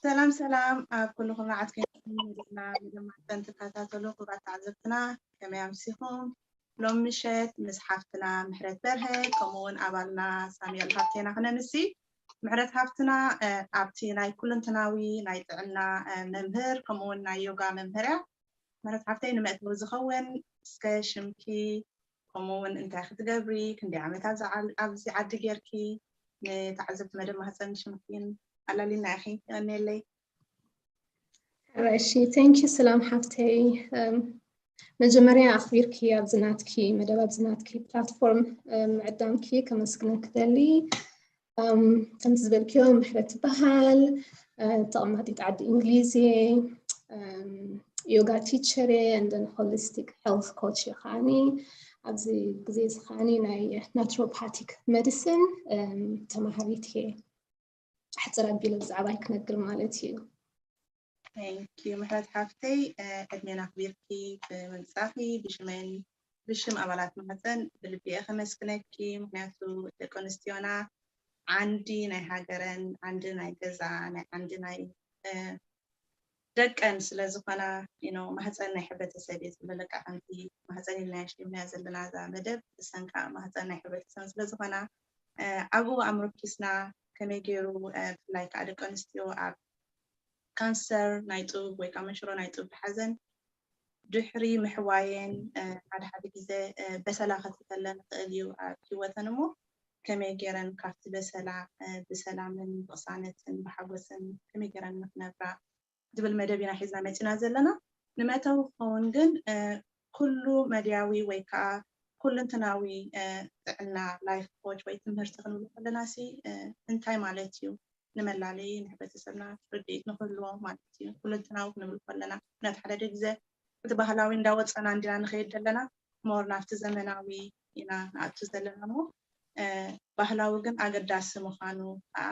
ሰላም ሰላም ኣብ ኩሉ ኩርናዓት ኮይንኩም ንዜና መደብ ማሕፀን ትከታተሉ ክቡራት ተዓዘብትና ከመይ ኣምሲኹም? ሎም ምሸት ምስ ሓፍትና ምሕረት በርሀ ከምኡ እውን ኣባልና ሳሙኤል ሃብቴና ክነምሲ። ምሕረት ሃብትና ኣብቲ ናይ ኩለንተናዊ ናይ ጥዕና መምህር ከምኡ እውን ናይ ዮጋ መምህር እያ። ምሕረት ሓፍተይ ንመእተዊ ዝኸውን እስከ ሽምኪ ከምኡ እውን እንታይ ክትገብሪ ክንደይ ዓመት ኣብዚ ዓዲ ጌርኪ ንተዓዘብቲ መደብ ማህፀን ሽምኪን ኣላሊና ኢኺ ቀንየለይ። እሺ thank you ሰላም ሓፍተይ። መጀመርያ ኣኽቢርኪ ኣብዚ ናትኪ መደብ ኣብዚ ናትኪ ፕላትፎርም ምዕዳምኪ ከመስግነኪ ደሊ። ከምቲ ዝበልክዮ ምሕረት ትበሃል። ተቐማጢት ዓዲ እንግሊዝ እየ። ዮጋ ቲቸር እየ and then holistic health coach እየ ከዓኒ። ኣብዚ ግዜ እዚ ከዓኒ ናይ ናትሮፓቲክ መዲሲን ተማሃሪት እየ። ኣሕፅር ኣቢለ ብዛዕባይ ክነግር ማለት እዩ። Thank you ምሕረት ሓፍተይ ዕድሜን ኣኽቢርኪ ብምምፃእኺ ብሽመን ብሽም ኣባላት ማህፀን ብልቢ እየ ከመስግነኪ። ምክንያቱ ደቂ ኣንስትዮና ዓንዲ ናይ ሃገረን ዓንዲ ናይ ገዛ ናይ ዓንዲ ናይ ደቀን ስለ ዝኾና ማህፀን ናይ ሕብረተሰብ እየ ዝብለለቃ ከምቲ ማህፀን ኢልናዮ ሽምናዮ ዘለና እዛ መደብ እሰን ከዓ ማህፀን ናይ ሕብረተሰብ ስለ ዝኾና ኣብኡ ኣምርኪስና ከመይ ገይሩ ብፍላይ ከዓ ደቂ ኣንስትዮ ኣብ ካንሰር ናይ ጡብ ወይ ከዓ መንሽሮ ናይ ጡብ ዝሓዘን ድሕሪ ምሕዋየን ሓደ ሓደ ግዜ በሰላ ከትተለን ይኽእል እዩ ኣብ ህይወተን እሞ ከመይ ገይረን ካብቲ በሰላ ብሰላምን ብቕሳነትን ብሓጎስን ከመይ ገይረን ንክነብራ ዝብል መደብ ኢና ሒዝና መፂና ዘለና። ንመእተዊ ክኸውን ግን ኩሉ መድያዊ ወይ ከዓ ኩልንትናዊ ጥዕና ላይፍ ኮች ወይ ትምህርቲ ክንብል ከለና ሲ እንታይ ማለት እዩ? ንመላለይ ንሕብረተሰብና ርድኢት ንክህልዎ ማለት እዩ። ኩልንትናዊ ክንብል ከለና ምክንያቱ ሓደ ግዜ እቲ ባህላዊ እንዳወፀና እንዲና ንኸይድ ዘለና ሞር ናብቲ ዘመናዊ ኢና ንኣቱ ዘለና እሞ ባህላዊ ግን ኣገዳሲ ምዃኑ ከዓ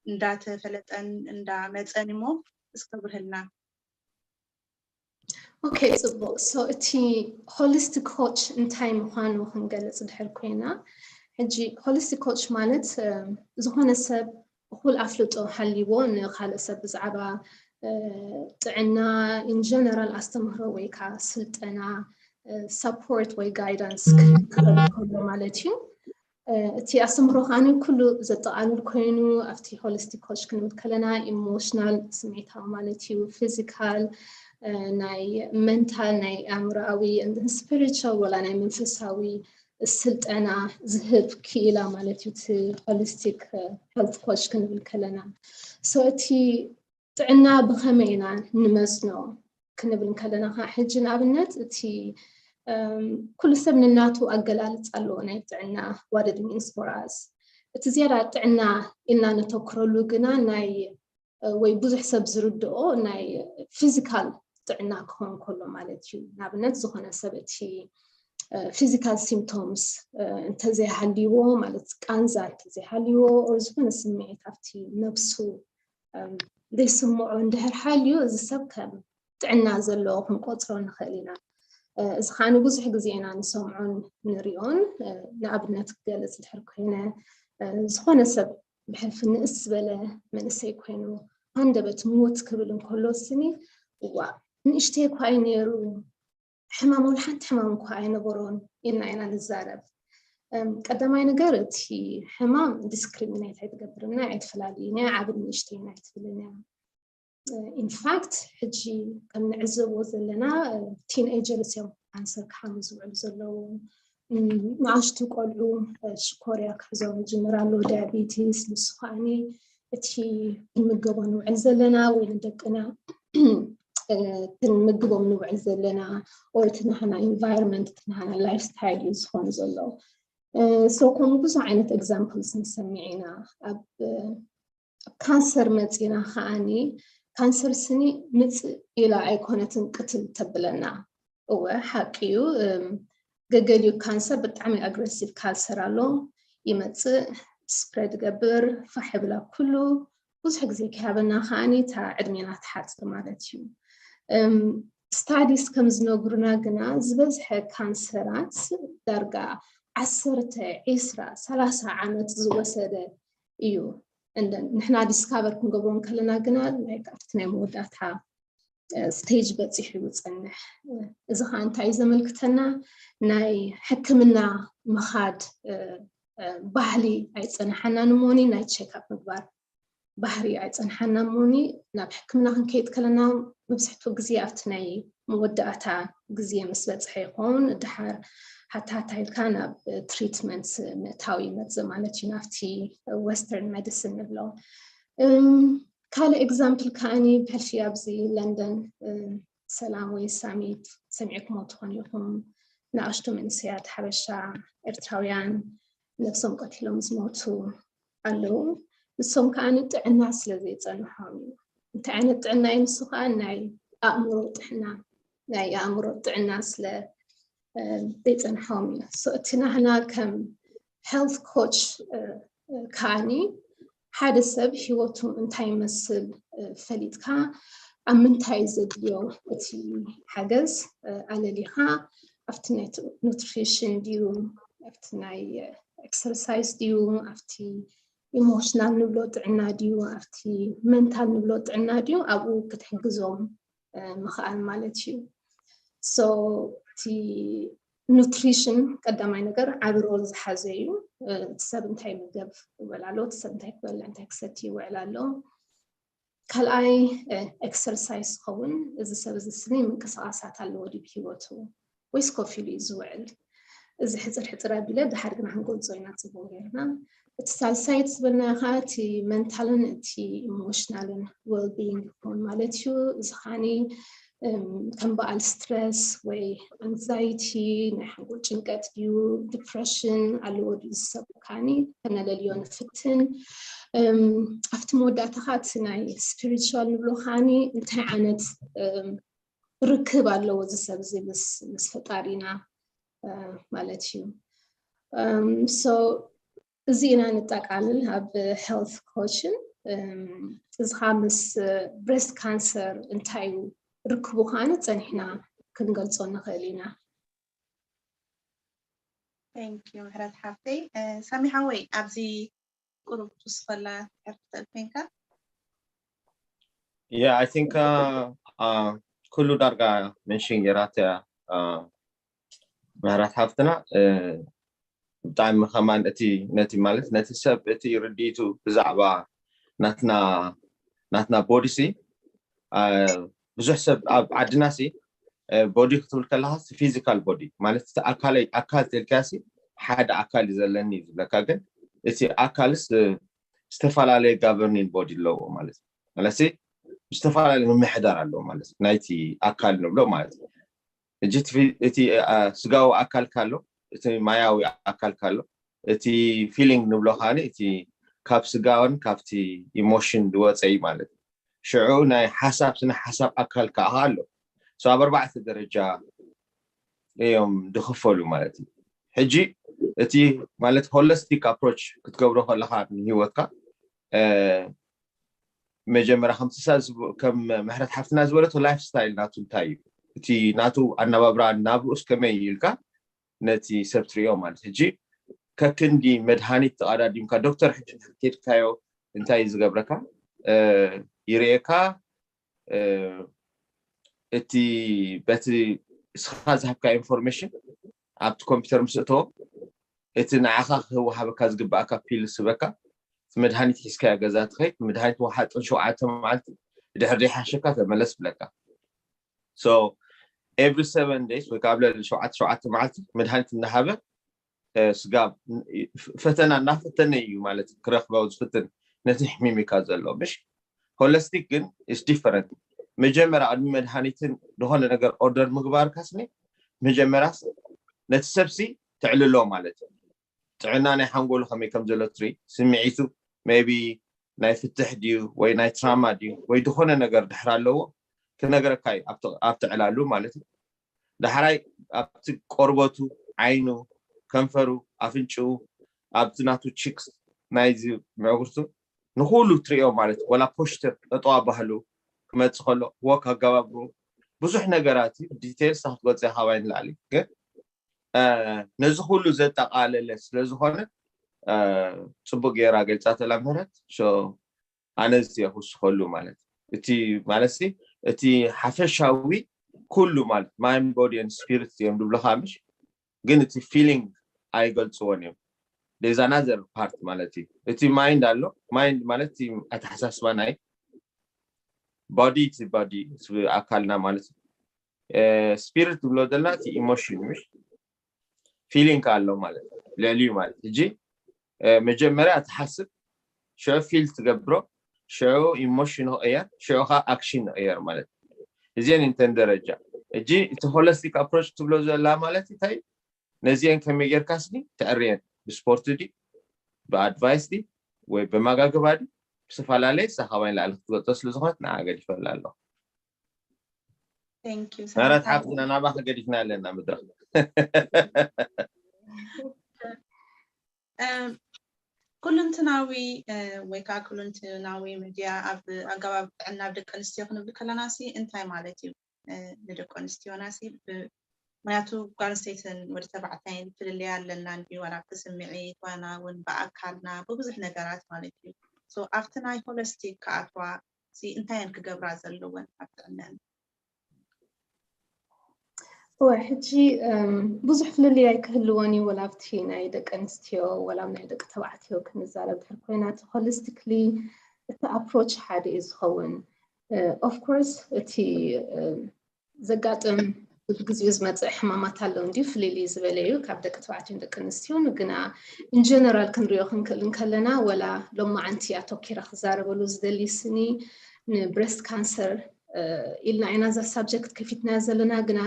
እንዳተፈለጠን እንዳመፀን እሞ እስከ ብርህልና። ኦኬ ፅቡቅ so እቲ ሆሊስቲክ ኮች እንታይ ምዃኑ ክንገልፅ ድሕር ኮይና ሕጂ ሆሊስቲክ ኮች ማለት ዝኾነ ሰብ እኹል ኣፍልጦ ሃልይዎ ንካልእ ሰብ ብዛዕባ ጥዕና in general ኣስተምህሮ ወይ ከዓ ስልጠና support ወይ guidance ክህብ ከሎ ማለት እዩ። እቲ ኣስተምህሮ ከዓ ኩሉ ዘጠቓልል ኮይኑ ኣብቲ holistic coach ክንብል ከለና ኢሞሽናል ስሜታዊ ማለት እዩ፣ ፊዚካል ናይ መንታል ናይ ኣእምሮኣዊ ስፒሪቹዋል ወላ ናይ መንፈሳዊ ስልጠና ዝህብ ክኢላ ማለት እዩ እቲ holistic health coach ክንብል ከለና so እቲ ጥዕና ብኸመይ ኢና ንመዝኖ ክንብል ከለና ከዓ ሕጂ ንኣብነት እቲ ኩሉ ሰብ ንናቱ ኣገላልፃ ኣለዎ ናይ ጥዕና what it means for us እቲ ዝያዳ ጥዕና ኢልና ነተኩረሉ ግና ናይ ወይ ብዙሕ ሰብ ዝርድኦ ናይ ፊዚካል ጥዕና ክኾን ከሎ ማለት እዩ። ንኣብነት ዝኾነ ሰብ እቲ ፊዚካል ሲምፕቶምስ እንተዘይሃልይዎ ማለት ቃንዛ እንተዘይሃልይዎ or ዝኾነ ስምዒት ኣብቲ ነብሱ ዘይስምዖ እንድሕር ሃልዩ እዚ ሰብ ከም ጥዕና ዘለዎ ክንቆፅሮ ንኽእል ኢና። እዚ ከዓ ብዙሕ ግዜ ኢና ንሰምዖን ንሪኦን። ንኣብነት ክገልፅ ድሕር ኮይነ ዝኾነ ሰብ ብሕልፊ ንእስ ዝበለ መንእሰይ ኮይኑ ሃንደበት ሞት ክብል እንከሎ ስኒ እዋ ንእሽተይ እኳ እዩ ነይሩ ሕማም ወላ ሓንቲ ሕማም እኳ ኣይነበሮን ኢልና ኢና ንዛረብ። ቀዳማይ ነገር እቲ ሕማም ዲስክሪሚኔት ኣይትገብርን እያ፣ ኣይትፈላልይን እያ፣ ዓብን ንእሽተይን ኣይትብልን እያ። ኢንፋክት ሕጂ ከም ንዕዘቦ ዘለና ቲንኤጀርስ እዮም ካንሰር ክሓሙ ዝውዕሉ ዘለዉ። ንኣሽቱ ቆልዑ ሽኮርያ ክሕዞም ይጅምር ኣሎ፣ ዳያቤቲስ፣ ንሱ ከዓኒ እቲ ክንምገቦ ንውዕል ዘለና ወይ ንደቅና ክንምግቦም ንውዕል ዘለና or እቲ ናህና ኢንቫይሮንመንት እቲ ናህና ላይፍ ስታይል እዩ ዝኾኑ ዘሎ። ሶ ከምኡ ብዙሕ ዓይነት ኤግዛምፕልስ ንሰሚዕ ኢና። ኣብ ካንሰር መፂና ከዓኒ ካንሰር ስኒ ምፅእ ኢላ ኣይኮነትን ቅትል ተብለና። እወ ሓቂ እዩ። ገገሊኡ ካንሰር ብጣዕሚ ኣግረሲቭ ካንሰር ኣሎ ይመፅእ ስፕሬድ ገብር ፋሕ ብላ ኩሉ ብዙሕ ግዜ ክሃበና ከዓኒ እታ ዕድሜና ትሓፅር ማለት እዩ። ስታዲስ ከም ዝነግሩና ግና ዝበዝሐ ካንሰራት ዳርጋ ዓሰርተ ዒስራ ሰላሳ ዓመት ዝወሰደ እዩ። ንሕና ዲስካቨር ክንገብሮ ከለና ግና ኣብቲ ናይ መወዳእታ ስቴጅ በፂሑ ይፀንሕ። እዚ ከዓ እንታይ እዩ ዘመልክተና? ናይ ሕክምና ምኻድ ባህሊ ኣይፀናሓናን እሞኒ ናይ ቸክኣፕ ምግባር ባህሪ ኣይፀንሓና እሞኒ ናብ ሕክምና ክንከይድ ከለና መብዝሕትኡ ግዜ ኣብቲ ናይ መወዳእታ ግዜ ምስ በፅሐ ይኸውን ድሓር ሃታሃታ ኢልካ ናብ ትሪትመንት ምእታው ይመፅእ ማለት እዩ ናብቲ ዌስተርን ሜዲሲን ንብሎ። ካልእ ኤግዛምፕል ከዓኒ ብሕልፊ ኣብዚ ለንደን ሰላም ወይ ሳሚት ሰሚዕኩሞ ትኾኑ ኢኹም። ንኣሽቱ መንእሰያት ሓበሻ ኤርትራውያን ነብሶም ቀቲሎም ዝሞቱ ኣለዉ። ንሶም ከዓ ንጥዕና ስለ ዘይጸንሖም እዩ። እንታይ ዓይነት ጥዕና እዩ ንሱ ከዓ ናይ ኣእምሮ ጥዕና ናይ ኣእምሮ ጥዕና ስለ ዘይጸንሖም እዩ። እቲ ናህና ከም ሄልት ኮች ከዓኒ ሓደ ሰብ ሂወቱ እንታይ ይመስል ፈሊጥካ ኣብ ምንታይ ዘድልዮ እቲ ሓገዝ ኣለሊኻ ኣብቲ ናይ ኑትሪሽን ድዩ ኣብቲ ናይ ኤክሰርሳይዝ ድዩ ኣብቲ ኢሞሽናል ንብሎ ጥዕና ድዩ ኣብቲ መንታል ንብሎ ጥዕና ድዩ ኣብኡ ክትሕግዞም ምኽኣል ማለት እዩ። So እቲ ኑትሪሽን ቀዳማይ ነገር ዓቢ ሮል ዝሓዘ እዩ። እቲ ሰብ እንታይ ይምገብ ይበል ኣሎ፣ እቲ ሰብ እንታይ ክበልዕ እንታይ ክሰቲ ይውዕል ኣሎ። ካልኣይ ኤክሰርሳይዝ ዝኸውን እዚ ሰብ እዚ ስኒ ምንቅስቃሳት ኣለዎ ድዩ ብሂወቱ ወይስ ኮፍ ኢሉ እዩ ዝውዕል? እዚ ሕፅር ሕፅር ኣቢለ ድሓር ግና ክንገልፆ ኢና ፅቡቅ ጌርና። እቲ ሳልሳይ እቲ ዝበልናዮ ከዓ እቲ መንታልን እቲ ኢሞሽናልን ዌልቢንግ ይኸውን ማለት እዩ። እዚ ከዓኒ ከም በዓል ስትረስ ወይ ኣንግዛይቲ ናይ ሓንጎል ጭንቀት ድዩ ዲፕሬሽን ኣለዎ ድዩ ዝሰብ ከዓኒ ከነለልዮ ንፍትን። ኣብቲ መወዳእታ ከዓ እቲ ናይ ስፒሪቹዋል ንብሎ ከዓኒ እንታይ ዓይነት ርክብ ኣለዎ እዚ ሰብ እዚ ምስ ፈጣሪና ማለት እዩ። So እዚ ኢና ንጠቃልል ኣብ ሄልት ኮችን። እዚ ከዓ ምስ ብሬስት ካንሰር እንታይ እዩ ርክቡ ከዓ ጸኒሕና ክንገልጾ ንኽእል ኢና። Thank you ምሕረት ሓፍተይ። ሳሚ ሓወይ ኣብዚ ቁሩብ ትውስኸላ ክትሕር ትኽእል ኮንካ? Yeah, I think ኩሉ ዳርጋ መንሽን ጌራትያ ምሕረት ሓፍትና ብጣዕሚ ከማን እቲ ነቲ ማለት ነቲ ሰብ እቲ ርድኢቱ ብዛዕባ ናትና ናትና ቦዲሲ ብዙሕ ሰብ ኣብ ዓድና ሲ ቦዲ ክትብል ከለካ ፊዚካል ቦዲ ማለት እቲ ኣካለይ ኣካል ተልካሲ ሓደ ኣካል እዩ ዘለኒ ዝብለካ ግን እቲ ኣካልስ ዝተፈላለየ ጋቨርኒን ቦዲ ኣለዎ ማለት እዩ። ስለዚ ዝተፈላለየ ምምሕዳር ኣለዎ ማለት እዩ ናይቲ ኣካል ንብሎ ማለት እዩ። ሕጂ እቲ ስጋዊ ኣካል ካሎ እቲ ማያዊ ኣካል ካሎ እቲ ፊሊንግ ንብሎ ከዓ እቲ ካብ ስጋውን ካብቲ ኢሞሽን ዝወፀ እዩ ማለት እዩ። ሽዑ ናይ ሓሳብ ስነ ሓሳብ ኣካል ከዓ ኣሎ። So ኣብ ኣርባዕተ ደረጃ እዮም ዝኽፈሉ ማለት እዩ። ሕጂ እቲ ማለት ሆለስቲክ ኣፕሮች ክትገብሮ ከለካ ንሂወትካ መጀመርያ ከምቲ ሳ ከም ምሕረት ሓፍትና ዝበለቶ ላይፍ ስታይል ናቱ እንታይ እዩ እቲ ናቱ ኣነባብራ ናብርኡስ ከመይ እዩ ኢልካ ነቲ ሰብ ትሪኦ ማለት ሕጂ ከክንዲ መድሃኒት ተቐዳዲምካ ዶክተር ሕጂ ከድካዮ እንታይ እዩ ዝገብረካ ይርእየካ እቲ በቲ ስኻ ዝሃብካ ኢንፎርሜሽን ኣብቲ ኮምፒውተር ምስ እተዎ እቲ ንዓኻ ክወሃበካ ዝግባኣካ ፒል ስበካ እቲ መድሃኒት ሒዝካዮ ገዛ ትኸይድ መድሃኒት ወሓጥን ሸውዓተ መዓልቲ ድሕር ዘይሓሸካ ተመለስ ብለካ so every seven days ወይ ካብ ልዕሊ ሸውዓተ ሸውዓተ መዓልቲ መድሃኒት እናሃበ ስጋብ ፈተና እናፈተነ እዩ ማለት ክረክበው ዝፍትን ነቲ ሕሚሚካ ዘሎ ምሽ ሆለስቲክ ግን is different መጀመርያ ቅድሚ መድሃኒትን ዝኾነ ነገር ኦርደር ምግባር ካስኒ መጀመርያስ ነቲ ሰብሲ ትዕልሎ ማለት እዩ ጥዕና ናይ ሓንጎሉ ከመይ ከም ዘሎ ትሪ ስምዒቱ maybe ናይ ፍትሕ ድዩ ወይ ናይ ትራማ ድዩ ወይ ዝኾነ ነገር ድሕር ኣለዎ ክነገረካ እዩ ኣብቲ ዕላሉ ማለት እዩ ዳሕራይ ኣብቲ ቆርበቱ ዓይኑ ከንፈሩ ኣፍንጭኡ ኣብቲ ናቱ ቺክስ ናይዚ ምዕጉርቱ ንኩሉ ትሪኦ ማለት ወላ ፖሽተር ጠጠዋ ባህሉ ክመፅእ ከሎ ወክ ኣገባብሩ ብዙሕ ነገራት ዲቴልስ ክትገልፀ ካባይ ንላዕሊ ግን ነዚ ኩሉ ዘጠቃለለ ስለዝኮነ ጽቡቅ ገይራ ገልጻተላ ምህረት። ኣነ እዚ ክውስኸሉ ማለት እቲ ማለት እቲ ሓፈሻዊ ኩሉ ማለት mind body and spirit እዮም ዝብሉካ ምሽ፣ ግን እቲ feeling ኣይገልፅዎን እዮም። There's another part ማለት እዩ። እቲ mind ኣሎ፣ mind ማለት እቲ ኣተሓሳስባ ናይ body፣ እቲ body ኣካልና ማለት እዩ። Spirit ዝብሎ ዘለና እቲ emotion ምሽ፣ feeling ኣሎ ማለት እዩ። ልዕሊኡ ማለት ሕጂ መጀመርያ ትሓስብ፣ ሽዑ feel ትገብሮ፣ ሽዑ emotion ንቕየር፣ ሽዑ ከዓ action ንቕየር ማለት እዩ። እዚአን እንተን ደረጃ ሕጂ እቲ holistic approach ትብሎ ዘላ ማለት እንታይ? ነዚአን ከመይ ጌርካ ስኒ ትዕርየን? ብስፖርት ዲ፣ ብኣድቫይስ ዲ፣ ወይ ብመጋግባ ዲ? ብዝፈላለየ ሳኻባይ ንላዕሊ ክትገልጾ ስለ ዝኾነት ንዓ ገዲፈላ ኣለኹ። Thank you ምህረት ሰላም። ሓፍትና ናባኺ ገዲፍና ኣለና መድረኽ። እም፣ ኩሉንትናዊ እ፣ ወይ ከዓ ኩሉንትናዊ ሚድያ ኣብ ኣገባብ ጥዕና ኣብ ደቂ ኣንስትዮ ክንብል ከለና ሲ እንታይ ማለት እዩ? እ፣ ንደቂ ኣንስትዮና ሲ ብ- ምክንያቱ ጓል ኣንስተይትን ወዲ ተባዕታይን ፍልልያ ኣለና እንዲ ዋላ ብስምዒት ዋና እውን ብኣካልና ብብዙሕ ነገራት ማለት እዩ። So ኣብቲ ናይ ሆለስቲክ ክኣትዋ ሲ እንታይ እየን ክገብራ ዘለወን ኣብ ጥዕነን? እወ ሕጂ እም፣ ብዙሕ ፍልልይ ኣይክህልዎን እዩ፣ ወላ ኣብቲ ናይ ደቂ ኣንስትዮ ወላ ኣብ ናይ ደቂ ተባዕትዮ ክንዛረብ ድሕር ኮይና፣ እቲ ሆሊስቲክሊ እቲ ኣፕሮች ሓደ እዩ ዝኸውን። ኦፍኮርስ እቲ እም፣ ዘጋጥም ብግዜኡ ዝመፅእ ሕማማት ኣሎ እንዲዩ፣ ፍልልይ ዝበለ እዩ ካብ ደቂ ተባዕትዮን ደቂ ኣንስትዮን። ግና ኢንጀነራል ክንሪኦ ክንክእል እንከለና፣ ወላ ሎማዓንቲ ኣተኪረ ክዛረበሉ ዝደሊ ስኒ ንብሬስት ካንሰር ኢልና ኢና እዛ ሳብጀክት ከፊትና ዘለና፣ ግና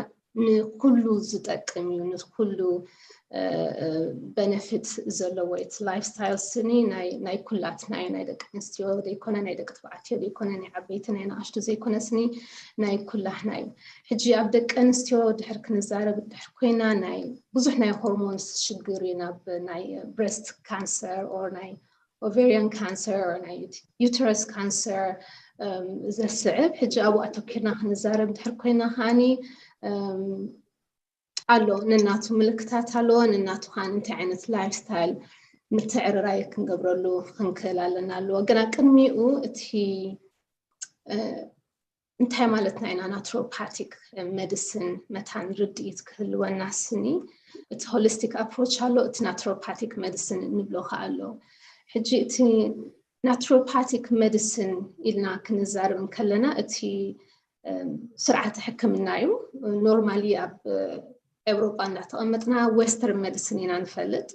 ንኩሉ ዝጠቅም እዩ፣ ንኩሉ በነፊት ዘለዎ እቲ ላይፍ ስታይል ስኒ ናይ ናይ ኩላትና እዩ። ናይ ደቂ ኣንስትዮ ዘይኮነ፣ ናይ ደቂ ተባዕትዮ ዘይኮነ፣ ናይ ዓበይቲ ናይ ንኣሽቱ ዘይኮነ፣ ስኒ ናይ ኩላህና እዩ። ሕጂ ኣብ ደቂ ኣንስትዮ ድሕር ክንዛረብ ድሕር ኮይና ናይ ብዙሕ ናይ ሆርሞንስ ሽግር እዩ ናብ ናይ ብሬስት ካንሰር ኦር ናይ ኦቬሪያን ካንሰር ኦር ናይ ዩተረስ ካንሰር ዘስዕብ። ሕጂ ኣብኡ ኣተኪርና ክንዛረብ ድሕር ኮይና ከዓኒ እም፣ ኣሎ፣ ነናቱ ምልክታት ኣለዎ። ነናቱ ከዓኒ እንታይ ዓይነት ላይፍ ስታይል ምትዕርራይ ክንገብረሉ ክንክእል ኣለና ኣለዎ። ግና ቅድሚኡ እቲ እ፣ እንታይ ማለትና ኢና ናትሮፓቲክ ሜዲሲን መታን ርድኢት ክህልወና ስኒ፣ እቲ ሆሊስቲክ ኣፕሮች ኣሎ፣ እቲ ናትሮፓቲክ ሜዲሲን እንብሎ ከኣ ኣሎ። ሕጂ እቲ ናትሮፓቲክ ሜዲሲን ኢልና ክንዛረብ እንከለና እቲ እም፣ ስርዓተ ሕክምና እዩ። ኖርማሊ ኣብ ኤውሮጳ እንዳተቐመጥና ዌስተርን ሜዲሲን ኢና ንፈልጥ።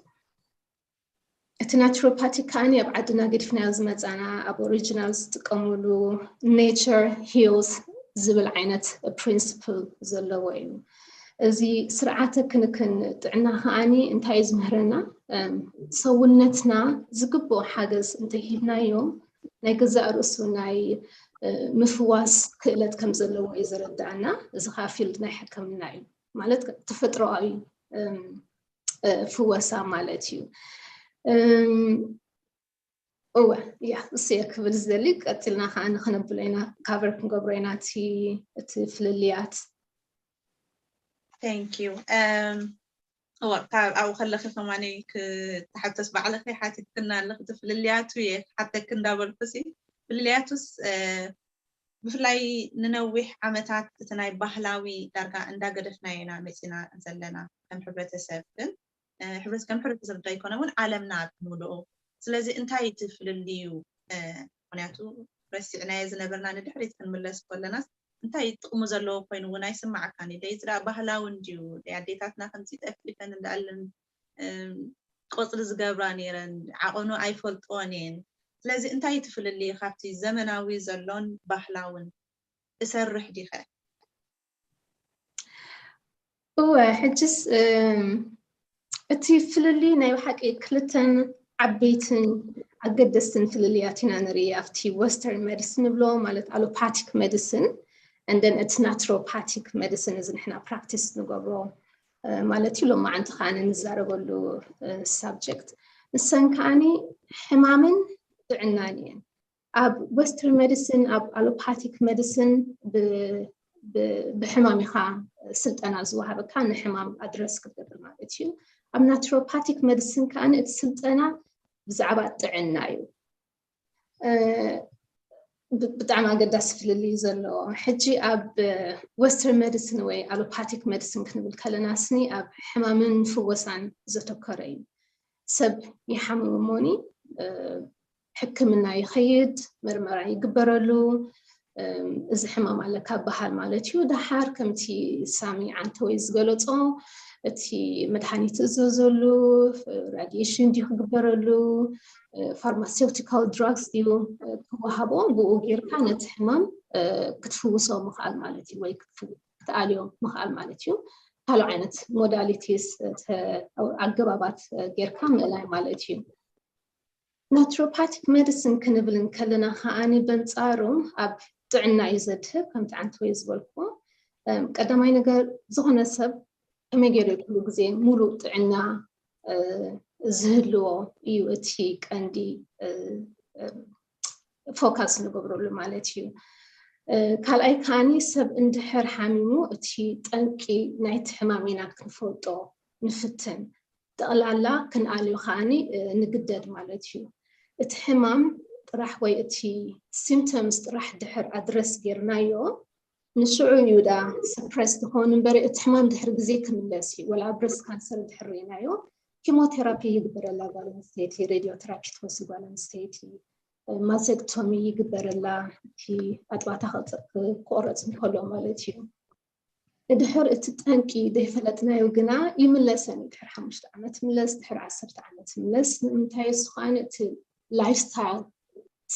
እቲ ናትሮፓቲክ ከዓኒ ኣብ ዓድና ገዲፍናዮ ዝመጻና ኣቦሪጂናል ዝጥቀምሉ ኔቸር ሂልስ ዝብል ዓይነት ፕሪንስፕል ዘለዎ እዩ። እዚ ስርዓተ ክንክን ጥዕና ከዓኒ እንታይ እዩ ዝምህረና? እም፣ ሰውነትና ዝግብኦ ሓገዝ እንተሂብናዮ ናይ ገዛእ ርእሱ ናይ እ፣ ምፍዋስ ክእለት ከም ዘለዎ እዩ ዘረዳእና። እዚ ከዓ ፊልድ ናይ ሕክምና እዩ ማለት ተፈጥሮኣዊ እም፣ እ፣ ፍወሳ ማለት እዩ። እም፣ እወ ያ እሱ እየ ክብል ዝደሊ። ቀፂልና ከዓ ንክነብሎ ኢና፣ ካቨር ክንገብሮ ኢና እቲ እቲ ፍልልያት። Thank you። እም፣ እወ ካብ ኣብኡ ከለኺ ከማኒ ክትሓተስ ባዕልኺ ሓቲትክና ኣለኺ፣ እቲ ፍልልያቱ እየ ክሓተኪ እንዳበልኩ ሲ ፍልልያቱስ እ፣ ብፍላይ ንነዊሕ ዓመታት እቲ ናይ ባህላዊ ዳርጋ እንዳገደፍናዮ ኢና መፂና ዘለና ከም ሕብረተሰብ። ግን እ፣ ሕብረት ከም ሕብረተሰብ ዶ ኣይኮነ እውን ዓለምና ብምልኡ። ስለዚ እንታይ እቲ ፍልልዩ? እ፣ ምክንያቱ ረሲዕናዮ ዝነበርና ንድሕሪት ክንምለስ ከለናስ እንታይ ጥቕሙ ዘለዎ ኮይኑ እውን ኣይስማዓካን እዩ። ደይ ዝዳ ባህላዊ እንድዩ፣ ደይ ኣዴታትና ከምዚ ጠፍጢፈን እንዳኣለን እም፣ ቆፅሊ ዝገብራ ነይረን፣ ዓቐኑ ኣይፈልጥዎን እየን። ስለዚ እንታይ እቲ ፍልልይ ካብቲ ዘመናዊ ዘሎን ባህላውን? እሰርሕ ዲኸ? እወ ሕጅስ እም፣ እቲ ፍልልይ ናይ ብሓቂ ክልተን ዓበይትን ኣገደስትን ፍልልያት ኢና ንርኢ ኣብቲ ወስተርን ሜዲሲን ንብሎ ማለት ኣሎፓቲክ ሜዲሲን and then እቲ ናትሮፓቲክ ሜዲሲን እዚ ንሕና ፕራክቲስ ንገብሮ እ፣ ማለት እዩ። ሎማዓንቲ ከዓ ንዛረበሉ ሳብጀክት ንሰን ከዓኒ ሕማምን ጥዕናን እየን። ኣብ ወስተርን ሜዲሲን ኣብ ኣሎፓቲክ ሜዲሲን ብ- ብ- ብሕማም ኢኻ ስልጠና ዝወሃበካ ንሕማም ኣድረስ ክትገብር ማለት እዩ። ኣብ ናትሮፓቲክ ሜዲሲን ከዓኒ እቲ ስልጠና ብዛዕባ ጥዕና እዩ። ብጣዕሚ ኣገዳሲ ፍልልይ ዘለዎ ሕጂ ኣብ western medicine ወይ allopathic medicine ክንብል ከለና ስኒ ኣብ ሕማምን ፍወሳን ዘተኮረ እዩ። ሰብ ይሓምም እሞኒ ሕክምና ይኸይድ፣ ምርመራ ይግበረሉ። እዚ ሕማም ኣለካ በሃል ማለት እዩ። ደሓር ከምቲ ሳሚ ዓንተወይ ዝገለጾ እቲ መድሃኒት ትእዘዘሉ፣ radiation ድዩ ክግበረሉ፣ pharmaceutical drugs ድዩ ክወሃቦ፣ ብኡ ጌርካ ነቲ ሕማም ክትፍውሶ ምኽኣል ማለት እዩ፣ ወይ ክትኣልዮ ምኽኣል ማለት እዩ። ካልኦ ዓይነት modalities ኣገባባት ጌርካ ምእላይ ማለት እዩ። Naturopathic medicine ክንብል እንከለና ከዓኒ በንጻሩ ኣብ ጥዕና እዩ ዘድህብ። ከምቲ ዓንተወይ ዝበልኩዎ ቀዳማይ ነገር ዝኾነ ሰብ ከመይ ገይሩ ኩሉ ግዜ ሙሉእ ጥዕና ዝህልዎ እዩ እቲ ቀንዲ focus ንገብረሉ ማለት እዩ። ካልኣይ ከዓኒ ሰብ እንድሕር ሓሚሙ እቲ ጠንቂ ናይቲ ሕማም ኢና ክንፈልጦ ንፍትን። ጠቕላላ ክንኣልዮ ከዓኒ ንግደድ ማለት እዩ። እቲ ሕማም ጥራሕ ወይ እቲ symptoms ጥራሕ ድሕር ኣድረስ ጌርናዮ ንሽዑ እዩ ዳ suppress ዝኸውን እምበር እቲ ሕማም ድሕር ግዜ ክምለስ እዩ። ወላ breast cancer ድሕር ርኢናዮ chemotherapy ይግበረላ ጓል ኣንስተይቲ፣ radiotherapy ትወስድ ጓል ኣንስተይቲ፣ mastectomy ይግበረላ እቲ ኣጥባታ ክቆረፅ እንከሎ ማለት እዩ። ድሕር እቲ ጠንቂ ዘይፈለጥናዮ ግና ይምለሰን እዩ። ድሕር ሓሙሽተ ዓመት ምለስ፣ ድሕር ዓሰርተ ዓመት ምለስ። ንምንታይ እሱ ከዓኒ እቲ lifestyle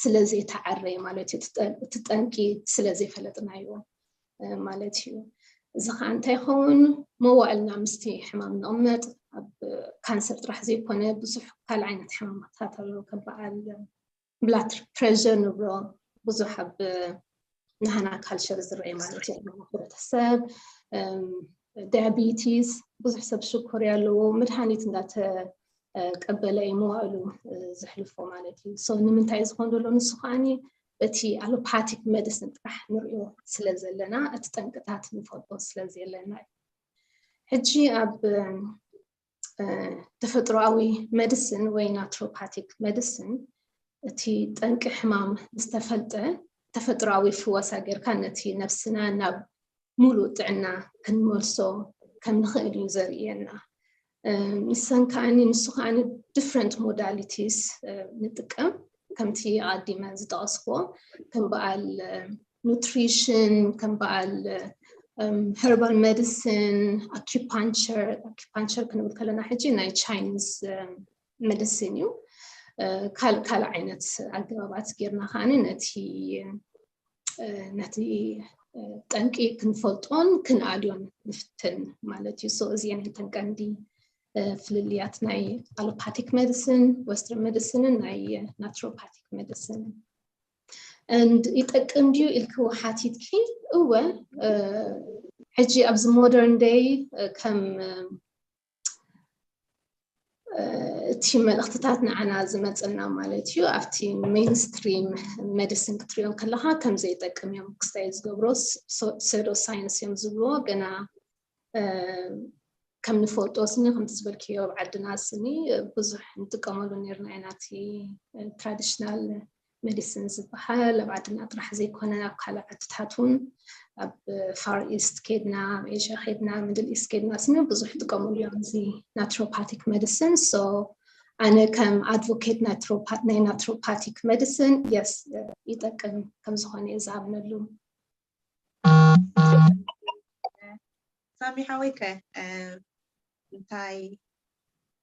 ስለ ዘይተዓረየ ማለት እዩ። እቲ ጠንቂ ስለ ዘይፈለጥናዮ ማለት እዩ። እዚ ከዓ እንታይ ይኸውን? መዋእልና ምስቲ ሕማም ንቕመጥ፣ ኣብ ካንሰር ጥራሕ ዘይኮነ ብዙሕ ካልእ ዓይነት ሕማማታት ኣሎ። ከም በዓል blood pressure ንብሎ ብዙሕ ኣብ ናህና ካልቸር ዝረአ ማለት እዩ። ሕብረተሰብ ዳያቢቲስ ብዙሕ ሰብ ሽኮር ኣለዎ፣ መድሃኒት እንዳተቀበለ እዩ መዋእሉ ዘሕልፎ ማለት እዩ። So ንምንታይ ዝኸውን ዘሎ ንሱ ከዓኒ በቲ allopathic medicine ጥራሕ ንሪኦ ስለ ዘለና እቲ ጠንቅታት ንፈልጦ ስለ ዘለና እዩ። ሕጂ ኣብ ተፈጥሮኣዊ medicine ወይ naturopathic medicine እቲ ጠንቂ ሕማም ምስ ተፈልጠ ተፈጥሮኣዊ ፍወሳ ጌርካ ነቲ ነብስና ናብ ሙሉእ ጥዕና ክንመልሶ ከም ንኽእል እዩ ዘርእየና። ንሰን ከዓኒ ንሱ ከዓኒ different modalities ንጥቀም ከምቲ ኣቐዲመ ዝጠቐስክዎ ከም በዓል nutrition ከም በዓል herbal medicine፣ acupuncture፣ acupuncture ክንብል ከለና ሕጂ ናይ Chinese medicine እዩ። ካልእ ካልእ ዓይነት ኣገባባት ጌርና ከዓኒ ነቲ ነቲ ጠንቂ ክንፈልጦን ክንኣልዮን ንፍትን ማለት እዩ። So እዚአን እተን ቀንዲ ፍልልያት ናይ allopathic medicine፣ western medicine ን ናይ naturopathic medicine ን። And ይጠቅም ድዩ ኢልክዎ ሓቲትኪ? እወ። ሕጂ ኣብዚ modern day ከም እቲ መልእኽትታት ንዓና ዝመፀና ማለት እዩ። ኣብቲ mainstream medicine ክትሪኦ ከለካ ከም ዘይጠቅም እዮም ክስታይ ዝገብሮ፣ pseudo science እዮም ዝብልዎ። ገና ከም ንፈልጦ ስኒ ከምቲ ዝበልክዮ ኣብ ዓድና ስኒ ብዙሕ ንጥቀመሉ ነርና ኢና። እቲ traditional medicine ዝበሃል ኣብ ዓድና ጥራሕ ዘይኮነ ኣብ ካልእ ዓድታት እውን ኣብ far east ኬድና ኣብ asia ኬድና middle east ኬድና ስኒ ብዙሕ ይጥቀምሉ እዮም እዚ naturopathic medicine። So ኣነ ከም advocate ናይ naturopathic medicine yes ይጠቅም ከም ዝኾነ እየ ዝኣምነሉ። ሳሚ ሓወይ ከ እንታይ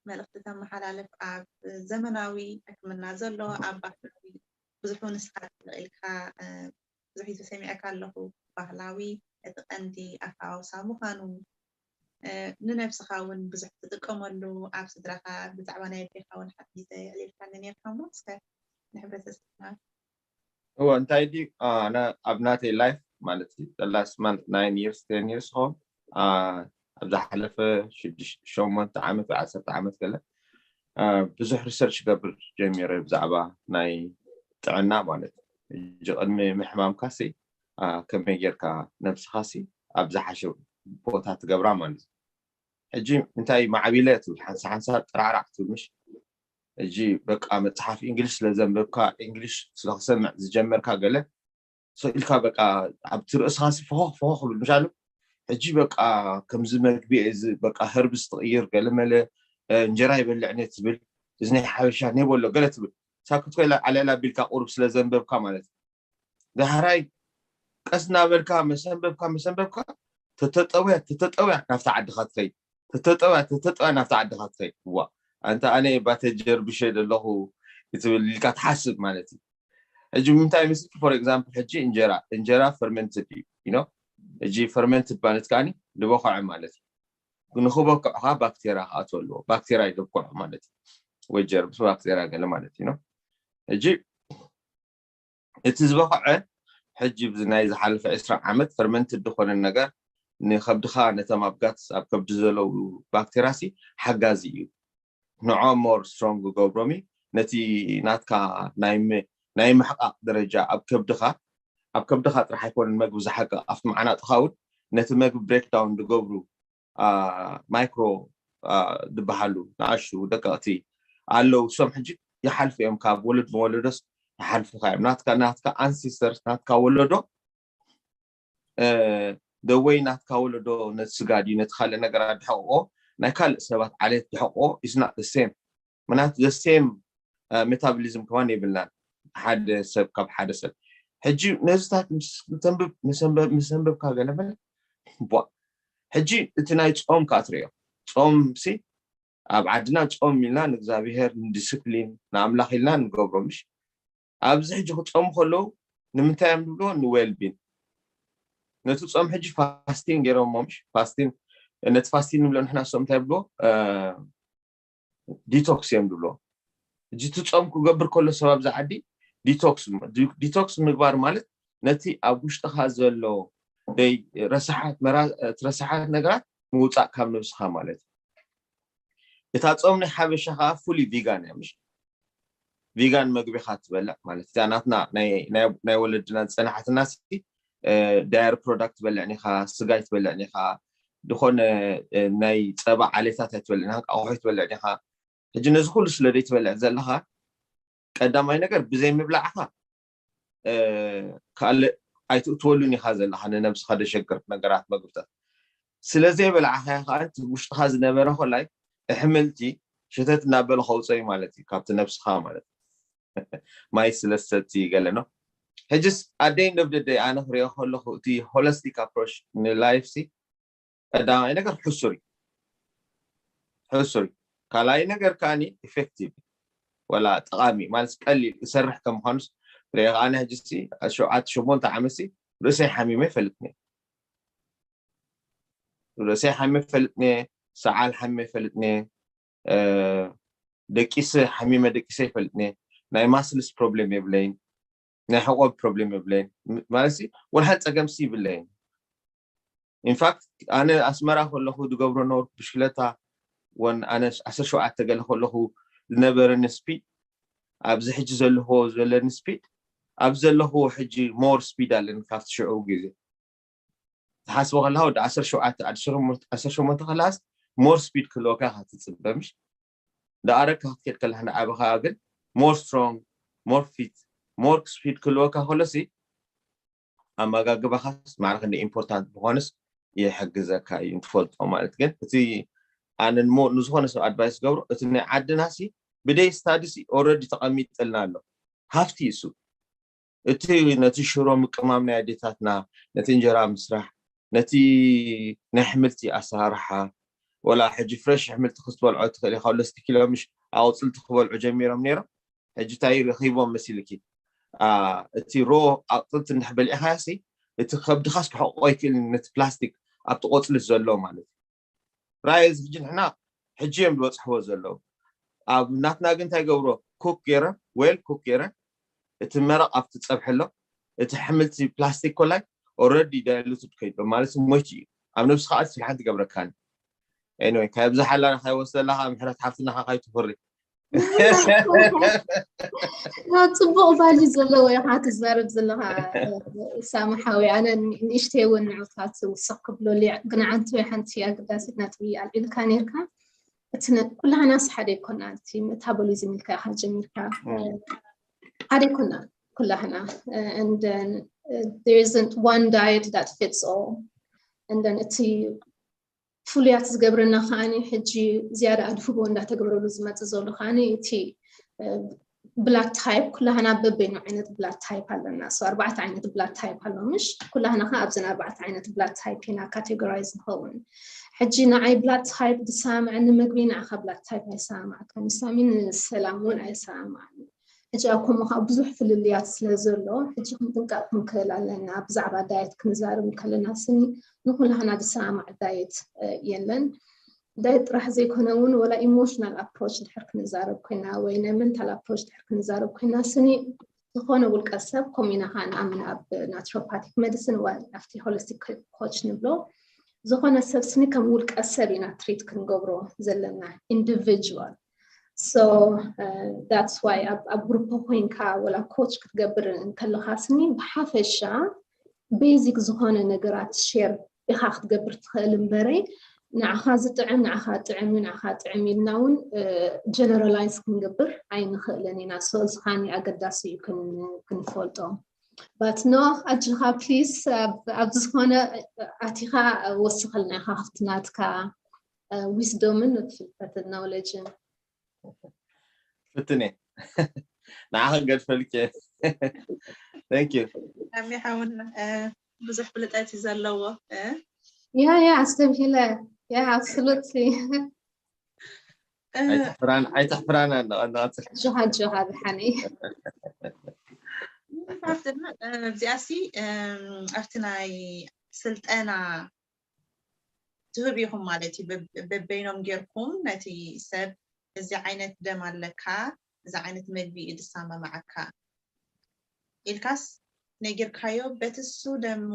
መልእኽቲ ተመሓላልፍ? ኣብ ዘመናዊ ሕክምና ዘሎ ኣብ ባህላዊ ብዙሕ ንስኻ ኢልካ ብዙሕ ሰሚዐካ ኣለኹ። ባህላዊ እቲ ቀንዲ ኣፈዋውሳ ምዃኑ ንነብስኻ እውን ብዙሕ ትጥቀመሉ ኣብ ስድራኻ ብዛዕባ ናይ ኣዴኻ እውን ሓቲተ የዕሊልካኒ ነርካ እሞ እስከ ንሕብረተሰብና እወ እንታይ ድዩ ኣነ ኣብ ናተይ life ማለት እዩ the last month nine years ten years ሆን ኣብ ዝሓለፈ ሸሞንተ ዓመት ወይ ዓሰርተ ዓመት ገለ ብዙሕ research ገብር ጀሚረ ብዛዕባ ናይ ጥዕና ማለት እዩ። ቅድሚ ምሕማምካ ሲ ከመይ ጌርካ ነብስኻ ሲ ኣብ ዝሓሸ ቦታ ትገብራ ማለት እዩ። ሕጂ እንታይ ማዕቢለ ትብል ሓንሳ ሓንሳ ጥራዕራዕ ትብል ምሽ እጂ በቃ መፅሓፍ እንግሊሽ ስለዘንበብካ፣ እንግሊሽ ስለክሰምዕ ዝጀመርካ ገለ ኢልካ በቃ ኣብቲ ርእስኻ ሲ ፈኾኽ ፈኾኽ ብል ምሻሉ። ሕጂ በቃ ከምዚ መግቢ እዚ በቃ ሀርብስ ትቕይር፣ ገለመለ እንጀራ ይበልዕ ነ ትብል፣ እዚ ናይ ሓበሻ ኔበሎ ገለ ትብል። ሳክት ኮይላ ዓለላ ቢልካ ቁሩብ ስለዘንበብካ ማለት እዩ። ዳሕራይ ቀስ እናበልካ መሰንበብካ መሰንበብካ ተተጠውያ ተተጠውያ ናብታ ዓድኻ ትኸይድ፣ ተተጠውያ ተተጠውያ ናብታ ዓድኻ ትኸይድ። ዋ ኣንተ ኣነ ባተጀር ብሸ ዘለኹ ክትብል ኢልካ ትሓስብ ማለት እዩ። ሕጂ ምንታይ ምስ for example ሕጂ እንጀራ እንጀራ ፈርመንትድ እዩ you know። ሕጂ ፈርመንትድ ማለት ከዓኒ ዝበኸዐ ማለት እዩ። ንክበክዖ ከዓ ባክቴርያ ክኣትወ ኣለዎ። ባክቴርያ ይደብክዖ ማለት እዩ። ወይ ጀርምስ ባክቴርያ ገለ ማለት እዩ። ሕጂ እቲ ዝበኸዐ ሕጂ ናይ ዝሓለፈ ዕስራ ዓመት ፈርመንትድ ዝኾነ ነገር ንከብድኻ ነተም ኣብጋት ኣብ ከብዲ ዘለዉ ባክቴርያ ሲ ሓጋዚ እዩ። ንዖ more strong ገብሮም እዩ። ነቲ ናትካ ናይ ምሕቃቅ ደረጃ ኣብ ከብድኻ ኣብ ከብድኻ ጥራሕ ኣይኮነን መግቢ ዝሓቅቕ ኣብቲ መዓናጥኻ እውን ነቲ መግቢ breakdown ዝገብሩ micro ዝበሃሉ ንኣሽቱ ደቀቕቲ ኣለዉ። እሶም ሕጂ ይሓልፉ እዮም፣ ካብ ወለድ ንወለዶስ ይሓልፉካ እዮም። ናትካ ናትካ ancestors ናትካ ወለዶ the way ናትካ ወለዶ ነቲ ስጋ ድዩ ነቲ ካልእ ነገር ኣድሕቕዎ ናይ ካልእ ሰባት ዓሌት ድሕቕዎ is not the same። ምናት the same metabolism ከማን የብልናን ሓደ ሰብ ካብ ሓደ ሰብ። ሕጂ ነዚታት ምስ ተንብብ መሰንበብካ ገለመለ ቧ ሕጂ እቲ ናይ ጾም ከዓ ትርእዮ። ጾም ሲ ኣብ ዓድና ጾም ኢልና ንእግዚኣብሔር ንዲስፕሊን ንኣምላኽ ኢልና ንገብሮ ምሽ። ኣብዚ ሕጂ ክጾሙ ከለዉ ንምንታይ እዮም ዝብልዎ? ንዌልቢን ነቲ ጾም ሕጂ ፋስቲን ገይሮሞ ምሽ። ፋስቲን ነቲ ፋስቲን ንብሎ ንሕና እሶም እንታይ ብልዎ? ዲቶክስ እዮም ዝብልዎ። ሕጂ እቲ ጾም ክገብር ከሎ ሰብ ኣብዚ ዓዲ ዲቶክስ ዲቶክስ ምግባር ማለት ነቲ ኣብ ውሽጥኻ ዘሎ ደይ ረሳሓት መራ- እቲ ረሳሓት ነገራት ምውፃእ ካብ ነብስኻ ማለት እዩ። እታ ጾም ናይ ሓበሻ ከዓ ፉሊ ቪጋን እያ ምሽ። ቪጋን መግቢኻ ትበልዕ ማለት እታ ናትና ናይ- ናይ- ናይ ወለድና ዝፀናሓትና ሲ ዳየር ፕሮዳክት ትበልዕን ኢኻ፣ ስጋ ኣይትበልዕን ኢኻ፣ ዝኾነ ናይ ፀባ ዓሌታት ኣይትበልዕን ኢኻ፣ እንቃቑሖ ኣይትበልዕን ኢኻ። ሕጂ ነዚ ኩሉ ስለ ዘይትበልዕ ዘለኻ ቀዳማይ ነገር ብዘይ ምብላዕኻ ካልእ ኣይትእትወሉን ኢኻ ዘለኻ ንነብስኻ ደሸግር ነገራት መግብታት ስለዘይበላዕኻ ከዓ እቲ ውሽጥኻ ዝነበረ ኮላይ ኣሕምልቲ ሸተት እናበለ ከውፀዩ ማለት እዩ ካብቲ ነብስኻ ማለት ማይ ስለሰቲ ገለ ነው። ሕጅስ ኣደይ ነብደደይ ኣነ ክሪኦ ከለኹ እቲ holistic approach ንላይፍ ሲ ቀዳማይ ነገር ሕሱር እዩ። ሕሱር እዩ። ካልኣይ ነገር ከዓኒ ኢፌክቲቭ ወላ ጠቓሚ ማለት ቀሊል እሰርሕ ከም ምዃኑስ ሪኦ ከዓኒ ሕጂ ሲ ሸውዓተ ሸሞንተ ዓመት ሲ ርእሰይ ሓሚመ ይፈልጥኒ ርእሰይ ሓሚመ ይፈልጥኒ ሰዓል ሓሚመ ይፈልጥኒ ደቂሰ ሓሚመ ደቂሰ ይፈልጥኒ ናይ ማስልስ ፕሮብሌም የብለይን ናይ ሕቆብ ፕሮብሌም የብለይን ማለት ወላ ሓንቲ ፀገምሲ ይብለይን ኢንፋክት ኣነ ኣስመራ ከለኹ ዝገብሮ ነበርኩ ብሽክለታ ወን ኣነ ዓሰርተ ሸውዓተ ገለ ከለኹ ዝነበረኒ ስፒድ ኣብዚ ሕጂ ዘለኹዎ ዘለኒ ስፒድ ኣብ ዘለኹዎ ሕጂ ሞር ስፒድ ኣለኒ ካብቲ ሽዑ ግዜ ትሓስቦ ከለካ ወዲ ዓሰርተ ሸውዓተ ዓሰርተ ሸሞንተ ከለካስ ሞር ስፒድ ክህልወካ ኢካ ትፅበ ምሽ ደኣረግካ ክትከድ ከለካ ንዓበኻ ግን ሞር ስትሮንግ ሞር ፊት ሞር ስፒድ ክህልወካ ከሎሲ ኣመጋግባኻስ ማዕረ ክንደ ኢምፖርታንት ምዃኑስ ይሕግዘካ እዩ እንትፈልጦ ማለት ግን እቲ ኣነ ንዝኾነ ሰብ ኣድቫይስ ገብሮ እቲ ናይ ዓድና ሲ ብደይ ስታዲ ሲ ኦረዲ ተቐሚጥልና ኣሎ ሃፍቲ እሱ እቲ ነቲ ሽሮ ምቅማም ናይ ኣዴታትና ነቲ እንጀራ ምስራሕ ነቲ ናይ ኣሕምልቲ ኣሰራርሓ ወላ ሕጂ ፍረሽ ኣሕምልቲ ክትበልዖ ትኽእል ኢኻ ለስቲ ኪሎ ምሽ ኣቑፅልቲ ክበልዑ ጀሚሮም ነይሮም ሕጂ እንታይ ረኺቦም መሲልኪ እቲ ሮ ኣቑፅልቲ እንድሕ በሊዕኻሲ እቲ ከብድኻስ ክሕቆ ይክእል ነቲ ፕላስቲክ ኣብቲ ቆፅሊ ዘሎ ማለት እዩ ራይ እዚ ሕጂ ንሕና ሕጂ እዮም ዝበፅሕዎ ዘለዉ ኣብ ናትና ግን እንታይ ገብሮ ኩክ ገይረን ዌል ኩክ ገይረን እቲ መረቕ ኣብቲ ፀብሐ ኣሎ እቲ ሕምልቲ ፕላስቲክ ኮላይ ኦረዲ ዳይሉትድ ከይዶ ማለት ሞይቲ እዩ ኣብ ነብስኻ ኣቲ ስልሓን ትገብረካኒ ኤኒወይ ካብ ዝሓላ ካይወስደላካ ምሕረት ሓፍትና ካይትፍሪ ጽቡቕ ቫልዩ ዘለዎ ኢኻ ትዛረብ ዘለኻ ሳሚ ሓወይ ኣነ ንእሽተይ እውን ንዑታት ውስኽ ክብሎ ግን ዓንቱ ሓንቲ ኣገዳሲት ነጥቢ ኣልዒልካ ነርካ ኩላህናስ ሓደ ይኮና። እቲ ሜታቦሊዝም ኢልካ ኢኻ ጀሚርካ። ሓደ ይኮና ኩላህና። And then there isn't one diet that fits all. And then እቲ ፍሉያት ዝገብረና ከዓኒ ሕጂ ዝያዳ ኣድህቦ እንዳተገብረሉ ዝመፅእ ዘሎ ከዓኒ እቲ ብላድ ታይፕ። ኩላህና በበይኑ ዓይነት ብላድ ታይፕ ኣለና። So ኣርባዕተ ዓይነት ብላድ ታይፕ ኣሎ ምሽ? ኩላህና ከ ኣብዘን ኣርባዕተ ዓይነት ብላድ ታይፕ ኢና ካቴጎራይዝ ንኸውን። ሕጂ ንዓይ ብላድ ታይፕ ዝሰማማዐኒ ምግቢ ንዓኻ ብላድ ታይፕ ኣይሰማማዓካን። ሳሚን ሰላም እውን ኣይሰማማዓኒ። ሕጂ ኣብ ከምኡ ከዓ ብዙሕ ፍልልያት ስለ ዘሎ ሕጂ ክንጥንቀቕ ክንክእል ኣለና። ብዛዕባ ዳየት ክንዛረብ እንከለና ስኒ ንኩላህና ዝሰማማዕ ዳየት የለን። ዳየት ጥራሕ ዘይኮነ እውን ወላ ኢሞሽናል ኣፕሮች ድሕር ክንዛረብ ኮይና ወይ ናይ መንታል ኣፕሮች ድሕር ክንዛረብ ኮይና ስኒ ዝኾነ ውልቀ ሰብ ከምኡ ኢና ከዓ ንኣምን ኣብ ናትሮፓቲክ መዲሲን ወይ ኣብቲ ሆሊስቲክ ኮች ንብሎ። ዝኾነ ሰብ ስኒ ከም ውልቀ ሰብ ኢና ትሪት ክንገብሮ ዘለና፣ ኢንዲቪጁዋል። So that's why ኣብ ግሩፕ ኮይንካ ወላ ኮች ክትገብር እንከለካ ስኒ ብሓፈሻ ቤዚክ ዝኾነ ነገራት ሼር ኢኻ ክትገብር ትኽእል እምበረይ ንዓኻ ዝጥዕም ንዓኻ ጥዕም እዩ ንዓኻ ጥዕም ኢልና እውን ጀነራላይዝ ክንገብር ኣይንኽእልን ኢና። So እዚ ከዓኒ ኣገዳሲ እዩ ክንፈልጦ። But no ኣጅኻ ፕሊስ ኣብዚ ዝኾነ ኣቲኻ ወስኸልና ኢኻ ካብቲ ናትካ ዊስዶምን ፍልጠትን ናውለጅን። ፍትኔ ንዓኻ ገድፈልኪ። Thank you። ኣሚ ሓውና ብዙሕ ፍልጠት እዩ ዘለዎ። ያ ያ ኣስተብሂለ ያ ኣብሶሉትሊ ኣይትሕፍራን ኣይትሕፍራን። ኣጆኻ ኣጆኻ ብሓኒ። ኣብዚኣሲ ኣብቲ ናይ ስልጠና ትህብ ኢኹም ማለት እዩ። በበይኖም ጌርኩም ነቲ ሰብ እዚ ዓይነት ደም ኣለካ፣ እዚ ዓይነት መግቢ እዩ ዝሰማማዓካ ኢልካስ ነጊርካዮ፣ በቲ እሱ ደሙ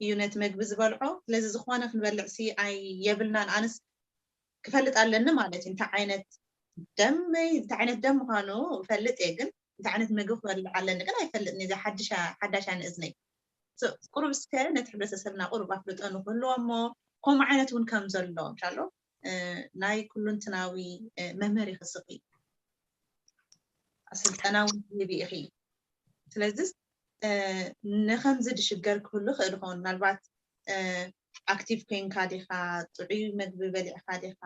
እዩ ነቲ መግቢ ዝበልዖ። ስለዚ ዝኾነ ክንበልዕ ሲ ኣይ የብልናን። ኣንስ ክፈልጥ ኣለኒ ማለት እዩ። እንታይ ዓይነት ደመይ እንታይ ዓይነት ደም ምዃኑ እፈልጥ እየ፣ ግን እንታይ ዓይነት ምግቢ ክበልዕ ኣለኒ ግን ኣይፈልጥን። እዚ ሓድሻ ሓዳሻ ንእዝነይ። ቁሩብ እስከ ነቲ ሕብረተሰብና ቁሩብ ኣፍልጦ ንክህልዎ እሞ ከምኡ ዓይነት እውን ከም ዘሎ እንሻሎ ናይ ኩሉንትናዊ መምህር ኢኺ ስኺ ስልጠና እውን ትህቢ ኢኺ። ስለዚ ንከምዚ ድሽገር ክህሉ ክእል ይኸውን። ምናልባት ኣክቲቭ ኮይንካ ዲኻ፣ ጥዑይ መግቢ በሊዕካ ዲኻ፣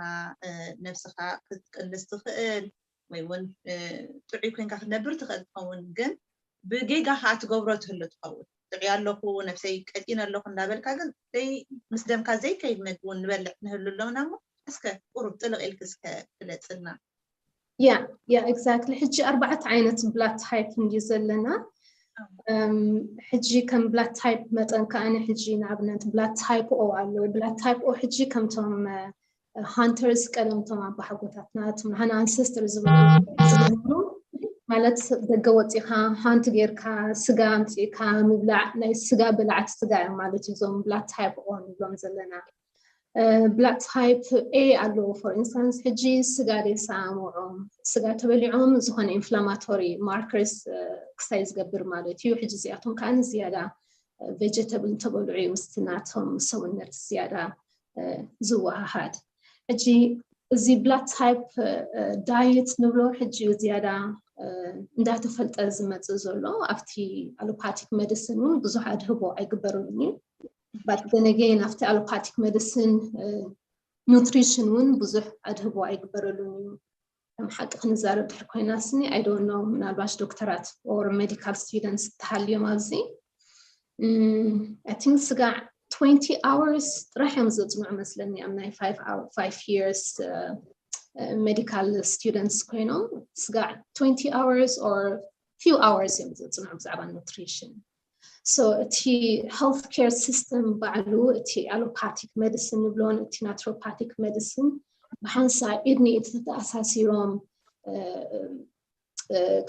ነብስኻ ክትቅልስ ትኽእል ወይ እውን ጥዑይ ኮይንካ ክትነብር ትኽእል ትኸውን፣ ግን ብጌጋ ከዓ ትገብሮ ትህሉ ትኸውን። ጥዑይ ኣለኹ፣ ነብሰይ ቀጢነ ኣለኹ እንዳበልካ ግን ምስ ደምካ ዘይከይድ መግቢ እውን ንበልዕ ንህሉ ኣለውና እሞ እስከ ቁሩብ ጥልቕ ኢልክ እስከ ፍለፅልና። ያ ያ ኤግዛክትሊ። ሕጂ ኣርባዕተ ዓይነት ብላድ ታይፕ እንድዩ ዘለና። ሕጂ ከም ብላድ ታይፕ መጠን ከዓኒ ሕጂ ንኣብነት ብላድ ታይፕ ኦ ኣሎ። ብላድ ታይፕ ኦ ሕጂ ከምቶም ሃንተርስ ቀደምቶም ኣባሓጎታትና እቶም ንሃና ኣንሰስተር ዝብሉ ማለት ደገ ወፂኻ ሃንት ጌርካ ስጋ ኣምፂእካ ምብላዕ ናይ ስጋ በላዕቲ ስጋ እዮም ማለት እዩ። እዞም ብላድ ታይፕ ኦ ንብሎም ዘለና ብላድ ታይፕ ኤ ኣለዉ። ፎር ኢንስታንስ ሕጂ ስጋ ደይሰማምዖም ስጋ ተበሊዖም ዝኾነ ኢንፍላማቶሪ ማርከርስ ክሳይ ዝገብር ማለት እዩ። ሕጂ እዚኣቶም ከዓ ዝያዳ ቬጀተብል እንተበልዑ እዩ ምስቲ ናቶም ሰውነት ዝያዳ ዝወሃሃድ። ሕጂ እዚ ብላድ ታይፕ ዳየት ንብሎ ሕጂ ዝያዳ እንዳተፈልጠ ዝመፅእ ዘሎ ኣብቲ ኣሎፓቲክ መዲሲን እውን ብዙሕ ኣድህቦ ኣይግበርሉን እዩ። But then again ኣብቲ ኣሎፓቲክ መዲሲን ኑትሪሽን እውን ብዙሕ ኣድህቦ ኣይግበረሉን እዩ። ከም ሓቂ ክንዛረብ ድሕር ኮይና ስኒ I don't know ምናልባሽ ዶክተራት or ሜዲካል ስቱደንትስ ተሃልዮም ኣብዚ I think ስጋዕ twenty hours ጥራሕ እዮም ዘፅንዑ መስለኒ ኣብ ናይ five years medical students ኮይኖም ስጋዕ twenty hours or few hours እዮም ዘፅንዑ ብዛዕባ ኑትሪሽን። So እቲ health care system ባዕሉ እቲ allopathic medicine ንብሎን እቲ naturopathic medicine ብሓንሳብ ኢድ ንኢድ ተተኣሳሲሮም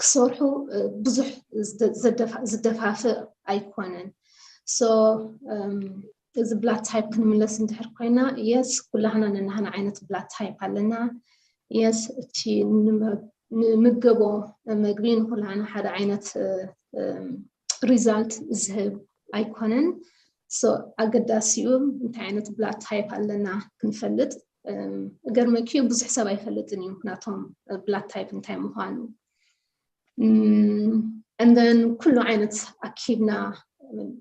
ክሰርሑ ብዙሕ ዝደፋፍእ ኣይኮነን። So እዚ ብላድ ታይፕ ክንምለስ እንድሕር ኮይና የስ ኩላህና ነናህና ዓይነት ብላድ ታይፕ ኣለና። የስ እቲ ንምገቦ መግቢ ንኩላህና ሓደ ዓይነት ሪዛልት ዝህብ ኣይኮነን። So ኣገዳሲኡ እንታይ ዓይነት ብላድ ታይፕ ኣለና ክንፈልጥ ገርመኪ ብዙሕ ሰብ ኣይፈልጥን እዩ ናቶም blood type እንታይ ምዃኑ። And then ኩሉ ዓይነት ኣኪብና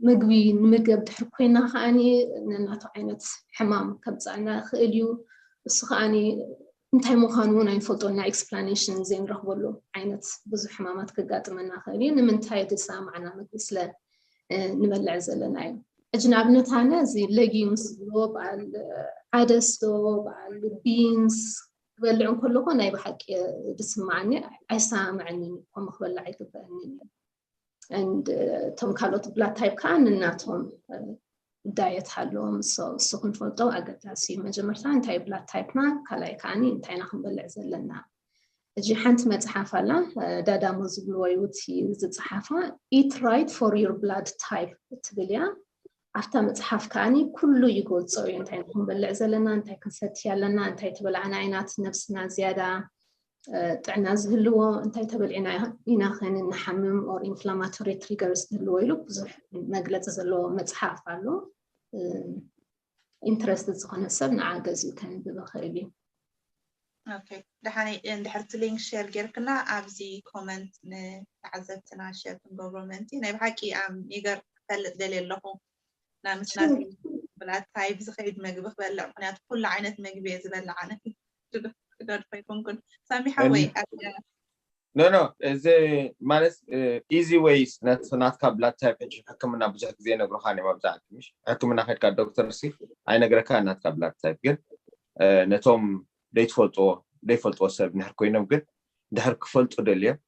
ምግቢ ንምገብ ድሕር ኮይና ከዓኒ ነናቱ ዓይነት ሕማም ከምፃልና ይኽእል እዩ። እሱ ከዓኒ እንታይ ምዃኑ እውን ኣይንፈልጦ እና explanation ዘይንረኽበሉ ዓይነት ብዙሕ ሕማማት ክጋጥመና ይኽእል እዩ። ንምንታይ ድሳማዕና ምግቢ ስለ ንበልዕ ዘለና እዩ። ሕጂ ንኣብነት ኣነ እዚ legumes ዝብልዎ በዓል ዓደስ ዶ በዓል beans ክበልዕ እንከለኹ ናይ ብሓቂ ድስማዓኒ ኣይሰማምዐንን እዩ። ከምኡ ክበልዕ ኣይግበአንን እዩ። And እቶም ካልኦት blood type ከዓ ንናቶም diet ኣለዎም። እሱ ክንፈልጦ ኣገዳሲ እዩ። መጀመርታ እንታይ blood type ና ካልኣይ ከዓኒ እንታይ ኢና ክንበልዕ ዘለና። እጂ ሓንቲ መፅሓፍ ኣላ ዳዳሞ ዝብልዎ እዩ እቲ ዝፀሓፋ eat right for your blood type እትብል እያ። ኣብታ መፅሓፍ ከዓኒ ኩሉ ይገልፆ እዩ። እንታይ ክንበልዕ ዘለና፣ እንታይ ክንሰትይ ኣለና፣ እንታይ ተበላዕና ኢና እቲ ነብስና ዝያዳ ጥዕና ዝህልዎ፣ እንታይ ተበልዕና ኢና ከን ንሓምም or inflammatory triggers ዝህልዎ ኢሉ ብዙሕ መግለፂ ዘለዎ መፅሓፍ ኣሎ። Interested ዝኾነ ሰብ ንዓ ገዚኡ ከንብብ ይኽእል እዩ። Okay፣ ደሓነይ እንድሕር እቲ link share ጌርክና ኣብዚ comment ንተዓዘብትና share ክንገብሮ ምእንቲ። ናይ ብሓቂ ኣም ይገር ክፈልጥ ደልየ ኣለኹ። ናምስና blood type ዝኸይድ መግቢ ክበልዕ፣ ምክንያቱ ኩሉ ዓይነት መግቢ እየ ዝበልዕ ኣነ። ክገድፎ ኣይኮንኩን ሳሚ ሓወይ። No no፣ እዚ ማለት easy ways ናትካ blood type ሕጂ ሕክምና ብዙሕ ግዜ ይነግሩኻ እዮም ኣብዛዕባ ምሽ ሕክምና ከድካ ዶክተር ሲ ኣይነግረካ ናትካ blood type ግን ነቶም ዘይትፈልጥዎ ዘይፈልጥዎ ሰብ ንድሕር ኮይኖም ግን ድሕር ክፈልጡ ደልዮም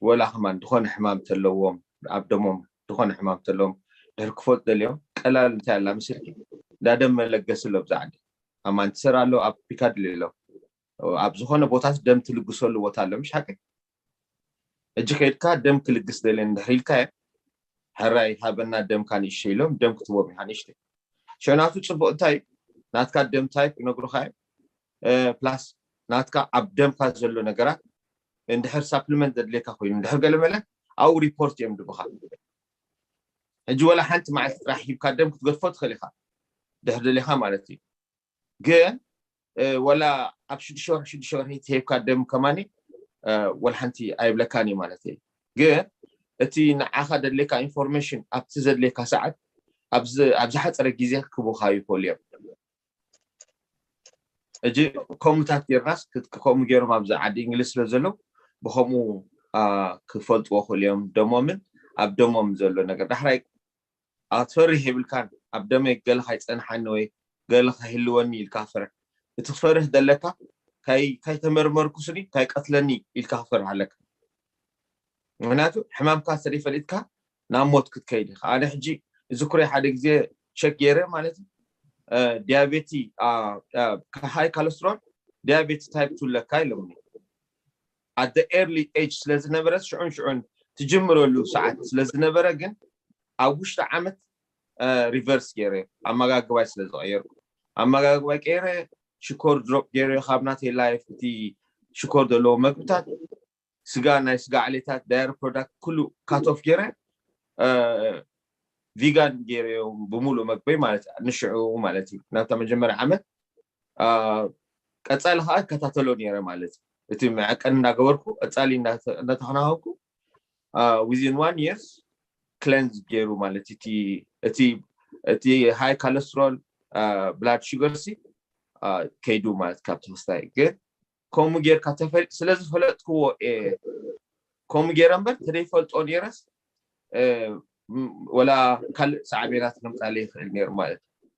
ወላ ከማን ዝኾነ ሕማም ተለዎም ኣብ ደሞም ዝኾነ ሕማም ተለዎም ድሕር ክፈልጡ ደልዮም ቀላል እንታይ ኣላ ምስልኪ ዳደም መለገሲ ኣሎ ብዛ ዓዲ ኣማንትሰር ኣሎ ኣብ ፒካድሊ ኣሎ ኣብ ዝኾነ ቦታት ደም ትልግሰሉ ቦታ ኣሎ ምሽ ሓቂ እጂ ከይድካ ደም ክልግስ ደልየ እንድሕር ኢልካዮ ሕራይ ሃበና ደምካ ንእሽተይ ኢሎም ደም ክትቦም ኢኻ ንእሽተይ ሸናቱ ፅቡቅ እንታይ ናትካ ደም ታይፕ ይነግሩካ እዮም ፕላስ ናትካ ኣብ ደምካ ዘሎ ነገራት እንድሕር ሳፕሊመንት ዘድልየካ ኮይኑ እንድሕር ገለመለ ኣብኡ ሪፖርት እዮም ድብኻ ሕጂ ወላ ሓንቲ መዓልቲ ጥራሕ ሂብካ ደም ክትገድፎ ትኽእል ኢኻ ድሕር ደሊኻ ማለት እዩ ግን ወላ ኣብ ሽዱሽተ ወርሒ ሽዱሽተ ወርሒ ትሄብካ ደም ከማኒ ወላ ሓንቲ ኣይብለካን እዩ ማለት እዩ ግን እቲ ንዓኻ ደድልየካ ኢንፎርሜሽን ኣብቲ ዘድልየካ ሰዓት ኣብ ዝሓፀረ ግዜ ክቡካ ይኽእሉ እዮም እጂ ከምኡታት ጌርናስ ከምኡ ገይሮም ኣብዚ ዓዲ እንግሊዝ ስለ ዘለዉ ብከምኡ ክፈልጥዎ ክእሉ እዮም ደሞምን ኣብ ደሞም ዘሎ ነገር ዳሕራይ ኣትፈርህ የብልካን ኣብ ደመይ ገለ ካይፀንሓኒ ወይ ገለ ከይህልወኒ ኢልካ ፍርህ እቲ ክፈርህ ዘለካ ካይተመርመርኩ ስኒ ካይቀትለኒ ኢልካ ክፈርህ ኣለካ ምክንያቱ ሕማምካ ስለ ፈሊጥካ ናብ ሞት ክትከይድ ኢኻ ኣነ ሕጂ ዝኩረ ሓደ ግዜ ቸክ ገይረ ማለት ዲያቤቲ ሃይ ካለስትሮል ዲያቤቲ ታይፕ ቱ ኣለካ ኢሎምኒ at the early age ስለ ዝነበረት ሽዑን ሽዑን ትጅምረሉ ሰዓት ስለ ዝነበረ ግን ኣብ ውሽጢ ዓመት ሪቨርስ ገይረ ኣመጋግባይ ስለ ዝቀየርኩ ኣመጋግባይ ቀይረ ሽኮር ድሮፕ ገይረ ካብ ናተይ ላይፍ እቲ ሽኮር ዘለዎ መግብታት ስጋ ናይ ስጋ ዓሌታት ዳየር ፕሮዳክት ኩሉ ካት ኦፍ ገይረ ቪጋን ገይረዮም ብምሉእ መግበይ ማለት ንሽዑ ማለት እዩ ናብታ መጀመርያ ዓመት ቀፃሊ ከዓ እከታተሎ ነይረ ማለት እዩ እቲ መዐቀን እንዳገበርኩ ቀፃሊ እንዳተከናኸንኩ within one years ክለንዝ ገይሩ ማለት እቲ ሃይ ካለስትሮል ብላድ ሹገር ሲ ከይዱ ማለት ካብ ተክስታይ ግን ከምኡ ጌርካ ተፈል ስለዝፈለጥክዎ እየ ከምኡ ጌረ እምበር ተደይፈልጦ ነይረስ ወላ ካልእ ሳዕቤናት ከምፃለ ይኽእል ነይሩ ማለት እዩ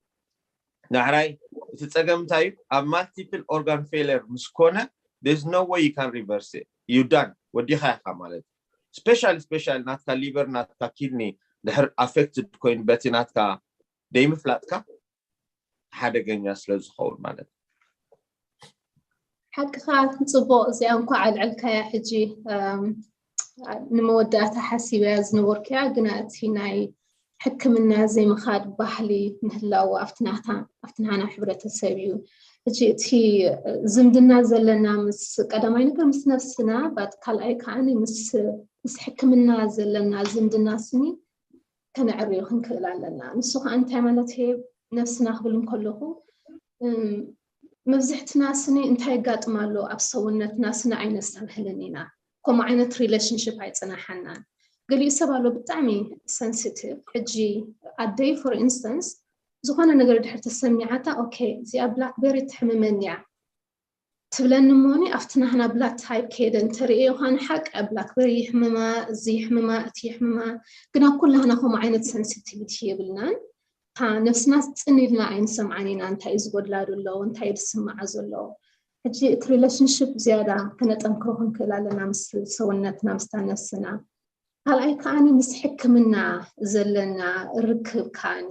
ዳሕራይ እቲ ፀገም እንታይ እዩ ኣብ multiple organ failure ምስ ኮነ there's no way you can reverse it you done ወዲኻ ኢኻ ማለት እዩ special special ናትካ liver ናትካ kidney ድሕር affected ኮይኑ በቲ ናትካ ደይምፍላጥካ ሓደገኛ ስለ ዝኸውን ማለት እዩ ሓቅኻ ፅቡቅ እዚኣ እንኳ ኣልዕልካያ ሕጂ ንመወዳእታ ሓሲበያ ዝነበርኩያ ግና እቲ ናይ ሕክምና ዘይምኻድ ባህሊ ምህላው ኣብቲ ናህና ሕብረተሰብ እዩ ሕጂ እቲ ዝምድና ዘለና ምስ ቀዳማይ ነገር ምስ ነፍስና ባት ካልኣይ ከዓ ምስ ሕክምና ዘለና ዝምድና ስኒ ከነዕርዮ ክንክእል ኣለና ንሱ ከዓ እንታይ ማለት ነፍስና ክብል እንከለኹ መብዝሕትና ስኒ እንታይ የጋጥም ኣሎ ኣብ ሰውነትና ስኒ ኣይነስተብህልን ኢና። ከምኡ ዓይነት relationship ኣይፅናሓናን። ገሊኡ ሰብ ኣሎ ብጣዕሚ sensitive። ሕጂ ኣደይ for instance ዝኾነ ነገር ድሕር ተሰሚዓታ okay እዚኣ blackberry ትሕምመኒ እያ ትብለኒ እሞኒ ኣብቲ ናህና blood type ከይደ እንተርእዮ ኳን ሓቂ blackberry ይሕምማ፣ እዚ ይሕምማ፣ እቲ ይሕምማ። ግና ኩላህና ከምኡ ዓይነት sensitivity የብልናን። ነብስና ፅን ኢልና ኣይንሰምዓን ኢና እንታይ እዩ ዝጎድላ ዘሎ እንታይ እዩ ዝስምዓ ዘሎ። ሕጂ እቲ relationship ዝያዳ ከነጠንክሮ ክንክእል ኣለና ምስ ሰውነትና ምስታ ነብስና። ካልኣይ ከዓኒ ምስ ሕክምና ዘለና ርክብ ከዓኒ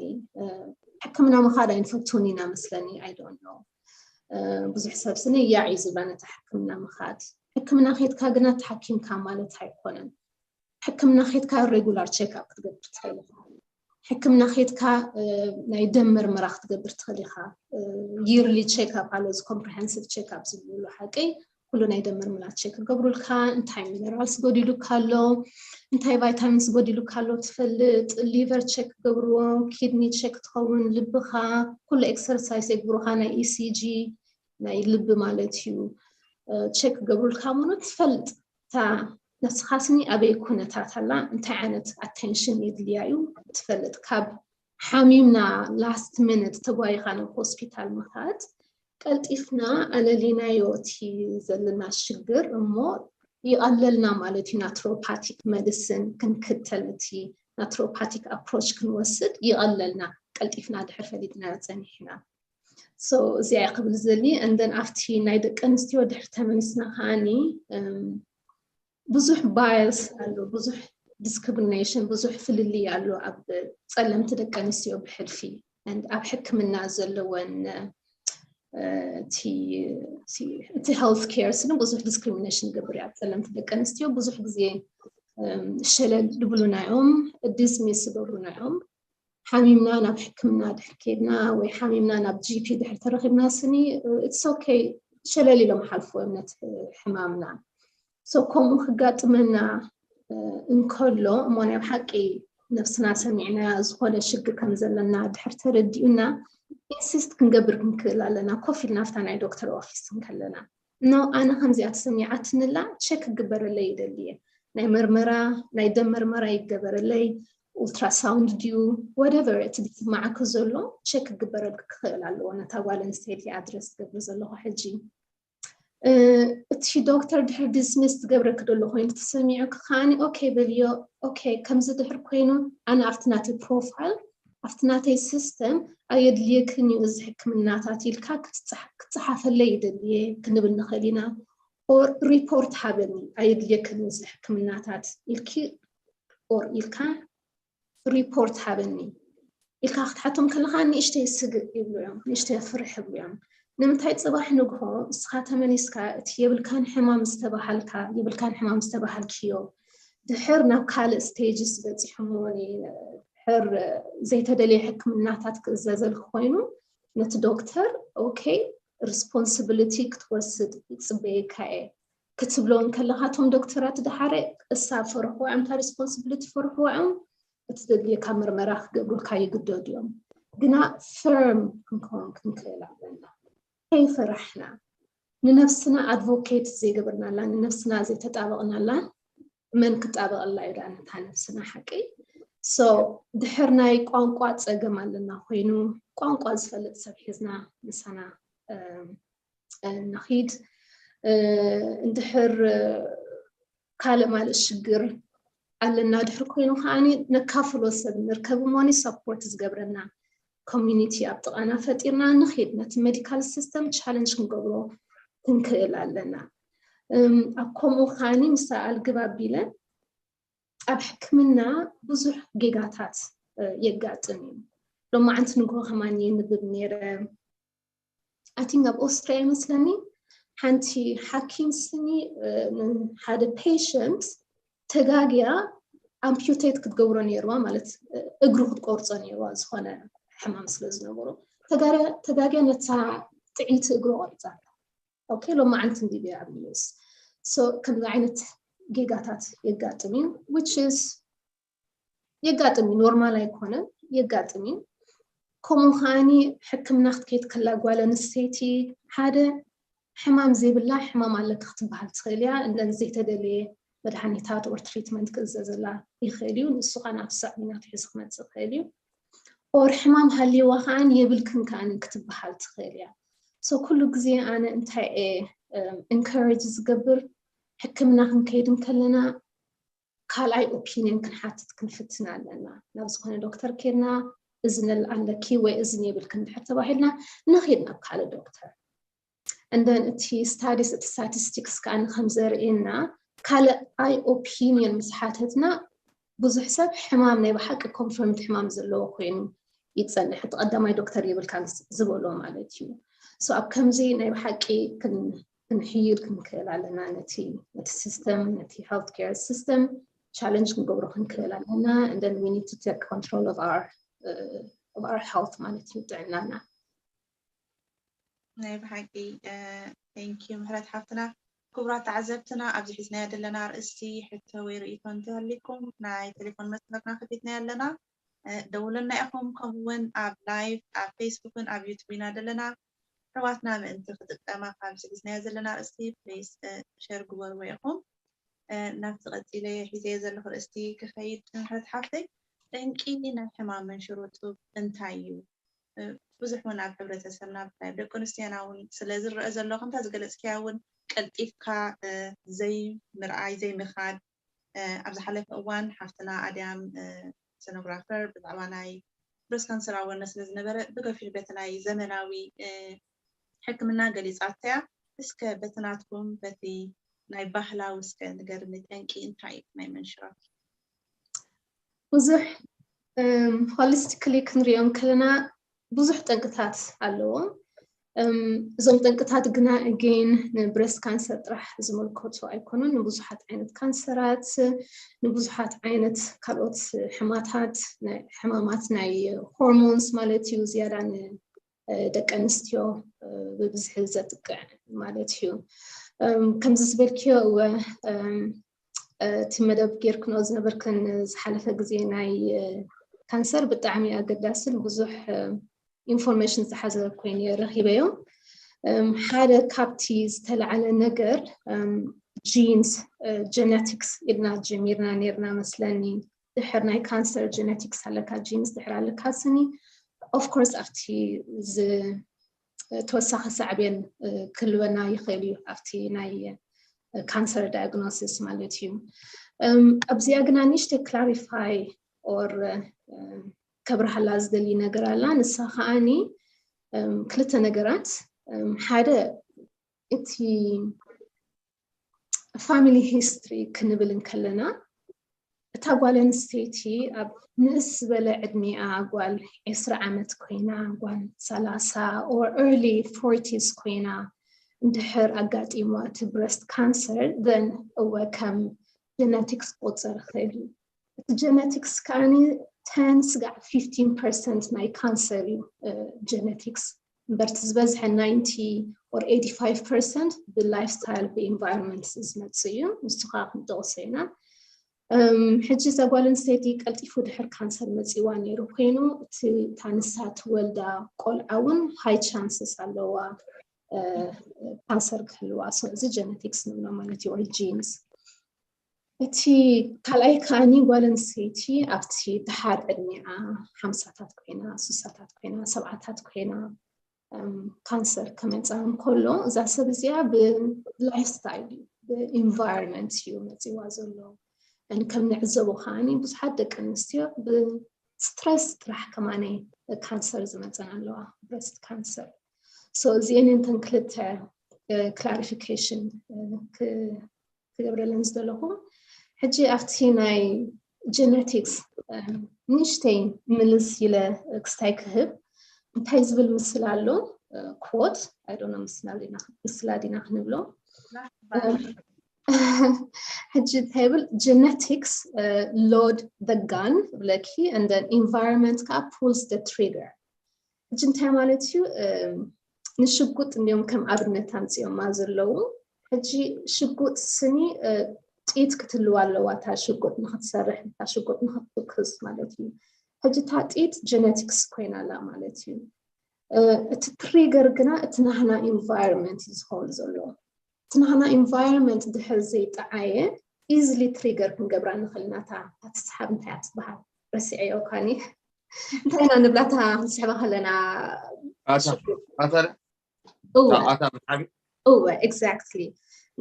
ሕክምና ምኻድ ኣይንፈቱን ኢና መስለኒ። I don't know ብዙሕ ሰብ ስኒ ያዕ እዩ ዝብላ ነታ ሕክምና ምኻድ። ሕክምና ከድካ ግና ተሓኪምካ ማለት ኣይኮነን። ሕክምና ከድካ regular check up ክትገብር ትኽእል ኢኻ። ሕክምና ከድካ ናይ ደም ምርመራ ክትገብር ትኽእል ኢኻ። Yearly check up ኣሎ እዚ comprehensive check up ዝብሉ ሓቂ ኩሉ ናይ ደም ምርመራ check ክገብሩልካ እንታይ minerals ጎዲሉካ ኣሎ እንታይ vitamins ጎዲሉካ ኣሎ ትፈልጥ። Liver check ክገብርዎ kidney check ትኸውን ልብኻ ኩሉ exercise የግብሩኻ ናይ ECG ናይ ልቢ ማለት እዩ check ክገብሩልካ ምኑ ትፈልጥ። እታ ነብስኻ ስኒ ኣበይ ኩነታት ኣላ እንታይ ዓይነት attention የድልያ እዩ ትፈልጥ። ካብ ሓሚምና last minute ተጓይኻ ናብ ሆስፒታል ምኻድ ቀልጢፍና ኣለሊናዮ እቲ ዘለና ሽግር እሞ ይቐለልና ማለት እዩ። Naturopathic medicine ክንክተል እቲ naturopathic approach ክንወስድ ይቐለልና። ቀልጢፍና ድሕር ፈሊጥና ጸኒሕና so እዚኣ ክብል ዘሊ and then ኣብቲ ናይ ደቂ ኣንስትዮ ድሕር ተመሊስና ከዓኒ ብዙሕ bias ኣሎ፣ ብዙሕ discrimination፣ ብዙሕ ፍልልይ ኣሎ ኣብ ጸለምቲ ደቂ ኣንስትዮ ብሕልፊ and ኣብ ሕክምና ዘለወን እቲ health care ስለ ብዙሕ discrimination ይገብር እዩ ኣብ ጸለምቲ ደቂ ኣንስትዮ ብዙሕ ግዜ ሸለል ዝብሉና እዮም፣ dismiss ዝገብሩና እዮም። ሓሚምና ናብ ሕክምና ድሕር ከድና ወይ ሓሚምና ናብ GP ድሕር ተረኺብና ስኒ it's okay ሸለል ኢሎም ሓልፎ እዮም ነቲ ሕማምና። So ከምኡ ክጋጥመና እንከሎ እሞ ናይ ብሓቂ ነብስና ሰሚዕና ዝኾነ ሽግር ከም ዘለና ድሕር ተረዲኡና insist ክንገብር ክንክእል ኣለና። ኮፍ ኢልና ኣብታ ናይ ዶክተር ኦፊስ እንከለና no ኣነ ከምዚኣ ተሰሚዓትንላ check ክግበረለይ ይደሊ እየ ናይ መርመራ ናይ ደም መርመራ ይገበረለይ ultrasound ድዩ whatever እቲ ዝስማዓኪ ዘሎ check ክግበረልኪ ክኽእል ኣለዎ ነታ ጓል ኣንስተይቲ ኣድረስ ትገብሪ ዘለኹ ሕጂ እቲ ዶክተር ድሕር dismiss ዝገብረኪ ዘሎ ኮይኑ ተሰሚዑኪ ከዓኒ okay በልዮ okay ከምዚ ድሕር ኮይኑ ኣነ ኣብቲ ናተይ profile ኣብቲ ናተይ system ኣየድልየክን እዩ እዚ ሕክምናታት ኢልካ ክትፅሓፈለይ ይደልየ ክንብል ንኽእል ኢና። Or report ሃበኒ ኣየድልየክን እዚ ሕክምናታት ኢልኪ or ኢልካ report ሃበኒ ኢልካ ክትሓቶም ከለካ ንእሽተይ ስግእ ይብሉ እዮም፣ ንእሽተይ ፍርሕ ይብሉ እዮም። ንምንታይ ፅባሕ ንግሆ እስኻ ተመሊስካ እቲ የብልካን ሕማም ዝተባሃልካ የብልካን ሕማም ዝተባሃልክዮ ድሕር ናብ ካልእ stages በፂሑ ድሕር ዘይተደለየ ሕክምናታት ክእዘዘልክ ኮይኑ ነቲ ዶክተር okay responsibility ክትወስድ ይፅበየካ እየ ክትብሎ እንከለካ እቶም ዶክተራት ድሓረ እሳ ፈርሕዋ እዮም እታ responsibility ፈርሕዋ እዮም እቲ ዘድልየካ ምርመራ ክገብሩልካ ይግደዱ እዮም ግና firm ክንከውን ክንክእል ኣለና ከይፈራሕና ንነብስና advocate ዘይገበርናላ ንነብስና ዘይተጣበቕናላ መን ክጣበቐላ እዩ ደኣ ነታ ነብስና ሓቂ so ድሕር ናይ ቋንቋ ፀገም ኣለና ኮይኑ ቋንቋ ዝፈልጥ ሰብ ሒዝና ምሳና ንኺድ እንድሕር ካልእ ማልእ ሽግር ኣለና ድሕር ኮይኑ ከዓኒ ነካፍሎ ሰብ ንርከብ እሞኒ support ዝገብረና community ኣብ ጥቓና ፈጢርና ንኺድ ነቲ medical system challenge ክንገብሮ ክንክእል ኣለና ኣብ ከምኡ ከዓኒ ምስ ኣልግብ ኣቢለ ኣብ ሕክምና ብዙሕ ጌጋታት የጋጥም እዩ ሎማዓንቲ ንግሆ ከማን የንብብ ነይረ I think ኣብ ኦስትሪያ ይመስለኒ ሓንቲ ሓኪም ስኒ ሓደ patient ተጋግያ amputate ክትገብሮ ነይርዋ ማለት እግሩ ክትቆርፆ ነይርዋ ዝኾነ ሕማም ስለ ዝነበሮ ተጋግያ ነታ ጥዕይቲ እግሩ ቆሪፃ okay ሎማዓንቲ እንዲብያ ኣብ news so ከምዚ ዓይነት ጌጋታት የጋጥም እዩ which is የጋጥም እዩ normal ኣይኮነን የጋጥም እዩ ከምኡ ከዓኒ ሕክምና ክትከይድ ከላ ጓል ኣንስተይቲ ሓደ ሕማም ዘይብላ ሕማም ኣለካ ክትበሃል ትኽእል እያ። እንደን ዘይተደለየ መድሃኒታት or treatment ክእዘዘላ ይኽእል እዩ። ንሱ ከዓ ናብቲ ሳዕቤናት ሒዙ ክመፅእ ይኽእል እዩ። Or ሕማም ሃልይዋ ከዓን የብልክን ከዓን ክትበሃል ትኽእል እያ። So ኩሉ ግዜ ኣነ እንታይ እየ encourage ዝገብር፣ ሕክምና ክንከይድ እንከለና ካልኣይ opinion ክንሓትት ክንፍትን ኣለና። ናብ ዝኾነ ዶክተር ኬድና እዚ ኣለኪ ወይ እዚ የብልክን ድሕር ተባሂልና ንኸይድ ናብ ካልእ ዶክተር። And then እቲ studies እቲ statistics ከዓ ከም ዘርእየና ካልኣይ opinion ምስ ሓተትና ብዙሕ ሰብ ሕማም ናይ ብሓቂ confirmed ሕማም ዘለዎ ኮይኑ ይፀንሕ። እቲ ቀዳማይ ዶክተር የብልካን ዝበሎ ማለት እዩ። So ኣብ ከምዚ ናይ ብሓቂ ክንሕይል ክንክእል ኣለና። ነቲ system ነቲ health care system challenge ክንገብሮ ክንክእል ኣለና። And then we need to take control of our of our health ማለት እዩ ጥዕናና። ናይ ብሓቂ thank you ምህረት ሓፍትና። ክቡራት ተዓዘብትና ኣብዚ ሒዝናዮ ዘለና ኣርእስቲ ሕቶ ወይ ርእይቶ እንተህሊኩም ናይ ቴሌፎን መስመርና ከፊትና ኣለና። ደውለና ኢኹም። ከምኡውን ኣብ live ኣብ Facebook ን ኣብ YouTube ኢና ዘለና። ኣሕዋትና ምእንቲ ክጥቀማ ካብዚ ሒዝናዮ ዘለና ኣርእስቲ please share ግበርዎ ኢኹም። ናብቲ ቀፂለ ሒዘዮ ዘለኹ ርእስቲ ክኸይድ ምህረት ሓፍተይ፣ ጠንቂ ናይ ሕማም መንሽሮ ጡብ እንታይ እዩ? ብዙሕ እውን ኣብ ሕብረተሰብና ብፍላይ ደቂ ኣንስትዮና እውን ስለ ዝረአ ዘሎ ከምታ ዝገለፅክያ እውን ቀልጢፍካ ዘይምርኣይ ዘይምኻድ፣ ኣብ ዝሓለፈ እዋን ሓፍትና ኣድያም ሶኖግራፈር ብዛዕባ ናይ breast cancer awareness ስለ ዝነበረ ብገፊሕ በቲ ናይ ዘመናዊ ሕክምና ገሊፃተያ። እስከ በቲ ናትኩም በቲ ናይ ባህላዊ እስከ ንገርኒ፣ ጠንቂ እንታይ እዩ ናይ መንሽሮ? ብዙሕ holistically ክንሪኦ ከለና ብዙሕ ጠንቅታት ኣለዎ። እዞም ጠንቅታት ግና again ን breast cancer ጥራሕ ዝምልከቱ ኣይኮኑን። ንብዙሓት ዓይነት ካንሰራት፣ ንብዙሓት ዓይነት ካልኦት ሕማታት፣ ሕማማት ናይ hormones ማለት እዩ፣ ዝያዳ ንደቂ ኣንስትዮ ብብዝሒ ዘጥቅዕ ማለት እዩ። ከምዚ ዝበልክዮ እወ እቲ መደብ ጌርክንኦ ዝነበርክን ዝሓለፈ ግዜ ናይ ካንሰር ብጣዕሚ ኣገዳስን ብዙሕ information ዝሓዘ ኮይኑ ረኺበዮ። ሓደ ካብቲ ዝተለዓለ ነገር genes genetics ኢልና ጀሚርና ነርና መስለኒ። ድሕር ናይ ካንሰር genetics ኣለካ፣ genes ድሕር ኣለካ ስኒ of course ኣብቲ ተወሳኺ ሳዕቤን ክህልወና ይኽእል እዩ ኣብቲ ናይ ካንሰር diagnosis ማለት እዩ። ኣብዚኣ ግና ንእሽተይ clarify or ከብርሃላ ዝደሊ ነገር ኣላ። ንሳ ከዓኒ ክልተ ነገራት፣ ሓደ እቲ family history ክንብል እንከለና እታ ጓል ኣንስተይቲ ኣብ ንእስ ዝበለ ዕድሚኣ ጓል ዕስራ ዓመት ኮይና ጓል ሰላሳ or early forties ኮይና እንድሕር ኣጋጢምዋ እቲ breast cancer then እወ ከም genetics ክቁፀር ይኽእል እዩ። እቲ genetics ከዓኒ ten ስጋዕ fifteen percent ናይ ካንሰር እዩ genetics። እምበርቲ ዝበዝሐ ninety or eighty five percent ብ lifestyle ብ environment ዝመፅእ እዩ። ንሱ ከዓ ክንጠቕሶ ኢና። ሕጂ እዛ ጓል ኣንስተይቲ ቀልጢፉ ድሕር ካንሰር መፂዋ ነይሩ ኮይኑ እቲ እታ ንሳ ትወልዳ ቆልዓ እውን high chances ኣለዋ ካንሰር ክህልዋ። So እዚ genetics ንብሎ ማለት እዩ or genes። እቲ ካልኣይ ከዓኒ ጓል ኣንስተይቲ ኣብቲ ድሓር ዕድሚኣ ሓምሳታት ኮይና ሱሳታት ኮይና ሰብዓታት ኮይና ካንሰር ክመፃ እንከሎ እዛ ሰብ እዚኣ ብ lifestyle እዩ ብ environment እዩ መፂዋ ዘሎ። ከም ንዕዘቦ ከዓኒ ብዙሓት ደቂ ኣንስትዮ ብ stress ጥራሕ ከማነይ ካንሰር ዝመፀን ኣለዋ፣ breast cancer። So እዚአን እንተን ክልተ clarification ክገብረለን ዝደለኹ። ሕጂ ኣብቲ ናይ genetics ንእሽተይ ምልስ ኢለ ክስታይ ክህብ እንታይ ዝብል ምስል ኣሎ? Quote I don't know ምስላ ዲና ክንብሎ። ሕጂ እንታይ ይብል? Genetics load the gun ብለኪ and then environment ከዓ pulls the trigger። ሕጂ እንታይ ማለት እዩ? ንሽጉጥ እንዲዮም ከም ኣብነት ኣምፅኦማ ዘለዉ። ሕጂ ሽጉጥ ስኒ ጥይት ክትልዋ ኣለዋ እታ ሽጉጥ ንክትሰርሕ እታ ሽጉጥ ንክትትኩስ ማለት እዩ። ሕጂ እታ ጢት genetics ኮይና ኣላ ማለት እዩ። እቲ trigger ግና እቲ ናህና environment እዩ ዝኸውን ዘሎ። እቲ ናህና environment ድሕር ዘይጠዓየ easily trigger ክንገብራ ንኽእል ኢና። እታ እታ ትስሓብ እንታይ እያ ትበሃል? ረሲዐዮ ካኒ እንታይ ኢና ንብላታ ክንስሕባ ከለና እወ exactly።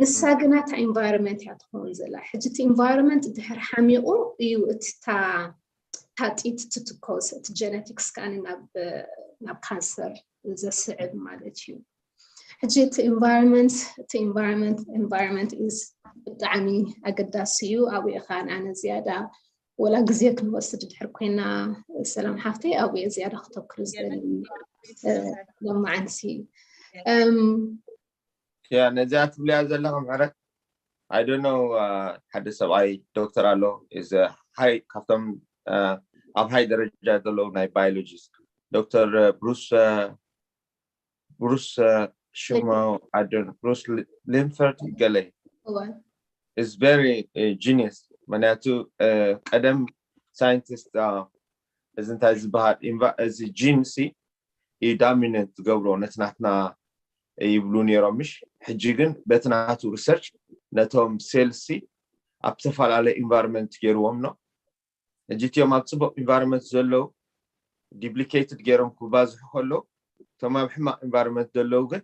ንሳ ግና እታ environment እያ ትኸውን ዘላ። ሕጂ እቲ environment ድሕር ሓሚቑ እዩ እቲ እታ ጢት ትትኮስ፣ እቲ genetics ከኣ ናብ ካንሰር ዘስዕብ ማለት እዩ። ሕጂ እቲ environment እቲ environment environment is ብጣዕሚ ኣገዳሲ እዩ። ኣብኡ ኢኻ ንኣነ ዝያዳ ወላ ግዜ ክንወስድ ድሕር ኮይና ሰላም ሓፍተይ ኣብኡ ዝያዳ ክተኩር ዝደሊ። ሎማዓንቲ ያ ነዚኣ ትብልያ ዘለኻ ምሕረት I don't know ሓደ ሰብኣይ ዶክተር ኣሎ is high ካብቶም ኣብ high ደረጃ ዘለዉ ናይ biologist ዶክተር ብሩስ ብሩስ ሽሙ ኣደን ብሩስ ሊምፈርድ ገለ is very genius። ምክንያቱ ቀደም scientist እዚ እንታይ ዝበሃል እዚ gene ሲ እዩ dominant ዝገብሮ ነቲ ናትና ይብሉ ነይሮም ምሽ። ሕጂ ግን በቲ ናቱ research ነቶም cells ሲ ኣብ ዝተፈላለየ environment ገይርዎም ነው። ሕጂ እቲኦም ኣብ ፅቡቅ environment ዘለዉ duplicated ገይሮም ክባዝሑ ከለዉ እቶም ኣብ ሕማቅ environment ዘለዉ ግን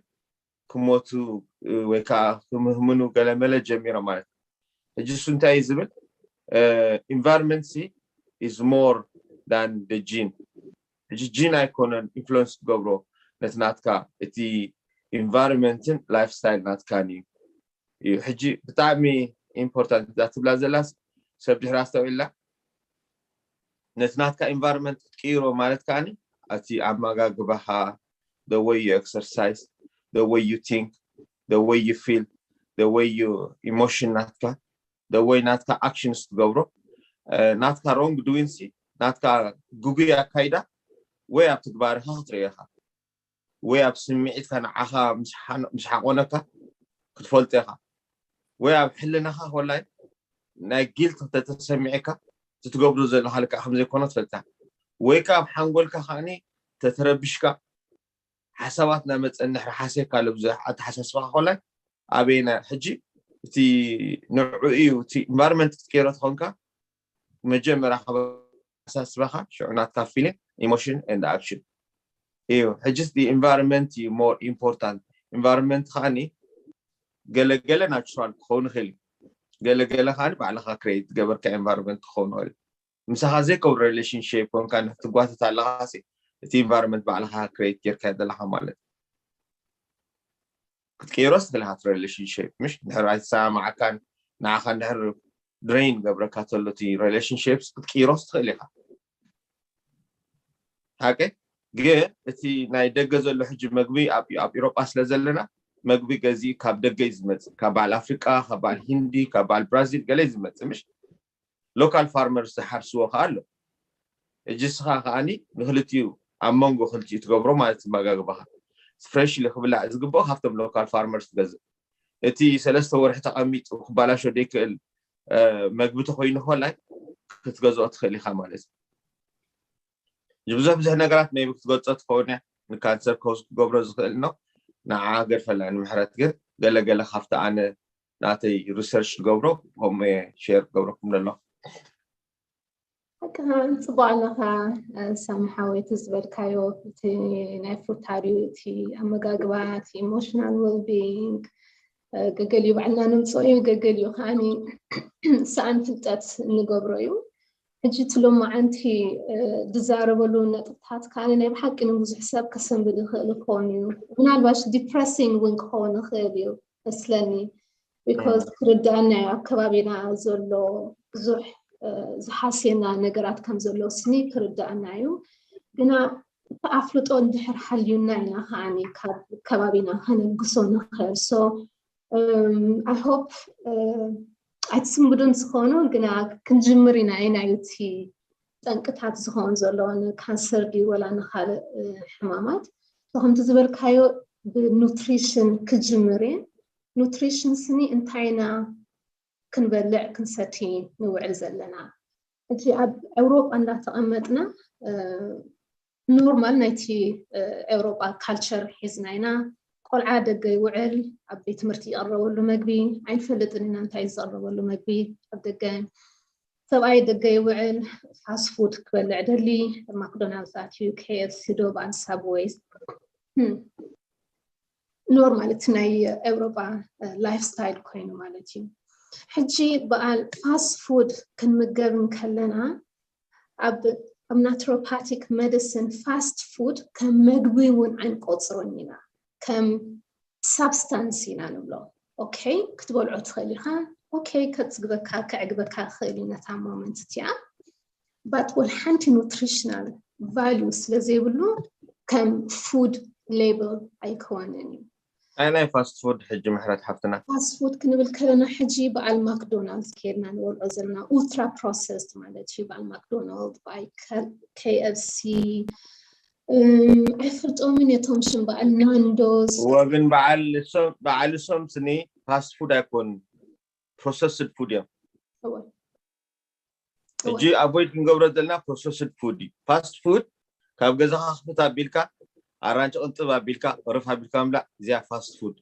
ክሞቱ ወይ ከዓ ክምህምኑ ገለመለ ጀሚሮም ማለት እዩ። ሕጂ እሱ እንታይ እዩ ዝብል environment ሲ is more than the gene። ሕጂ gene ኣይኮነን influence ትገብሮ ነቲ ናትካ እቲ environment ን lifestyle ናትካን እዩ እዩ ሕጂ ብጣዕሚ important እዛ ትብላ ዘላ ሰብ ድሕር ኣስተውዒላ ነቲ ናትካ environment ክትቅይሮ ማለት ከዓኒ እቲ ኣመጋግባኻ the way you exercise the way you think the way you feel the way you emotion ናትካ the way ናትካ actions ትገብሮ ናትካ wrong doing ሲ ናትካ ግጉይ ኣካይዳ ወይ ኣብ ትግባርካ ክትርእየኻ ወይ ኣብ ስምዒትካ ንዓኻ ምስ ሓቆነካ ክትፈልጦ ኢኻ ወይ ኣብ ሕልናኻ ኮላይ ናይ guilt ተተሰሚዕካ ትትገብሮ ዘለካ ልክዕ ከምዘይኮነ ትፈልጣ ወይ ከዓ ኣብ ሓንጎልካ ከዓኒ ተተረቢሽካ ሓሳባት እናመፀ እንድሕር ሓሲብካ ኣሎ ብዙሕ ኣተሓሳስባኻ ኮላይ ኣበየና ሕጂ እቲ ንዕኡ እዩ እቲ environment ክትቀይሮ ትኾንካ መጀመርያ ካብ ኣተሓሳስባኻ ሽዑ ናትካ feeling emotion and action እዩ ሕጂ the environment እዩ more important environment ከዓኒ ገለገለ natural ክኸውን ይኽእል እዩ ገለገለ ከዓኒ ባዕልኻ create ገበርካ environment ክኸውን ይኽእል ምሳኻ ዘይከውን relationship ኮንካ ክትጓተት ኣለኻ እቲ environment ባዕልኻ create ጌርካ ዘለኻ ማለት ክትቅይሮስ ትኽእል ኢኻ relationship ምሽ ድሕር ኣይተሰማማዓካን ንዓኻ ድሕር drain ገብረካ ተሎ እቲ relationship ክትቅይሮስ ትኽእል ኢኻ ሓቂ ግን እቲ ናይ ደገ ዘሎ ሕጂ መግቢ ኣብ ኤሮጳ ስለ ዘለና መግቢ ገዚ ካብ ደገ እዩ ዝመፅእ ካብ በዓል ኣፍሪቃ ካብ በዓል ሂንዲ ካብ በዓል ብራዚል ገለ እዩ ዝመፅእ ምሽ local farmers ዝሓርስዎ ከዓ ኣሎ እጅስኻ ከዓኒ ንክልቲኡ ኣብ መንጎ ክልቲኡ ትገብሮ ማለት መጋግባኻ freshly ክብላዕ ዝግብኦ ካብቶም local farmers ትገዝእ እቲ ሰለስተ ወርሒ ተቐሚጡ ክባላሾ ደይክእል መግቢ ተኮይኑ ኮላይ ክትገዝኦ ትኽእል ኢኻ ማለት እዩ ብዙሕ ብዙሕ ነገራት maybe ክትገልፆ ትኸውን እያ ንካንሰር cause ክገብሮ ዝኽእል ነው ንዓ ገድፈላ ንምሕረት ግን ገለገለ ካብቲ ኣነ ናተይ research ዝገብሮ ከምኡ እየ share ክገብረኩም ዘሎ ሓቅኻ ጽቡቕ ኣለኻ ሳሚ ሓወይ እቲ ዝበልካዮ እቲ ናይ ፍሩታሪ እቲ ኣመጋግባ እቲ emotional well being ገገሊኡ ባዕልና ንምፅኦ እዩ ገገሊኡ ከዓኒ ሰኣን ፍልጠት እንገብሮ እዩ ሕጂ እቲ ሎማዓንቲ ዝዛረበሉ ነጥብታት ከዓኒ ናይ ብሓቂ ንብዙሕ ሰብ ከሰንብድ ይኽእል ይኸውን እዩ ምናልባሽ depressing እውን ክኸውን ይኽእል እዩ መስለኒ because ክርዳእና እዩ ኣብ ከባቢና ዘሎ ብዙሕ ዝሓስየና ነገራት ከም ዘሎ ስኒ ክርዳእና እዩ ግና እቲ ኣፍልጦ እንድሕር ሓልዩና ኢና ከዓኒ ካብ ከባቢና ከነግሶ ንኽእል so I hope ኣይትስንብዱን ዝኾኑ ግና ክንጅምር ኢና ናይ ናዩ እቲ ጠንቅታት ዝኸውን ዘሎ ንካንሰር ድዩ ወላ ንካልእ ሕማማት ከምቲ ዝበልካዮ ብኑትሪሽን ክጅምር እየ ኑትሪሽን ስኒ እንታይ ኢና ክንበልዕ ክንሰቲ ንውዕል ዘለና ሕጂ ኣብ ኤውሮጳ እንዳተቐመጥና ኖርማል ናይቲ ኤውሮጳ ካልቸር ሒዝና ኢና። ቆልዓ ደገ ይውዕል፣ ኣብ ቤት ትምህርቲ ይቐረበሉ መግቢ ኣይንፈልጥን ኢና፣ እንታይ ዝቐረበሉ መግቢ ኣብ ደገ። ሰብኣይ ደገ ይውዕል፣ ፋስት ፉድ ክበልዕ ደሊ፣ ማክዶናልድስ ኣትዩ፣ ኬኤፍሲ ዶ በዓል ሳብወይ። ኖርማል እቲ ናይ ኤውሮጳ ላይፍ ስታይል ኮይኑ ማለት እዩ። ሕጂ በዓል ፋስት ፉድ ክንምገብ እንከለና ኣብ ኣብ ናትሮፓቲክ ሜዲሲን ፋስት ፉድ ከም መግቢ እውን ኣይንቆፅሮን ኢና፣ ከም ሳብስታንስ ኢና ንብሎ። ኦኬ፣ ክትበልዖ ትኽእል ኢኻ። ኦኬ፣ ከፅግበካ ከዕግበካ ክኽእል እዩ ነታ ሞመንት እቲኣ። ባት ወላ ሓንቲ ኑትሪሽናል ቫልዩ ስለ ዘይብሉ ከም ፉድ ሌብል ኣይከወንን እዩ። ኣይ ናይ ፋስት ፉድ ሕጂ ምሕረት ሓፍትና ፋስት ፉድ ክንብል ከለና ሕጂ በዓል ማክዶናልድስ ከይድና ንበልዖ ዘለና ኡልትራ ፕሮሰስድ ማለት እዩ። በዓል ማክዶናልድ ባይ ኬኤፍሲ ኣይፈልጦምን እቶም ሽም በዓል ናንዶስ እወ ግን በዓል እሶም በዓል እሶም ስኒ ፋስት ፉድ ኣይኮኑ ፕሮሰስድ ፉድ እዮም። ሕጂ ኣቮይድ ክንገብሮ ዘለና ፕሮሰስድ ፉድ እዩ። ፋስት ፉድ ካብ ገዛኻ ክፍት ኣቢልካ ኣራንቺ ቅንጥብ ኣቢልካ ቅርፍ ኣቢልካ ምብላዕ እዚኣ ፋስት ፉድ።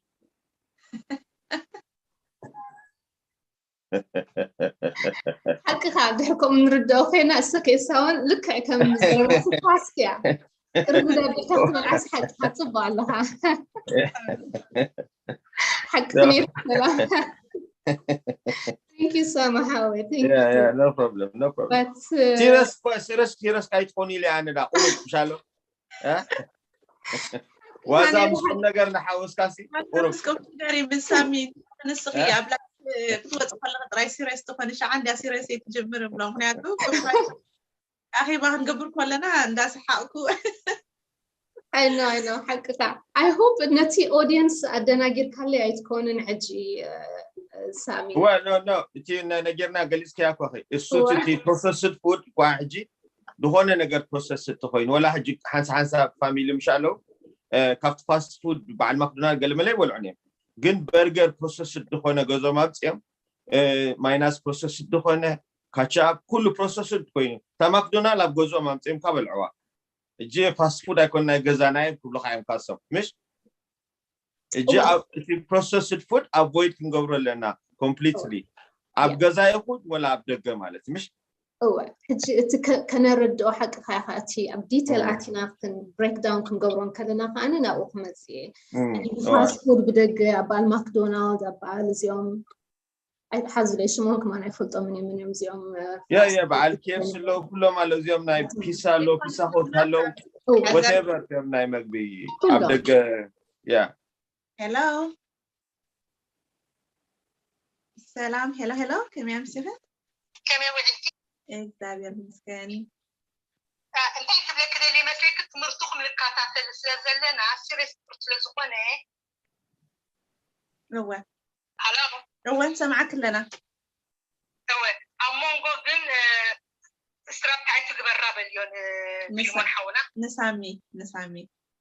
ሓቅኻ ድሕር ከምኡ ንርድኦ ኮይና እሰ ከይሳውን ልክዕ ከም ዘረባሲ ፋስት እያ። ቅርብ ዘቢልካ ክትበልዓስ ሓቅኻ ጽቡቅ ኣለኻ። ሓቂ ነይሩ ሰላም። Thank you so much ሓወይ። Thank Yeah, you. yeah, no problem, no problem. But uh, ሲረስ ሲረስ ሲረስ ካይትኾኑ ኢለ ኣነ ዳ ቁሩብ ምሻሎ ዋዛ ምስ ቁም ነገር ንሓወስካሲ ቁሩብ ስኮምፒደር ምስ ሳሚ ንስኺ ኣብ ላይፍ ክትወፂ ከለኺ ጥራይ ሲሪየስ ትኾኒ ሸዓ እንዲያ ሲሪየስ እየ ትጅምር እብሎ ምክንያቱ ኣኼባ ክንገብር ከለና እንዳሰሓቕኩ I know, I know ሓቅካ። I hope ነቲ ኦዲየንስ ኣደናጊርካለይ ኣይትኮንን ሕጂ ሳሚ። Well, no, no. እቲ ነጊርና ገሊፅክያ ኮኺ እሱ እቲ ፕሮሰስድ ፉድ እኳ ሕጂ ዝኾነ ነገር ፕሮሰስ ተኮይኑ ወላ ሕጂ ሓንሳ ሓንሳ ፋሚሊ ምሻ ኣለዉ ካብቲ ፋስት ፉድ በዓል ማክዶናልድ ገለመለ ይበልዑን እዮም። ግን በርገር ፕሮሰስድ ዝኾነ ገዞም ኣብፅኦም ማይናስ ፕሮሰስድ ዝኾነ ካቻፕ ኩሉ ፕሮሰስድ ኮይኑ እታ ማክዶናልድ ኣብ ገዝኦም ኣምፅኦም ካብ በልዕዋ እጂ ፋስት ፉድ ኣይኮን ናይ ገዛና እዮም ክብሉካ እዮም ካሶም ምሽ እጂ እቲ ፕሮሰስድ ፉድ ኣቮይድ ክንገብሮ ኣለና ኮምፕሊትሊ ኣብ ገዛ ይኹን ወላ ኣብ ደገ ማለት ምሽ እወ ሕጂ እቲ ከነረድኦ ሓቅኻ ኢኻ እቲ ኣብ ዲቴል ኣቲና ብሬክዳውን ክንገብሮ ከለና ከዓኒ ናብኡ ክመፅእ እየ ፋስት ፉድ ብደገ ኣበዓል ማክዶናልድ ኣበዓል እዚኦም ኣይትሓዙለይ ሽሞም ከማን ኣይፈልጦምን እዮም እዮም እዚኦም ያ ያ በዓል ኬፍሲ ኣለዉ ኩሎም ኣለዉ እዚኦም ናይ ፒሳ ኣለዉ ፒሳ ሆት ኣለዉ ወቴቨር እዮም ናይ መግቢ ኣብ ደገ ያ ሄሎ ሰላም ሄሎ ሄሎ ከመይ ኣምሲኺ ከመይ ውዕልቲ እግዚኣብሔር ምስገን እንታይ ክብለኪ ደልየ መስለኪ ትምህርትኹም ንከታተል ስለ ዘለና ሲሪየስ ትምህርቲ ስለ ዝኾነ እወ ሃሎ እወ ንሰምዓኪ ኣለና እወ ኣብ መንጎ ግን ስትራፕ ኣይትግበራ በልዮ ንፊልሞን ሓውና ንሳሚ ንሳሚ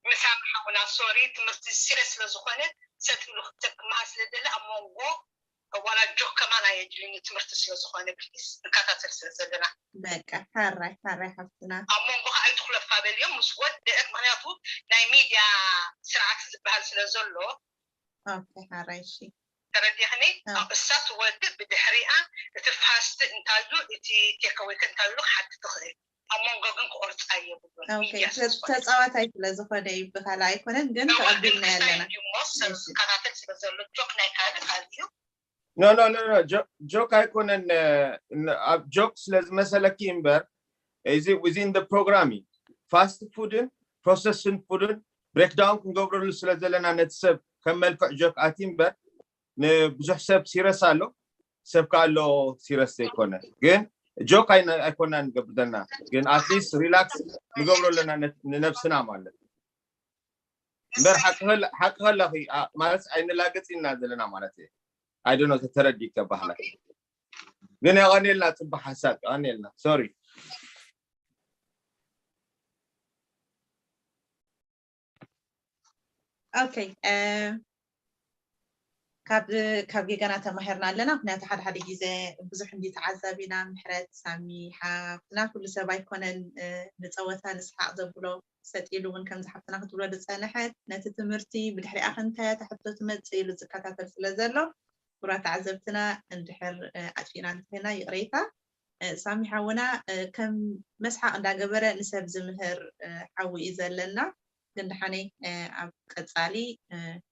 ምሳም ሓውና ሶሪ ትምህርቲ ሲሪየስ ስለ ዝኾነ ሰጥ ኢሉ ክመሃር ስለ ደለ ኣብ መንጎ ዋላ ጆክ ከማን ኣየድልን እዩ ትምህርቲ ስለ ዝኾነ ፕሊስ ንከታተል ስለ ዘለና በቃ ታራይ ታራይ ሓፍትና ኣብ መንጎ ከዓ ኣይትኩለፋ በልዮም ምስ ወደአት ምክንያቱ ናይ ሚድያ ስርዓት ዝበሃል ስለ ዘሎ ኦኬ ታራይ እሺ ተረዲኽኒ እሳ ትወድእ ብድሕሪኣ እቲ ፋስት እንታዩ እቲ ቴከወይ እንታዩ ክሓቲ ትኽእል ኣብ መንጎ ግን ክቆርፃ የብሉን ኦኬ ተፃዋታይ ስለ ዝኾነ እዩ ብካላ ኣይኮነን ግን ተቐቢልና ኣለና ዝከታተል ስለ ዘሎ ጆክ ናይ ካልእ ካልእ እዩ no no no no ጆክ ኣይኮነን ኣብ ጆክ ስለ ዝመሰለኪ እምበር እዚ within the program እዩ ፋስት ፉድን ፕሮሰስን ፉድን ብሬክዳውን ክንገብረሉ ስለ ዘለና ነቲ ሰብ ከም መልክዕ ጆክ ኣቲ እምበር ንብዙሕ ሰብ ሲረስ ኣሎ ሰብ ከ ኣሎ ሲረስ ዘይኮነ ግን ጆክ ኣይኮና ንገብር ዘለና ግን ኣትሊስት ሪላክስ ንገብሮ ኣለና ንነብስና ማለት እምበር ሓቂ ከለኺ ማለት ኣይንላገፅ ኢና ዘለና ማለት እዩ ኣይደኖ ተተረዲከ ባህላ ግን የቐኔልና ፅቡቅ ሓሳብ የቐኔልና ሶሪ Okay. Uh, ካብ ካብ ጌጋና ተማሂርና ኣለና። ምክንያቱ ሓደ ሓደ ግዜ ብዙሕ እንዲ ተዓዛቢና። ምሕረት፣ ሳሚ ሓፍትና፣ ኩሉ ሰብ ኣይኮነን ንፀወታ ንስሓቅ ዘብሎ፣ ሰጥ ኢሉ እውን ከምዚ ሓፍትና ክትብሎ ዝፀንሐት፣ ነቲ ትምህርቲ ብድሕሪኣ ከ እንታይ እያ ሕቶ ትመፅእ ኢሉ ዝከታተል ስለ ዘሎ፣ ክቡራት ተዓዘብትና፣ እንድሕር ኣጥፊእና እንተኮይና ይቕሬታ። ሳሚ ሓውና ከም መስሓቕ እንዳገበረ ንሰብ ዝምህር ሓዊ እዩ ዘለና። ግን ደሓነይ ኣብ ቀፃሊ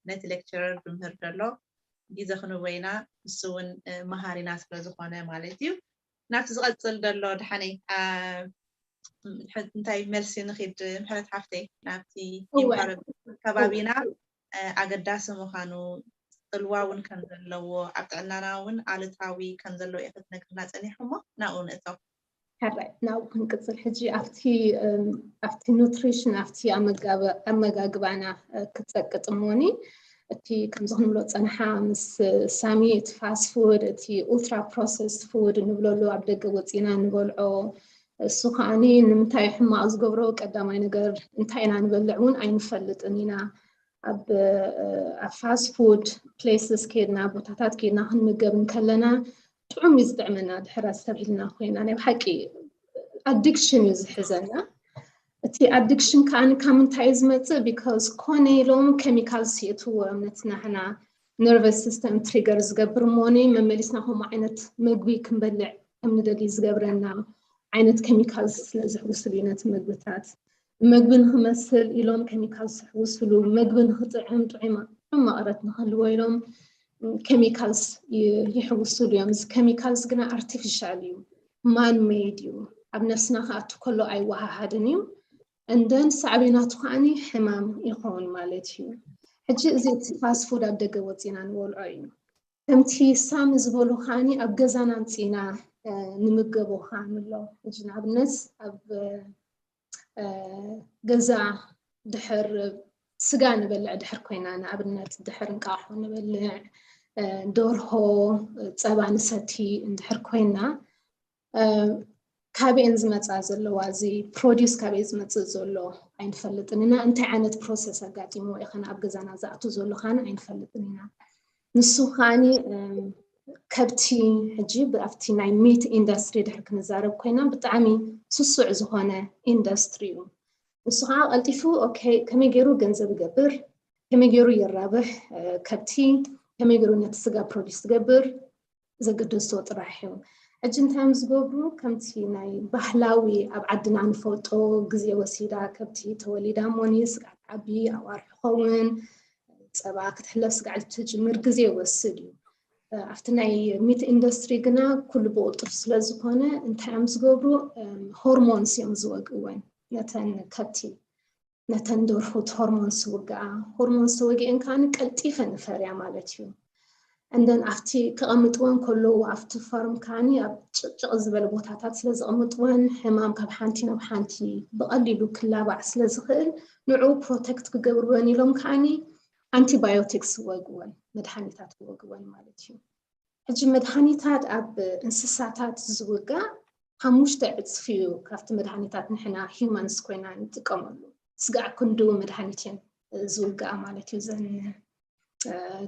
ነቲ ሌክቸረር ዝምህር ዘሎ ግዜ ክንህቦ ኢና። ንሱ እውን መሃሪና ስለ ዝኾነ ማለት እዩ። ናብቲ ዝቐፅል ዘሎ ደሓነይ እንታይ መልሲ ንኺድ? ምሕረት ሓፍተይ፣ ናብቲ ከባቢና ኣገዳሲ ምዃኑ፣ ፅልዋ እውን ከም ዘለዎ፣ ኣብ ጥዕናና እውን ኣሉታዊ ከም ዘለዎ ኢኺ ክትነግርና ፀኒሕኪ፣ እሞ ናብኡ ንእቶ። ሕራይ፣ ናብኡ ክንቅፅል። ሕጂ ኣብቲ ኣብቲ ኑትሪሽን፣ ኣብቲ ኣመጋግባና ክትፀቅጥ እሞኒ፣ እቲ ከምዚ ክንብሎ ፀንሓ ምስ ሳሚ፣ እቲ ፋስት ፉድ፣ እቲ ኡልትራ ፕሮሰስድ ፉድ ንብለሉ፣ ኣብ ደገ ወፂና ንበልዖ፣ እሱ ከዓኒ ንምንታይ ሕማቕ ዝገብሮ ቀዳማይ ነገር እንታይ ኢና ንበልዕ እውን ኣይንፈልጥን ኢና። ኣብ ኣብ ፋስት ፉድ ፕሌስስ ከድና፣ ቦታታት ከድና ክንምገብ እንከለና ጥዑም እዩ ዝጥዕመና፣ ድሕር ኣስተብሂልና ኮይና። ናይ ብሓቂ ኣዲክሽን እዩ ዝሕዘና። እቲ ኣዲክሽን ከዓኒ ካብ ምንታይ እዩ ዝመፅእ? ቢካዝ ኮነ ኢሎም ኬሚካልስ ይእትዎም ነቲ ናህና ነርቨስ ሲስተም ትሪገር ዝገብር እሞኒ፣ መመሊስና ከምኡ ዓይነት ምግቢ ክንበልዕ ከም ንደሊ ዝገብረና ዓይነት ኬሚካልስ ስለ ዝሕውስሉ እዩ ነቲ ምግብታት። ምግቢ ንክመስል ኢሎም ኬሚካልስ ይሕውስሉ፣ ምግቢ ንክጥዕም ጥዑይ ጥዑም መቐረት ንክህልዎ ኢሎም ኬሚካልስ ይሕውስሉ እዮም። እዚ ኬሚካልስ ግና ኣርቲፊሻል እዩ፣ ማን ሜድ እዩ፣ ኣብ ነፍስና ክኣቱ ከሎ ኣይወሃሃድን እዩ። እንደን ሳዕቤናቱ ከዓኒ ሕማም ይኸውን ማለት እዩ። ሕጂ እዚ እቲ ፋስት ፉድ ኣብ ደገ ወፂና ንበልዖ እዩ። ከምቲ ሳሚ ዝበሎ ከዓኒ ኣብ ገዛና ኣምፂና ንምገቦ ከዓኒ ኣሎ። ሕጂ ንኣብነት ኣብ ገዛ ድሕር ስጋ ንበልዕ ድሕር ኮይና፣ ንኣብነት ድሕር እንቃቑሖ ንበልዕ፣ ደርሆ፣ ፀባ ንሰቲ እንድሕር ኮይና፣ ካበኤን ዝመፃ ዘለዋ፣ እዚ ፕሮዲስ ካበኤ ዝመፅእ ዘሎ ኣይንፈልጥን ኢና። እንታይ ዓይነት ፕሮሰስ ኣጋጢምዎ እዩ ከነ ኣብ ገዛና ዝኣቱ ዘሎ ከነ ኣይንፈልጥን ኢና። ንሱ ከዓኒ ከብቲ፣ ሕጂ ኣብቲ ናይ ሚት ኢንዳስትሪ ድሕር ክንዛረብ ኮይና፣ ብጣዕሚ ስሱዕ ዝኾነ ኢንዳስትሪ እዩ። ንሱ ከዓ ቀልጢፉ ኦኬ ከመይ ገይሩ ገንዘብ ይገብር፣ ከመይ ገይሩ የራብሕ፣ ከብቲ ከመይ ገይሩ ነቲ ስጋ ፕሮዲስ ትገብር፣ ዘገደስቶ ጥራሕ እዩ። ሕጂ እንታይ እዮም ዝገብሩ? ከምቲ ናይ ባህላዊ ኣብ ዓድና ንፈልጦ፣ ግዜ ወሲዳ ከብቲ ተወሊዳ እሞኒ ስጋዕ ትዓቢ፣ ኣዋርሕ ክኸውን፣ ፀባ ክትሕለብ፣ ስጋዕ ትጅምር፣ ግዜ ይወስድ እዩ። ኣብቲ ናይ ሚት ኢንዱስትሪ ግና ኩሉ ብቁልጡፍ ስለ ዝኾነ እንታይ እዮም ዝገብሩ? ሆርሞንስ እዮም ዝወግእወን ነተን ከብቲ። ነተን ደርሁት ሆርሞንስ ውግኣ። ሆርሞንስ ተወጊአን ከዓኒ ቀልጢፈን ይፈርያ ማለት እዩ። እንደን ኣብቲ ከቐምጥወን ከለዉ ኣብቲ ፋርም ከዓኒ ኣብ ጭቕጭቕ ዝበለ ቦታታት ስለ ዘቐምጥወን ሕማም ካብ ሓንቲ ናብ ሓንቲ ብቐሊሉ ክላባዕ ስለ ዝኽእል ንዑ ፕሮቴክት ክገብርወን ኢሎም ከዓኒ ኣንቲባዮቲክስ ይወግወን፣ መድሓኒታት ይወግወን ማለት እዩ። ሕጂ መድሓኒታት ኣብ እንስሳታት ዝውጋእ ሓሙሽተ ዕፅፊ እዩ ካብቲ መድሓኒታት ንሕና ሂውማንስ ኮይና ንጥቀመሉ። ስጋዕ ክንድኡ መድሓኒት እየን ዝውግኣ ማለት እዩ። ዘን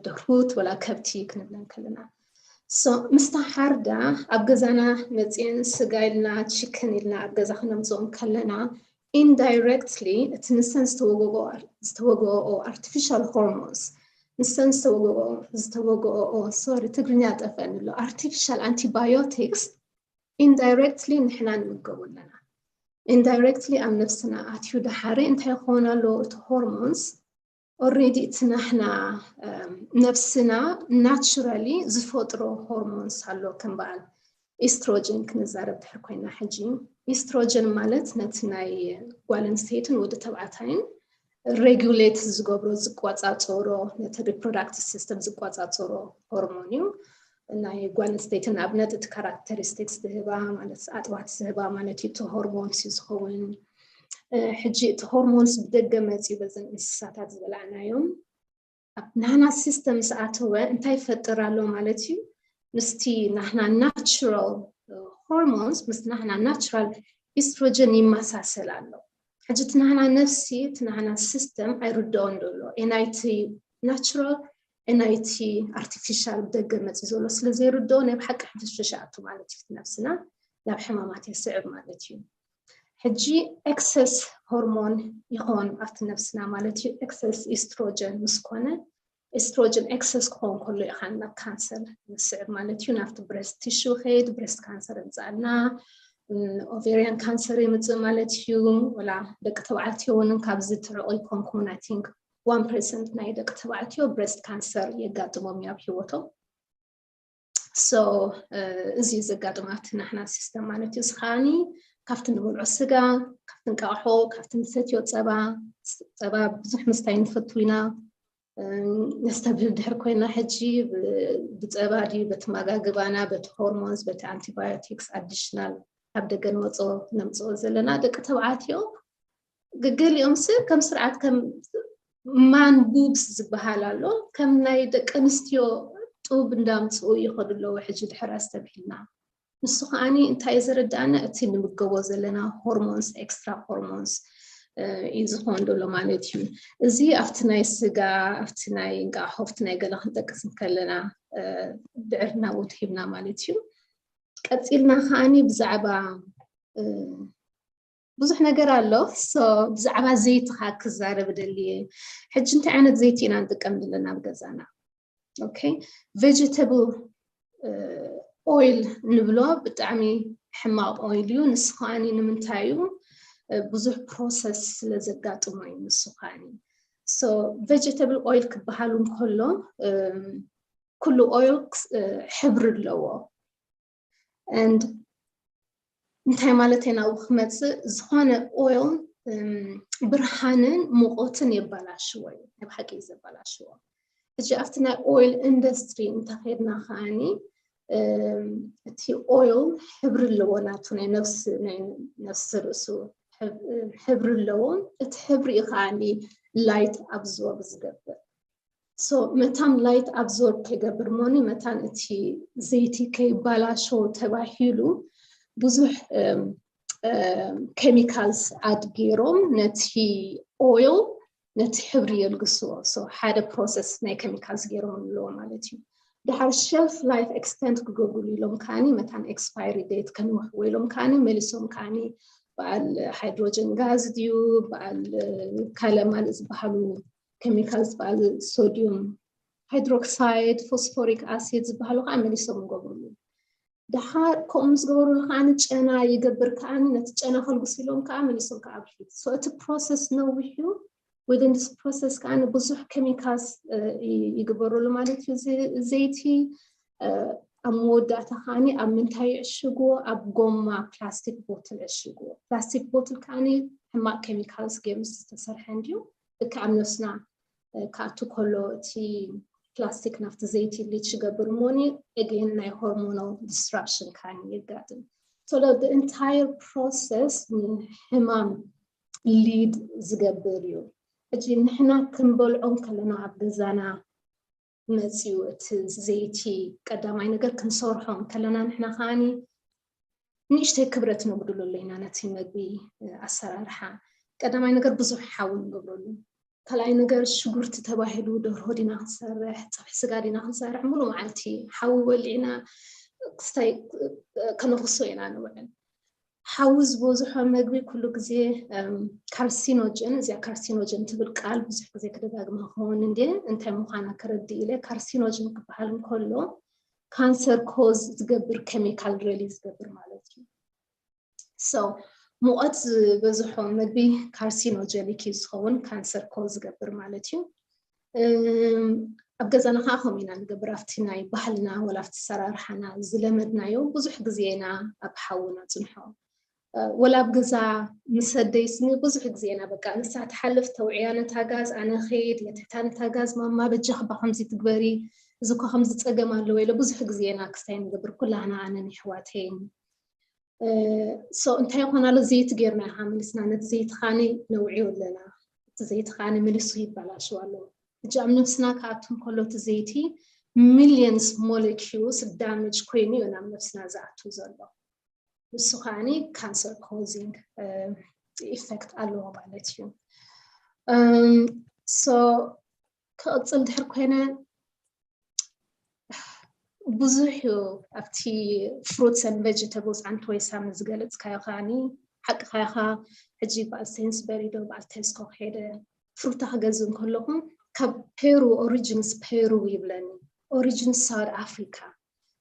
ደርሁት ወላ ከብቲ ክንብለን ከለና ምስታ ሓርዳ ኣብ ገዛና መፅየን ስጋ ኢልና ቺክን ኢልና ኣብ ገዛ ክነምፅኦም ከለና ኢንዳይረክትሊ እቲ ንሰን ዝተወገኦ ኣርቲፊሻል ሆርሞንስ ንሰን ዝተወገኦ ሶሪ ትግርኛ ጠፈን ኣሎ ኣርቲፊሻል ኣንቲባዮቲክስ ኢንዳይረክትሊ ንሕና ንምገቡ ኣለና። ኢንዳይረክትሊ ኣብ ነብስና ኣትዩ ደሓሪ እንታይ ይኸውን ኣሎ? እቲ ሆርሞንስ ኦሬዲ እቲ ናሕና ነብስና ናቹራሊ ዝፈጥሮ ሆርሞንስ ኣሎ ከም በዓል ኢስትሮጀን ክንዛረብ ድሕር ኮይና ሕጂ ኢስትሮጀን ማለት ነቲ ናይ ጓል ኣንስተይትን ወዲ ተባዕታይን ሬጉሌት ዝገብሮ ዝቆፃፀሮ ነቲ ሪፕሮዳክቲቭ ሲስተም ዝቆፃፀሮ ሆርሞን እዩ። ናይ ጓል ኣንስተይቲ ንኣብነት እቲ ካራክተሪስቲክስ ዝህባ ማለት ኣጥባት ዝህባ ማለት እዩ እቲ ሆርሞንስ እዩ ዝኸውን። ሕጂ እቲ ሆርሞንስ ብደገ መፅዩ በዘን እንስሳታት ዝበላዕናዮም ኣብ ናህና ሲስተም ምስ ኣተወ እንታይ ይፈጥር ኣሎ ማለት እዩ? ምስቲ ናህና ናቹራል ሆርሞንስ ምስ ናህና ናቹራል ኢስትሮጀን ይመሳሰል ኣሎ። ሕጂ እቲ ናህና ነፍሲ እቲ ናህና ሲስተም ኣይርድኦን ዘሎ ናይቲ ናቹራል ናይቲ ኣርቲፊሻል ብደገ መፂ ዘሎ ስለ ዘይርድኦ ናይ ብሓቂ ሕፍሽፍሽ ኣቱ ማለት እዩ። ነብስና ናብ ሕማማት የስዕብ ማለት እዩ። ሕጂ ኤክሰስ ሆርሞን ይኾን ኣብቲ ነብስና ማለት እዩ። ኤክሰስ ኢስትሮጀን ምስ ኮነ ኤስትሮጅን ኤክሰስ ክኸውን ከሎ ኢኻ ናብ ካንሰር ንስዕብ ማለት እዩ። ናብቲ ብሬስት ቲሹ ከይድ ብሬስት ካንሰር የምፅኣልና። ኦቬሪያን ካንሰር የምፅእ ማለት እዩ። ወላ ደቂ ተባዕትዮ እውን ካብዚ ትዕቑ ይኮንኩን። I think one percent ናይ ደቂ ተባዕትዮ ብሬስት ካንሰር የጋጥሞም እዩ ኣብ ህይወቶም። So እዚ ዘጋጥማት ናሕና ሲስተም ማለት እዩ። ስኻኒ ካብቲ ንበልዖ ስጋ፣ ካብቲ እንቃቕሖ፣ ካብቲ ንሰትዮ ፀባ፣ ፀባ ብዙሕ ምስታይ ንፈቱ ኢና። ነስተብህል ድሕር ኮይና ሕጂ ብፀባ ድዩ በቲ መጋግባና በቲ ሆርሞንስ በቲ ኣንቲባዮቲክስ ኣዲሽናል ካብ ደገ ንወፅኦ ነምፅኦ ዘለና ደቂ ተባዕትዮ ገገሊኦም ስ ከም ስርዓት ከም ማን ቡብስ ዝበሃል ኣሎ። ከም ናይ ደቂ ኣንስትዮ ጡብ እንዳምፅኡ ይኸዱ ኣለዉ። ሕጂ ድሕር ኣስተብሂልና ንሱ ከዓኒ እንታይ ዘረዳእና እቲ ንምገቦ ዘለና ሆርሞንስ ኤክስትራ ሆርሞንስ እዩ ዝኾን ዘሎ ማለት እዩ። እዚ ኣብቲ ናይ ስጋ ኣብቲ ናይ እንቃሖ ኣብቲ ናይ ገለ ክንጠቅስ እንከለና ድዕርና ውት ሂብና ማለት እዩ። ቀፂልና ከዓኒ ብዛዕባ ብዙሕ ነገር ኣሎ። ብዛዕባ ዘይቲ ከዓ ክዛረብ ደልየ። ሕጂ እንታይ ዓይነት ዘይቲ ኢና ንጥቀም ዘለና ኣብ ገዛና? ኦኬ፣ ቬጀተብል ኦይል ንብሎ ብጣዕሚ ሕማቕ ኦይል እዩ። ንሱ ከዓኒ ንምንታይ እዩ? ብዙሕ ፕሮሰስ ስለ ዘጋጥሞ እዩ። ንሱ ከዓኒ ሶ ቬጀተብል ኦይል ክበሃል እንከሎ ኩሉ ኦይል ሕብሪ ኣለዎ። And እንታይ ማለት ናብኡ ክመፅእ? ዝኾነ ኦይል ብርሃንን ሙቐትን የባላሽዎ እዩ። ናይ ብሓቂ እዩ ዘባላሽዎ። ሕጂ ኣብቲ ናይ ኦይል ኢንዱስትሪ እንተኸድና ከዓኒ እቲ ኦይል ሕብሪ ኣለዎ ናቱ ናይ ነፍሲ ርእሱ ሕብሪ ኣለዎ። እቲ ሕብሪ እዩ ከዓኒ ላይት ኣብዞርብ ዝገብር። So መታን ላይት ኣብዞርብ ከይገብር ሞኒ መታን እቲ ዘይቲ ከይባላሾ ተባሂሉ ብዙሕ ኬሚካልስ ኣድ ገይሮም ነቲ ኦይል ነቲ ሕብሪ የልግስዎ። So ሓደ ፕሮሰስ ናይ ኬሚካልስ ገይሮም ኣለዎ ማለት እዩ። ድሓር ሸልፍ ላይፍ ኤክስተንድ ክገብሩሉ ኢሎም ከዓኒ መታን ኤክስፓይሪ ዴት ከንውሕዎ ኢሎም ከዓኒ መሊሶም ከዓኒ በዓል ሃይድሮጅን ጋዝ ድዩ በዓል ካልእ ማልእ ዝበሃሉ ኬሚካልስ በዓል ሶዲዩም ሃይድሮክሳይድ ፎስፎሪክ ኣሲድ ዝበሃሉ ከዓ መሊሶም ይገብሩሉ። ድሓር ከምኡ ምስ ገበሩሉ ከዓ ጨና ይገብር ከዓ ነቲ ጨና ከልግሱ ኢሎም ከዓ መሊሶም ከዓ ኣብ ሂት እቲ ፕሮሰስ ነዊሕ እዩ። Within this process ከዓ ብዙሕ ኬሚካልስ ይግበረሉ ማለት እዩ። ዘይቲ ኣብ መወዳእታ ከዓኒ ኣብ ምንታይ ይዕሽግዎ? ኣብ ጎማ ፕላስቲክ ቦትል ዕሽግዎ። ፕላስቲክ ቦትል ከዓኒ ሕማቕ ኬሚካልስ ገይሩ ዝተሰርሐ እንድዩ። ልክዕ ኣብ ነብስና ክኣቱ ከሎ እቲ ፕላስቲክ ናብቲ ዘይቲ ሊች ይገብር እሞኒ again ናይ ሆርሞናል ዲስራፕሽን ከዓኒ የጋጥም። So the entire process ንሕማም ሊድ ዝገብር እዩ። ሕጂ ንሕና ክንበልዖ ከለና ኣብ ገዛና መፅዩ እቲ ዘይቲ ቀዳማይ ነገር ክንሰርሖ ከለና ንሕና ከዓኒ ንእሽተይ ክብረት ነጉድለሉ ኢና ነቲ መግቢ ኣሰራርሓ። ቀዳማይ ነገር ብዙሕ ሓዊ ንገብረሉ። ካልኣይ ነገር ሽጉርቲ ተባሂሉ ደርሆ ዲና ክንሰርሕ ፀብሒ ስጋ ዲና ክንሰርሕ ሙሉ መዓልቲ ሓዊ ወሊዕና ክስታይ ከነኽሶ ኢና ንውዕል። ሓዊ ዝበዝሖ መግቢ ኩሉ ግዜ ካርሲኖጀን እዚኣ ካርሲኖጀን ትብል ቃል ብዙሕ ግዜ ክደጋግማ ክኸውን እንደ እንታይ ምዃና ክረድእ ኢለ ካርሲኖጀን ክበሃል እንከሎ ካንሰር ኮዝ ዝገብር ኬሚካል ሬሊ ዝገብር ማለት እዩ። So ሙቐት ዝበዝሖ መግቢ ካርሲኖጀኒክ እዩ ዝኸውን ካንሰር ኮዝ ዝገብር ማለት እዩ። ኣብ ገዛና ከዓ ከምኡ ኢና ንገብር ኣብቲ ናይ ባህልና ወላ ኣብቲ ሰራርሓና ዝለመድናዮ ብዙሕ ግዜ ኢና ኣብ ሓዊ ነፅንሖ። ወላ ኣብ ገዛ ምስ ኣደይ ስኒ ብዙሕ ግዜ ኢና በቃ ንሳ ትሓልፍ ተውዕያ ነታ ጋዝ ኣነ ኸይድ የትሕታ ነታ ጋዝ ማማ በጃ ክባ ከምዚ ትግበሪ እዚ እኳ ከምዚ ፀገም ኣለዎ ኢለ ብዙሕ ግዜ ኢና ክስታይ ንገብር ኩላህና ኣነን የሕዋተይን። So እንታይ ይኾን ኣሎ ዘይቲ ጌርና ኢኻ መሊስና ነቲ ዘይቲ ካኒ ነውዕዮ ኣለና። እቲ ዘይቲ ካኒ መሊሱ ይበላሽው ኣሎ። ሕጂ ኣብ ነብስና ክኣቱ እንከሎ እቲ ዘይቲ ሚሊየንስ ሞለኪውስ ዳሜጅ ኮይኑ እዩ ናብ ነብስና ዝኣቱ ዘሎ። ንሱ ከዓኒ ካንሰር ኮዚንግ ኢፌክት ኣለዎ ማለት እዩ። So ክቕፅል ድሕር ኮይነ ብዙሕ እዩ ኣብቲ fruits and vegetables ኣንተ ወይሳም ዝገለፅካዮ ከዓኒ ሓቅኻ ኢኻ። ሕጂ በዓል ሴንስበሪ ዶ በዓል ቴስኮ ከይደ ፍሩታ ክገዝእ እንከለኹ ካብ ፔሩ፣ origins ፔሩ ይብለኒ፣ origins South Africa።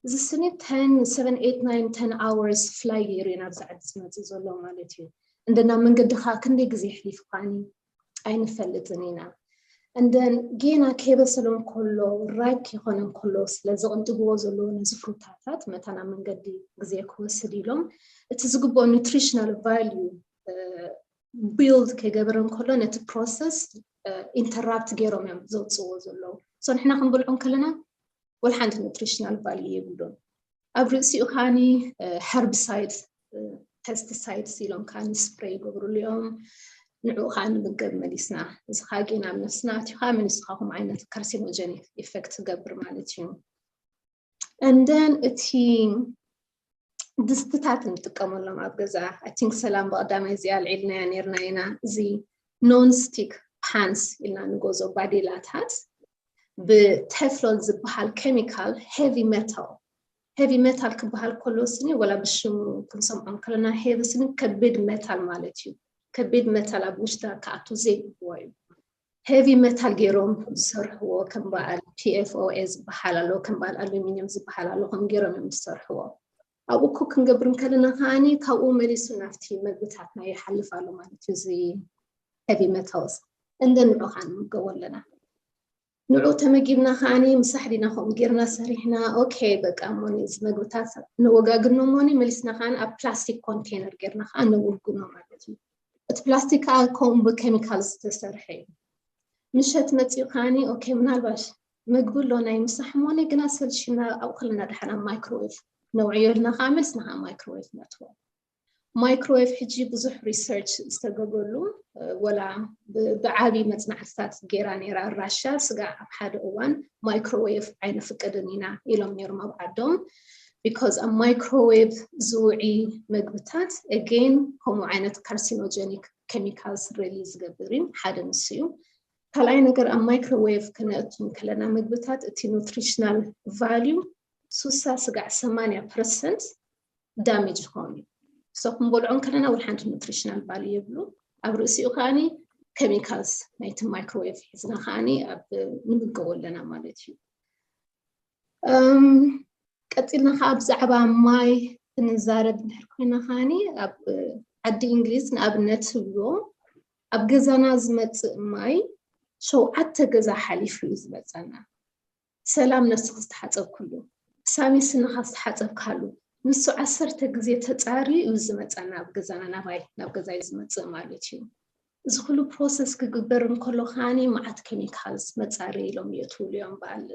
እዚ ስኒ ten seven eight nine ten hours fly ገይሩ እዩ ናብዚ ዓዲ ዝመፅእ ዘሎ ማለት እዩ። እንደና መንገዲ ከዓ ክንደይ ግዜ የሕሊፉ ከዓኒ ኣይንፈልጥን ኢና። እንደን ጌና ከይበሰሎም ከሎ፣ ripe ከይኮነም ከሎ ስለ ዝቕንጥብዎ ዘለዉ ነዚ ፍሩታታት መታና መንገዲ ግዜ ክወስድ ኢሎም እቲ ዝግብኦ nutritional value build ከይገበረ እንከሎ ነቲ process interrupt ገይሮም እዮም ዘውፅዎ ዘለዉ። So ንሕና ክንበልዖም ከለና ወላ ሓንቲ nutritional value የብሉን። ኣብ ርእሲኡ ከዓኒ herbicide pesticides ኢሎም ከዓኒ spray ይገብሩሉ እዮም። ንዕኡ ከዓ ንምገብ መሊስና፣ እዚ ከዓ ጌና ኣብ ነፍስና ኣትዩ ከዓ መሊሱ ከዓ ከምኡ ዓይነት carcinogenic effect ትገብር ማለት እዩ። And then እቲ ድስትታት እንጥቀመሎም ኣብ ገዛ፣ I think ሰላም ብቐዳማይ እዚኣ ኣልዒልናያ ነይርና ኢና። እዚ non stick pans ኢልና ንገዝኦ ባዴላታት ብቴፍሎን ዝበሃል chemical heavy metal፣ heavy metal ክበሃል ከሎ ስኒ ወላ ብሽሙ ክንሰምዖ ከለና heavy ስኒ ከቢድ metal ማለት እዩ። ከቢድ metal ኣብ ውሽጢ ክኣቱ ዘይግብኦ እዩ። Heavy metal ገይሮም ዝሰርሕዎ ከም በዓል PFOA ዝበሃል ኣሎ፣ ከም በዓል ኣሉሚኒየም ዝበሃል ኣሎ፣ ከም ገይሮም እዮም ዝሰርሕዎ። ኣብኡ ኩክ ክንገብር እንከለና ከዓኒ ካብኡ መሊሱ ናብቲ መግብታትና ይሓልፍ ኣሎ ማለት እዩ። እዚ heavy metals እንደ ንዑ ከዓ ንምገቦ ኣለና። ንዑ ተመጊብና ከዓኒ ምሳሕ ዲና ከምኡ ጌርና ሰሪሕና፣ ኦኬ በቃ እሞኒ እዚ መግብታት ነወጋግኖ እሞኒ መሊስና ከዓኒ ኣብ ፕላስቲክ ኮንቴነር ጌርና ከዓ ነውግኖ ማለት እዩ። እቲ ፕላስቲክ ከዓ ከምኡ ብኬሚካል ዝተሰርሐ እዩ። ምሸት መፂኡ ከዓኒ ኦኬ ምናልባሽ መግቢ ኣሎ ናይ ምሳሕ እሞኒ ግና ሰልሽና ኣብኡ ከለና ደሓን ኣብ ማይክሮዌቭ ነውዕዮ ኢልና ከዓ መሊስና ከዓ ማይክሮዌቭ ነእትዎ። ማይክሮዌቭ ሕጂ ብዙሕ research ዝተገብረሉ ወላ ብዓብዪ መፅናዕትታት ገይራ ነይራ ራሻ። ስጋዕ ኣብ ሓደ እዋን ማይክሮዌቭ ኣይነፍቅድን ኢና ኢሎም ነይሮም ኣብ ዓዶም። Because ኣብ ማይክሮዌቭ ዝውዒ መግብታት again ከምኡ ዓይነት carcinogenic chemicals release ዝገብር እዩ። ሓደ ንሱ እዩ። ካልኣይ ነገር ኣብ ማይክሮዌቭ ክነእቱ ከለና መግብታት እቲ nutritional value ስሳ ስጋዕ ሰማንያ ፐርሰንት damage ይኸውን እዩ። So ክንበልዖም ከለና ወላ ሓንቲ nutritional value የብሉ። ኣብ ርእሲኡ ከዓኒ chemicals ናይቲ ማይክሮዌቭ ሒዝና ከዓኒ ኣብ ንምገቦ ኣለና ማለት እዩ። ቀፂልና ከዓ ብዛዕባ ማይ ክንዛረብ እንድሕር ኮይና ከዓኒ ኣብ ዓዲ እንግሊዝ ንኣብነት ህብሎ ኣብ ገዛና ዝመፅእ ማይ ሸውዓተ ገዛ ሓሊፉ እዩ ዝመፀና። ሰላም ነስኺ ዝተሓፀብክሉ፣ ሳሚ ስንኻ ዝተሓፀብካሉ፣ ንሱ ዓሰርተ ግዜ ተፃርዩ እዩ ዝመፀና ኣብ ገዛና፣ ናባይ ናብ ገዛይ ዝመፅእ ማለት እዩ። እዚ ኩሉ process ክግበር እንከሎ ከዓኒ መዓት chemicals መፃረይ ኢሎም የእትውሉ እዮም። በዓል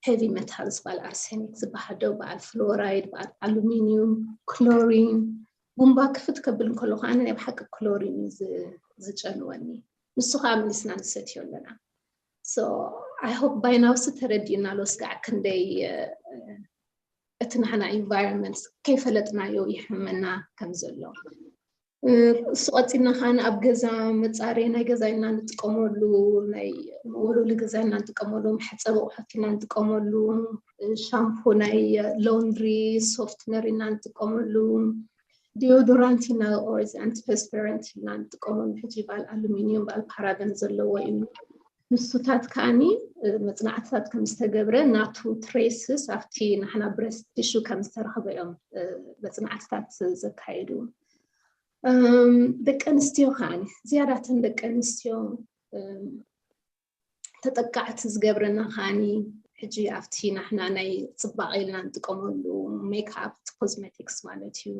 heavy metals፣ በዓል ኣርሴኒክ ዝበሃል ዶ፣ በዓል ፍሎራይድ፣ በዓል ኣሉሚኒዩም፣ ክሎሪን፣ ቡምባ ክፍት ከብል እንከሎ ከዓኒ ናይ ብሓቂ ክሎሪን እዩ ዝጨንወኒ። ንሱ ከዓ መሊስና ንሰትዮ ኣለና። So I hope by now ሲ ተረዲእና ኣሎ ስጋዕ ክንደይ እቲ ናሕና environment ከይፈለጥናዮ ይሕመና ከም ዘሎ። እሱ ቀፂልና ከዓኒ ኣብ ገዛ መፃረይ ናይ ገዛ ኢልና ንጥቀመሉ፣ ናይ መወልወሊ ገዛ ኢልና ንጥቀመሉ፣ መሕፀቢ ኣቑሑት ኢልና ንጥቀመሉ፣ ሻምፖ ናይ ሎንድሪ ሶፍትነር ኢልና ንጥቀመሉ፣ ዲዮዶራንት ኢና ኦርዝ ኣንቲፐስፐረንት ኢና ንጥቀመሉ። ሕጂ በዓል ኣሉሚኒየም በዓል ፓራበን ዘለዎ እዩ። ንሱታት ከዓኒ መፅናዕትታት ከም ዝተገብረ ናቱ ትሬስስ ኣብቲ ናሕና ብረስት ቲሹ ከም ዝተረኽበ እዮም መፅናዕትታት ዘካየዱ። ደቂ ኣንስትዮ ከዓኒ ዝያዳተን ደቂ ኣንስትዮ ተጠቃዕቲ ዝገብረና ከዓኒ ሕጂ ኣብቲ ናሕና ናይ ፅባቐ ኢልና ንጥቀመሉ ሜክኣፕ ኮዝሜቲክስ ማለት እዩ።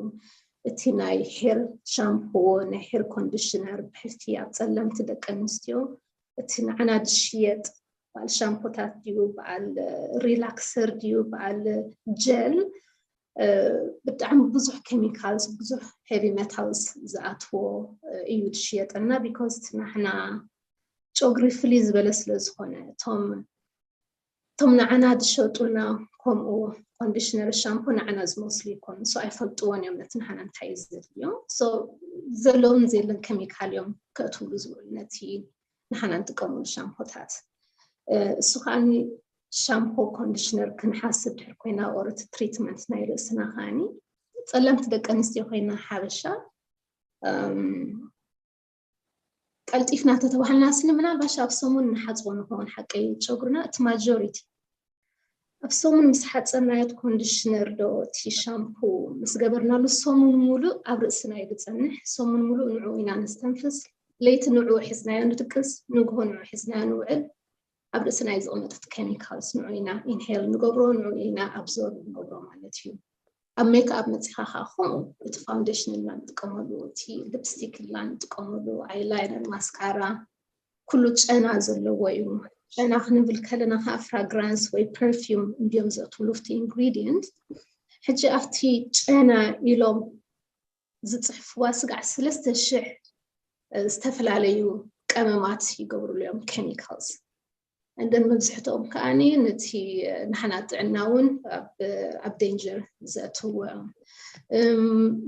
እቲ ናይ ሄር ሻምፖ፣ ናይ ሄር ኮንዲሽነር ብሕልፊ ኣብ ፀለምቲ ደቂ ኣንስትዮ እቲ ንዓና ዝሽየጥ በዓል ሻምፖታት ድዩ፣ በዓል ሪላክሰር ድዩ፣ በዓል ጀል፣ ብጣዕሚ ብዙሕ ኬሚካልስ፣ ብዙሕ ሄቪ ሜታልስ ዝኣትዎ እዩ ዝሽየጠልና። ቢኮዝ ናሕና ጨጉሪ ፍልይ ዝበለ ስለ ዝኾነ እቶም እቶም ንዓና ዝሸጡልና ከምኡ ኮንዲሽነር ሻምፖ ንዓና ዝመስሉ ይኮኑ። ሶ ኣይፈልጥዎን እዮም ነቲ ንዓና እንታይ እዩ ዘድልዮ። ሶ ዘለውን ዘየለን ኬሚካል እዮም ከእትውሉ ዝውዕሉ ነቲ ንዓና ንጥቀመሉ ሻምፖታት። እሱ ከዓኒ ሻምፖ ኮንዲሽነር ክንሓስብ ድሕር ኮይና ኦር እቲ ትሪትመንት ናይ ርእስና ከዓኒ ጸለምቲ ደቂ ኣንስትዮ ኮይና ሓበሻ ቀልጢፍና ተተባህልና ስኒ ምናልባሽ ኣብ ሰሙን ንሓፅቦ ንኸውን ሓቀይ ጨጉርና እቲ ማጆሪቲ ኣብ ሰሙን ምስ ሓፀናዮ ኮንዲሽነር ዶ እቲ ሻምፑ ምስ ገበርናሉ ሰሙን ሙሉእ ኣብ ርእስና እዩ ዝፀንሕ። ሰሙን ሙሉእ ንዑ ኢና ነስተንፍስ። ለይቲ ንዑ ሒዝናዮ ንድቅስ፣ ንግሆ ንዑ ሒዝናዮ ንውዕል። ኣብ ርእስና እዩ ዝቕመጥ እቲ ኬሚካልስ ንዑ ኢና ኢንሄል ንገብሮ፣ ንዑ ኢና ኣብዞርብ ንገብሮ ማለት እዩ። ኣብ ሜክኣፕ መፂኻ ከዓ ከምኡ እቲ ፋውንዴሽን ኢልና ንጥቀመሉ፣ እቲ ሊፕስቲክ ኢልና ንጥቀመሉ፣ ኣይላይነር፣ ማስካራ ኩሉ ጨና ዘለዎ እዩ። ጨና ክንብል ከለና ከዓ ፍራግራንስ ወይ ፐርፊውም እንዲዮም ዘእትውሉ ኣብቲ ኢንግሪዲየንት። ሕጂ ኣብቲ ጨና ኢሎም ዝፅሕፍዋ ስጋዕ ሰለስተ ሽሕ ዝተፈላለዩ ቀመማት ይገብሩሉ እዮም ኬሚካልስ። እንደን መብዝሕትኦም ከዓኒ ነቲ ንሕና ጥዕና እውን ኣብ ዴንጀር ዘእትዎ እዮም።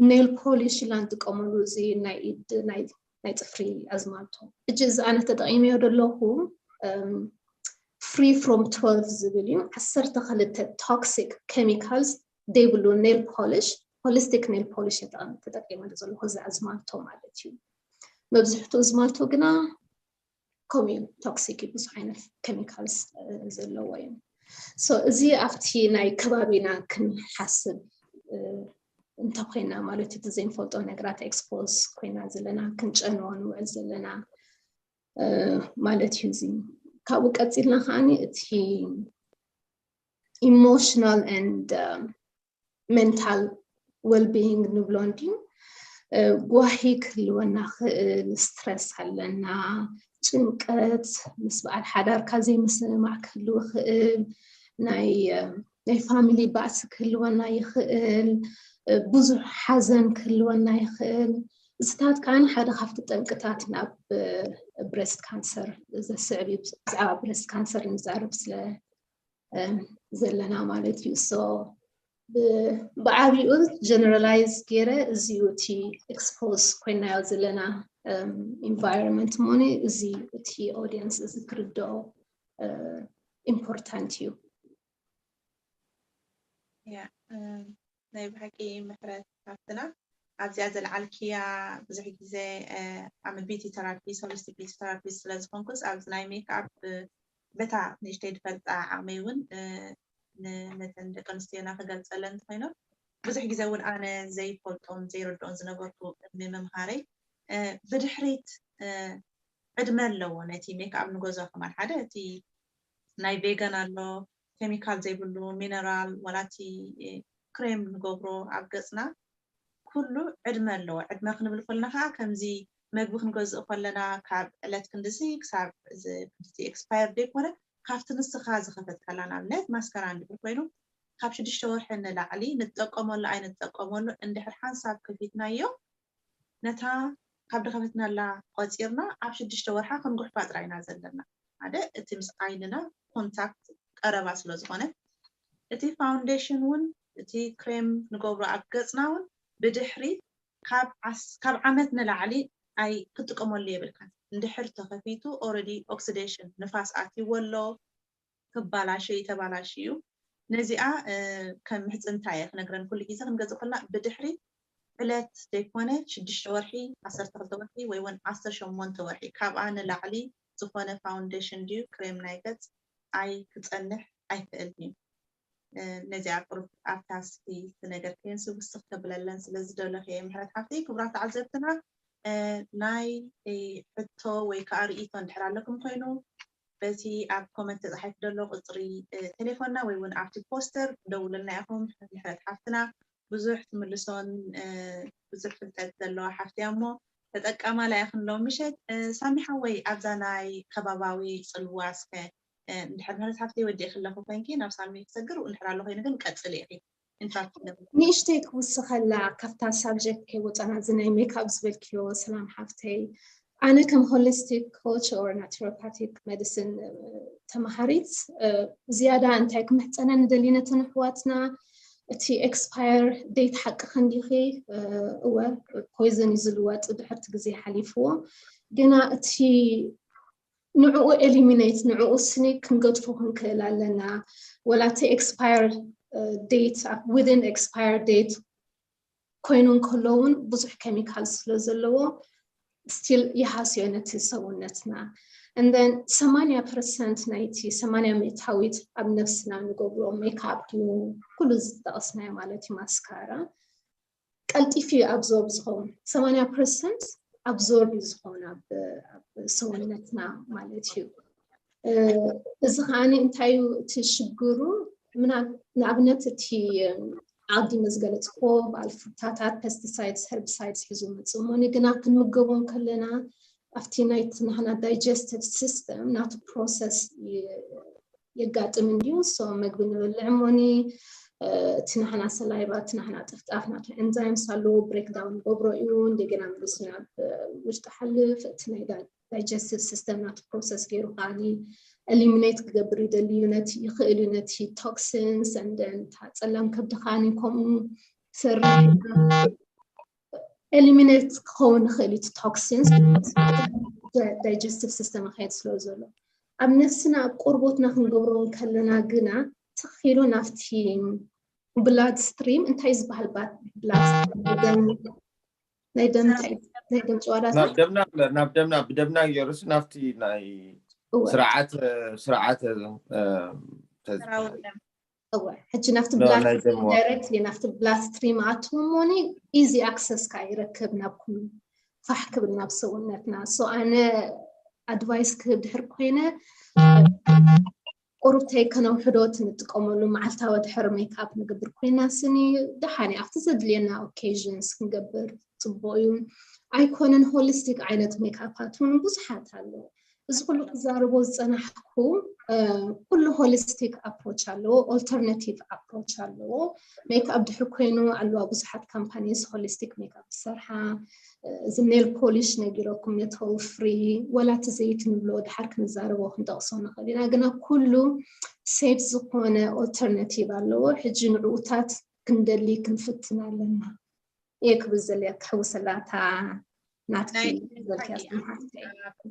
ኔል ፖሊሽ ኢልና ንጥቀመሉ እዚ ናይ ኢድ ናይ ናይ ፅፍሪ ኣዝማልቶ። ሕጂ እዚ ኣነ ተጠቒመዮ ዘለኹ ፍሪ ፍሮም ትወልቭ ዝብል እዩ። ዓሰርተ ክልተ ቶክሲክ ኬሚካልስ ዘይብሉ ኔል ፖሊሽ፣ ሆሊስቲክ ኔል ፖሊሽ ተጠቒመሉ ዘለኹ እዚ ኣዝማልቶ ማለት እዩ። መብዝሕትኡ ኣዝማልቶ ግና ከምኡ እዩ፣ ቶክሲክ እዩ፣ ብዙሕ ዓይነት ኬሚካልስ ዘለዎ እዩ። ሶ እዚ ኣብቲ ናይ ከባቢና ክንሓስብ እንተኮይና ማለት እቲ ዘይንፈልጦ ነገራት ኤክስፖዝ ኮይና ዘለና ክንጨንዎ ንውዕል ዘለና ማለት እዩ። እዚ ካብኡ ቀፂልና ከዓኒ እቲ ኢሞሽናል ኤንድ ሜንታል ዌልቢንግ ንብሎ እንድዩ። ጓሂ ክህልወና ክእል፣ ስትረስ ኣለና፣ ጭንቀት፣ ምስ በዓል ሓዳርካ ዘይምስምማዕ ክህልው ክእል፣ ናይ ናይ ፋሚሊ ባእሲ ክህልወና ይኽእል፣ ብዙሕ ሓዘን ክህልወና ይኽእል። እዚታት ከዓ ሓደ ካብቲ ጠንቅታት ናብ ብሬስት ካንሰር ዘስዕብ እዩ። ብዛዕባ ብሬስት ካንሰር ንዛረብ ስለ ዘለና ማለት እዩ። ሶ ብዓብኡ ጀነራላይዝ ገይረ እዚዩ እቲ ኤክስፖዝ ኮይናዮ ዘለና ኢንቫይሮንመንት ሞኒ እዚ እቲ ኦዲየንስ እዚ ክርድኦ ኢምፖርታንት እዩ። ናይ ብሓቂ ምሕረት ሃፍትና ኣብዚኣ ዘልዓልክያ ብዙሕ ግዜ ኣመ ቢቲ ተራፒስት ሆሊስቲክ ቢቲ ተራፒስት ስለ ዝኾንኩስ ኣብዚ ናይ ሜክኣፕ በታ ንእሽተይ ዝፈልጣ ዓቕመይ እውን ነተን ደቂ ኣንስትዮና ክገልፀለን እንተኮይኖም ብዙሕ ግዜ እውን ኣነ ዘይፈልጦን ዘይረድኦን ዝነበርኩ ቅድሚ ምምሃረይ ብድሕሪት ዕድመ ኣለዎ ነቲ ሜክኣፕ ንገዝኦ ከማን ሓደ እቲ ናይ ቬጋን ኣሎ ኬሚካል ዘይብሉ ሚነራል ዋላ እቲ ክሬም ንገብሮ ኣብ ገፅና ኩሉ ዕድመ ኣለዎ። ዕድመ ክንብል ከለና ከዓ ከምዚ መግቢ ክንገዝእ ከለና ካብ ዕለት ክንድዚ ክሳብ ክንድዚ ኤክስፓየር ዘይኮነ ካብቲ ንስኻ ዝኸፈትካላ ንኣብነት ማስከራ እንድሕር ኮይኑ ካብ ሽዱሽተ ወርሒ ንላዕሊ ንጠቀመሉ ኣይንጠቀመሉ እንድሕር ሓንሳብ ከፊትናዮ ነታ ካብ ድኸፈትናላ ቆፂርና ኣብ ሽዱሽተ ወርሓ ክንጉሕፋ ጥራይ ኢና ዘለና። ሓደ እቲ ምስ ዓይንና ኮንታክት ቀረባ ስለ ዝኾነ እቲ ፋውንዴሽን እውን እቲ ክሬም ንገብሮ ኣብ ገፅና እውን ብድሕሪ ካብ ዓመት ንላዕሊ ኣይ ክትጥቀመሉ የብልካን። እንድሕር ተኸፊቱ ኦረዲ ኦክሲዴሽን ንፋስ ኣትይዎ ኣሎ ክባላሸ እዩ ተባላሽ እዩ። ነዚኣ ከም ምሕፅንታ እየ ክነግረን ኩሉ ግዜ ክንገዝእ ከለና ብድሕሪ ዕለት ዘይኮነ ሽዱሽተ ወርሒ ዓሰርተ ክልተ ወርሒ ወይ እውን ዓሰርተ ሸሞንተ ወርሒ ካብኣ ንላዕሊ ዝኾነ ፋውንዴሽን ድዩ ክሬም ናይ ገፅ ኣይ ክፀንሕ ኣይክእልን እዩ። ነዚኣ ቁሩብ ኣብታ ስቲ ዝነገርክየን ስውስኽ ከብለለን ስለ ዝደለኹ እየ ምሕረት ሓፍተይ። ክቡራት ተዓዘብትና ናይ ሕቶ ወይ ከዓ ርእይቶ እንድሕር ኣለኩም ኮይኑ በቲ ኣብ ኮመንት ተፃሒፉ ዘሎ ቁፅሪ ቴሌፎንና ወይ እውን ኣብቲ ፖስተር ደውሉልና ኢኹም። ምሕረት ሓፍትና ብዙሕ ትምልሶን ብዙሕ ፍልጠት ዘለዋ ሓፍቲ እያ እሞ ተጠቃማላ ኢኽን ሎም ምሸት። ሳሚ ሓወይ ኣብዛ ናይ ከባባዊ ፅልዋ እስከ እንድሕር ምሕረት ሓፍተይ ወዲእክለኹ ኮይንኪ ናብ ሳሚ ክሰግር እንድሕር ኣሎ ኮይኑ ግን ቀፅሊ ኢኺ። ንእሽተይ ክውስኸላ ካብታ ሳብጀክት ከይወፃና እዚ ናይ ሜክኣፕ ዝበልክዮ ሰላም ሓፍተይ ኣነ ከም ሆሊስቲክ ኮች ኦር ናቹሮፓቲክ ሜዲሲን ተምሃሪት ዝያዳ እንታይ ክምሕፀነ ንደሊ ነተን ኣሕዋትና እቲ ኤክስፓየር ዴት ሓቂ ክንዲኺ እወ ፖይዝን እዩ ዝልወጥ ድሕርቲ ግዜ ሓሊፍዎ ግና እቲ ንዕኡ eliminate ንዕኡ ስኒ ክንገድፎ ክንክእል ኣለና። ወላ እቲ expire date within expire date ኮይኑ እንከሎ እውን ብዙሕ chemical ስለ ዘለዎ still ይሃስዮ ነቲ ሰውነትና። And then ሰማንያ ፐርሰንት ናይቲ ሰማንያ ሚእታዊት ኣብ ነፍስና ንገብሮ ሜክኣፕ እዩ ኩሉ ዝጠቐስናዮ ማለት እዩ። ማስካራ ቀልጢፉ እዩ absorb ዝኸውን። ሰማንያ ፐርሰንት absorb እዩ ዝኸውን ኣብ ሰውነትና ማለት እዩ። እዚ ከዓኒ እንታይ እዩ እቲ ሽግሩ? ንኣብነት እቲ ዓዲ መዝገለፅኮ በዓል ፍሩታታት፣ pesticides፣ herbicides ሒዙ መፅእ እሞኒ ግና ክንምገቦ ከለና ኣብቲ ናይቲ ናህና digestive system ናቱ process የጋጥም እንዲዩ። So መግቢ ንበልዕ እሞኒ እቲ ናህና ሰላይባ፣ እቲ ናህና ጥፍጣፍ ናቱ enzymes ኣለዎ፣ breakdown ገብሮ እዩ። እንደገና መልሱ ናብ ውሽጢ ሓልፍ፣ እቲ ናይ digestive system ናቱ process ገይሩ ከዓኒ eliminate ክገብር ይደሊ እዩ። ነቲ ይኽእል እዩ ነቲ toxins and then ጸላም ከብዲ ከዓኒ ከምኡ ይሰርሕ። Eliminate ክኸውን ይኽእል እዩ toxins digestive system ኣካየድ ስለ ዘሎ። ኣብ ነፍስና ኣብ ቆርቦትና ክንገብሮ ከለና ግና ትኺሉ ናብቲ blood stream እንታይ ዝበሃል blood stream ናይ ደም ጨዋዳታ ናብ ደምና ብደምና ገይሩስ ናብቲ ናይ ስርዓት ስርዓተ ሕጂ ናብቲ blood stream directly ናብቲ blood stream ኣትዎ እሞኒ easy access ካ ይረክብ ናብ ኩሉ ፋሕ ክብል ናብ ሰውነትና። So ኣነ advice ክህብ ድሕር ኮይነ ቁሩብተይ ከነውሕዶ እቲ ንጥቀመሉ መዓልታዊ ድሕር ሜክኣፕ ንገብር ኮይና ስኒ ደሓን ኣብቲ ዘድልየና occasions ክንገብር ፅቡቅ እዩ። ኣይኮነን holistic ዓይነት ሜክኣፓት እውን ብዙሓት ኣለዉ። እዚ ኩሉ ክዛረቦ ዝፀናሕኩ ኩሉ holistic approach ኣለዎ፣ alternative approach ኣለዎ። ሜክኣፕ ድሕር ኮይኑ ኣለዋ ብዙሓት companies holistic ሜክኣፕ ዝሰርሓ። እዚ nail polish ነጊረኩም ነቲ free ወላ እቲ ዘይቲ ንብሎ ድሓር ክንዛረቦ ክንጠቕሶ ንኽእል ኢና። ግና ኩሉ safe ዝኾነ alternative ኣለዎ። ሕጂ ንዕኡታት ክንደሊ ክንፍትን ኣለና። እየ ክብል ዘለያ ክሕውሰላታ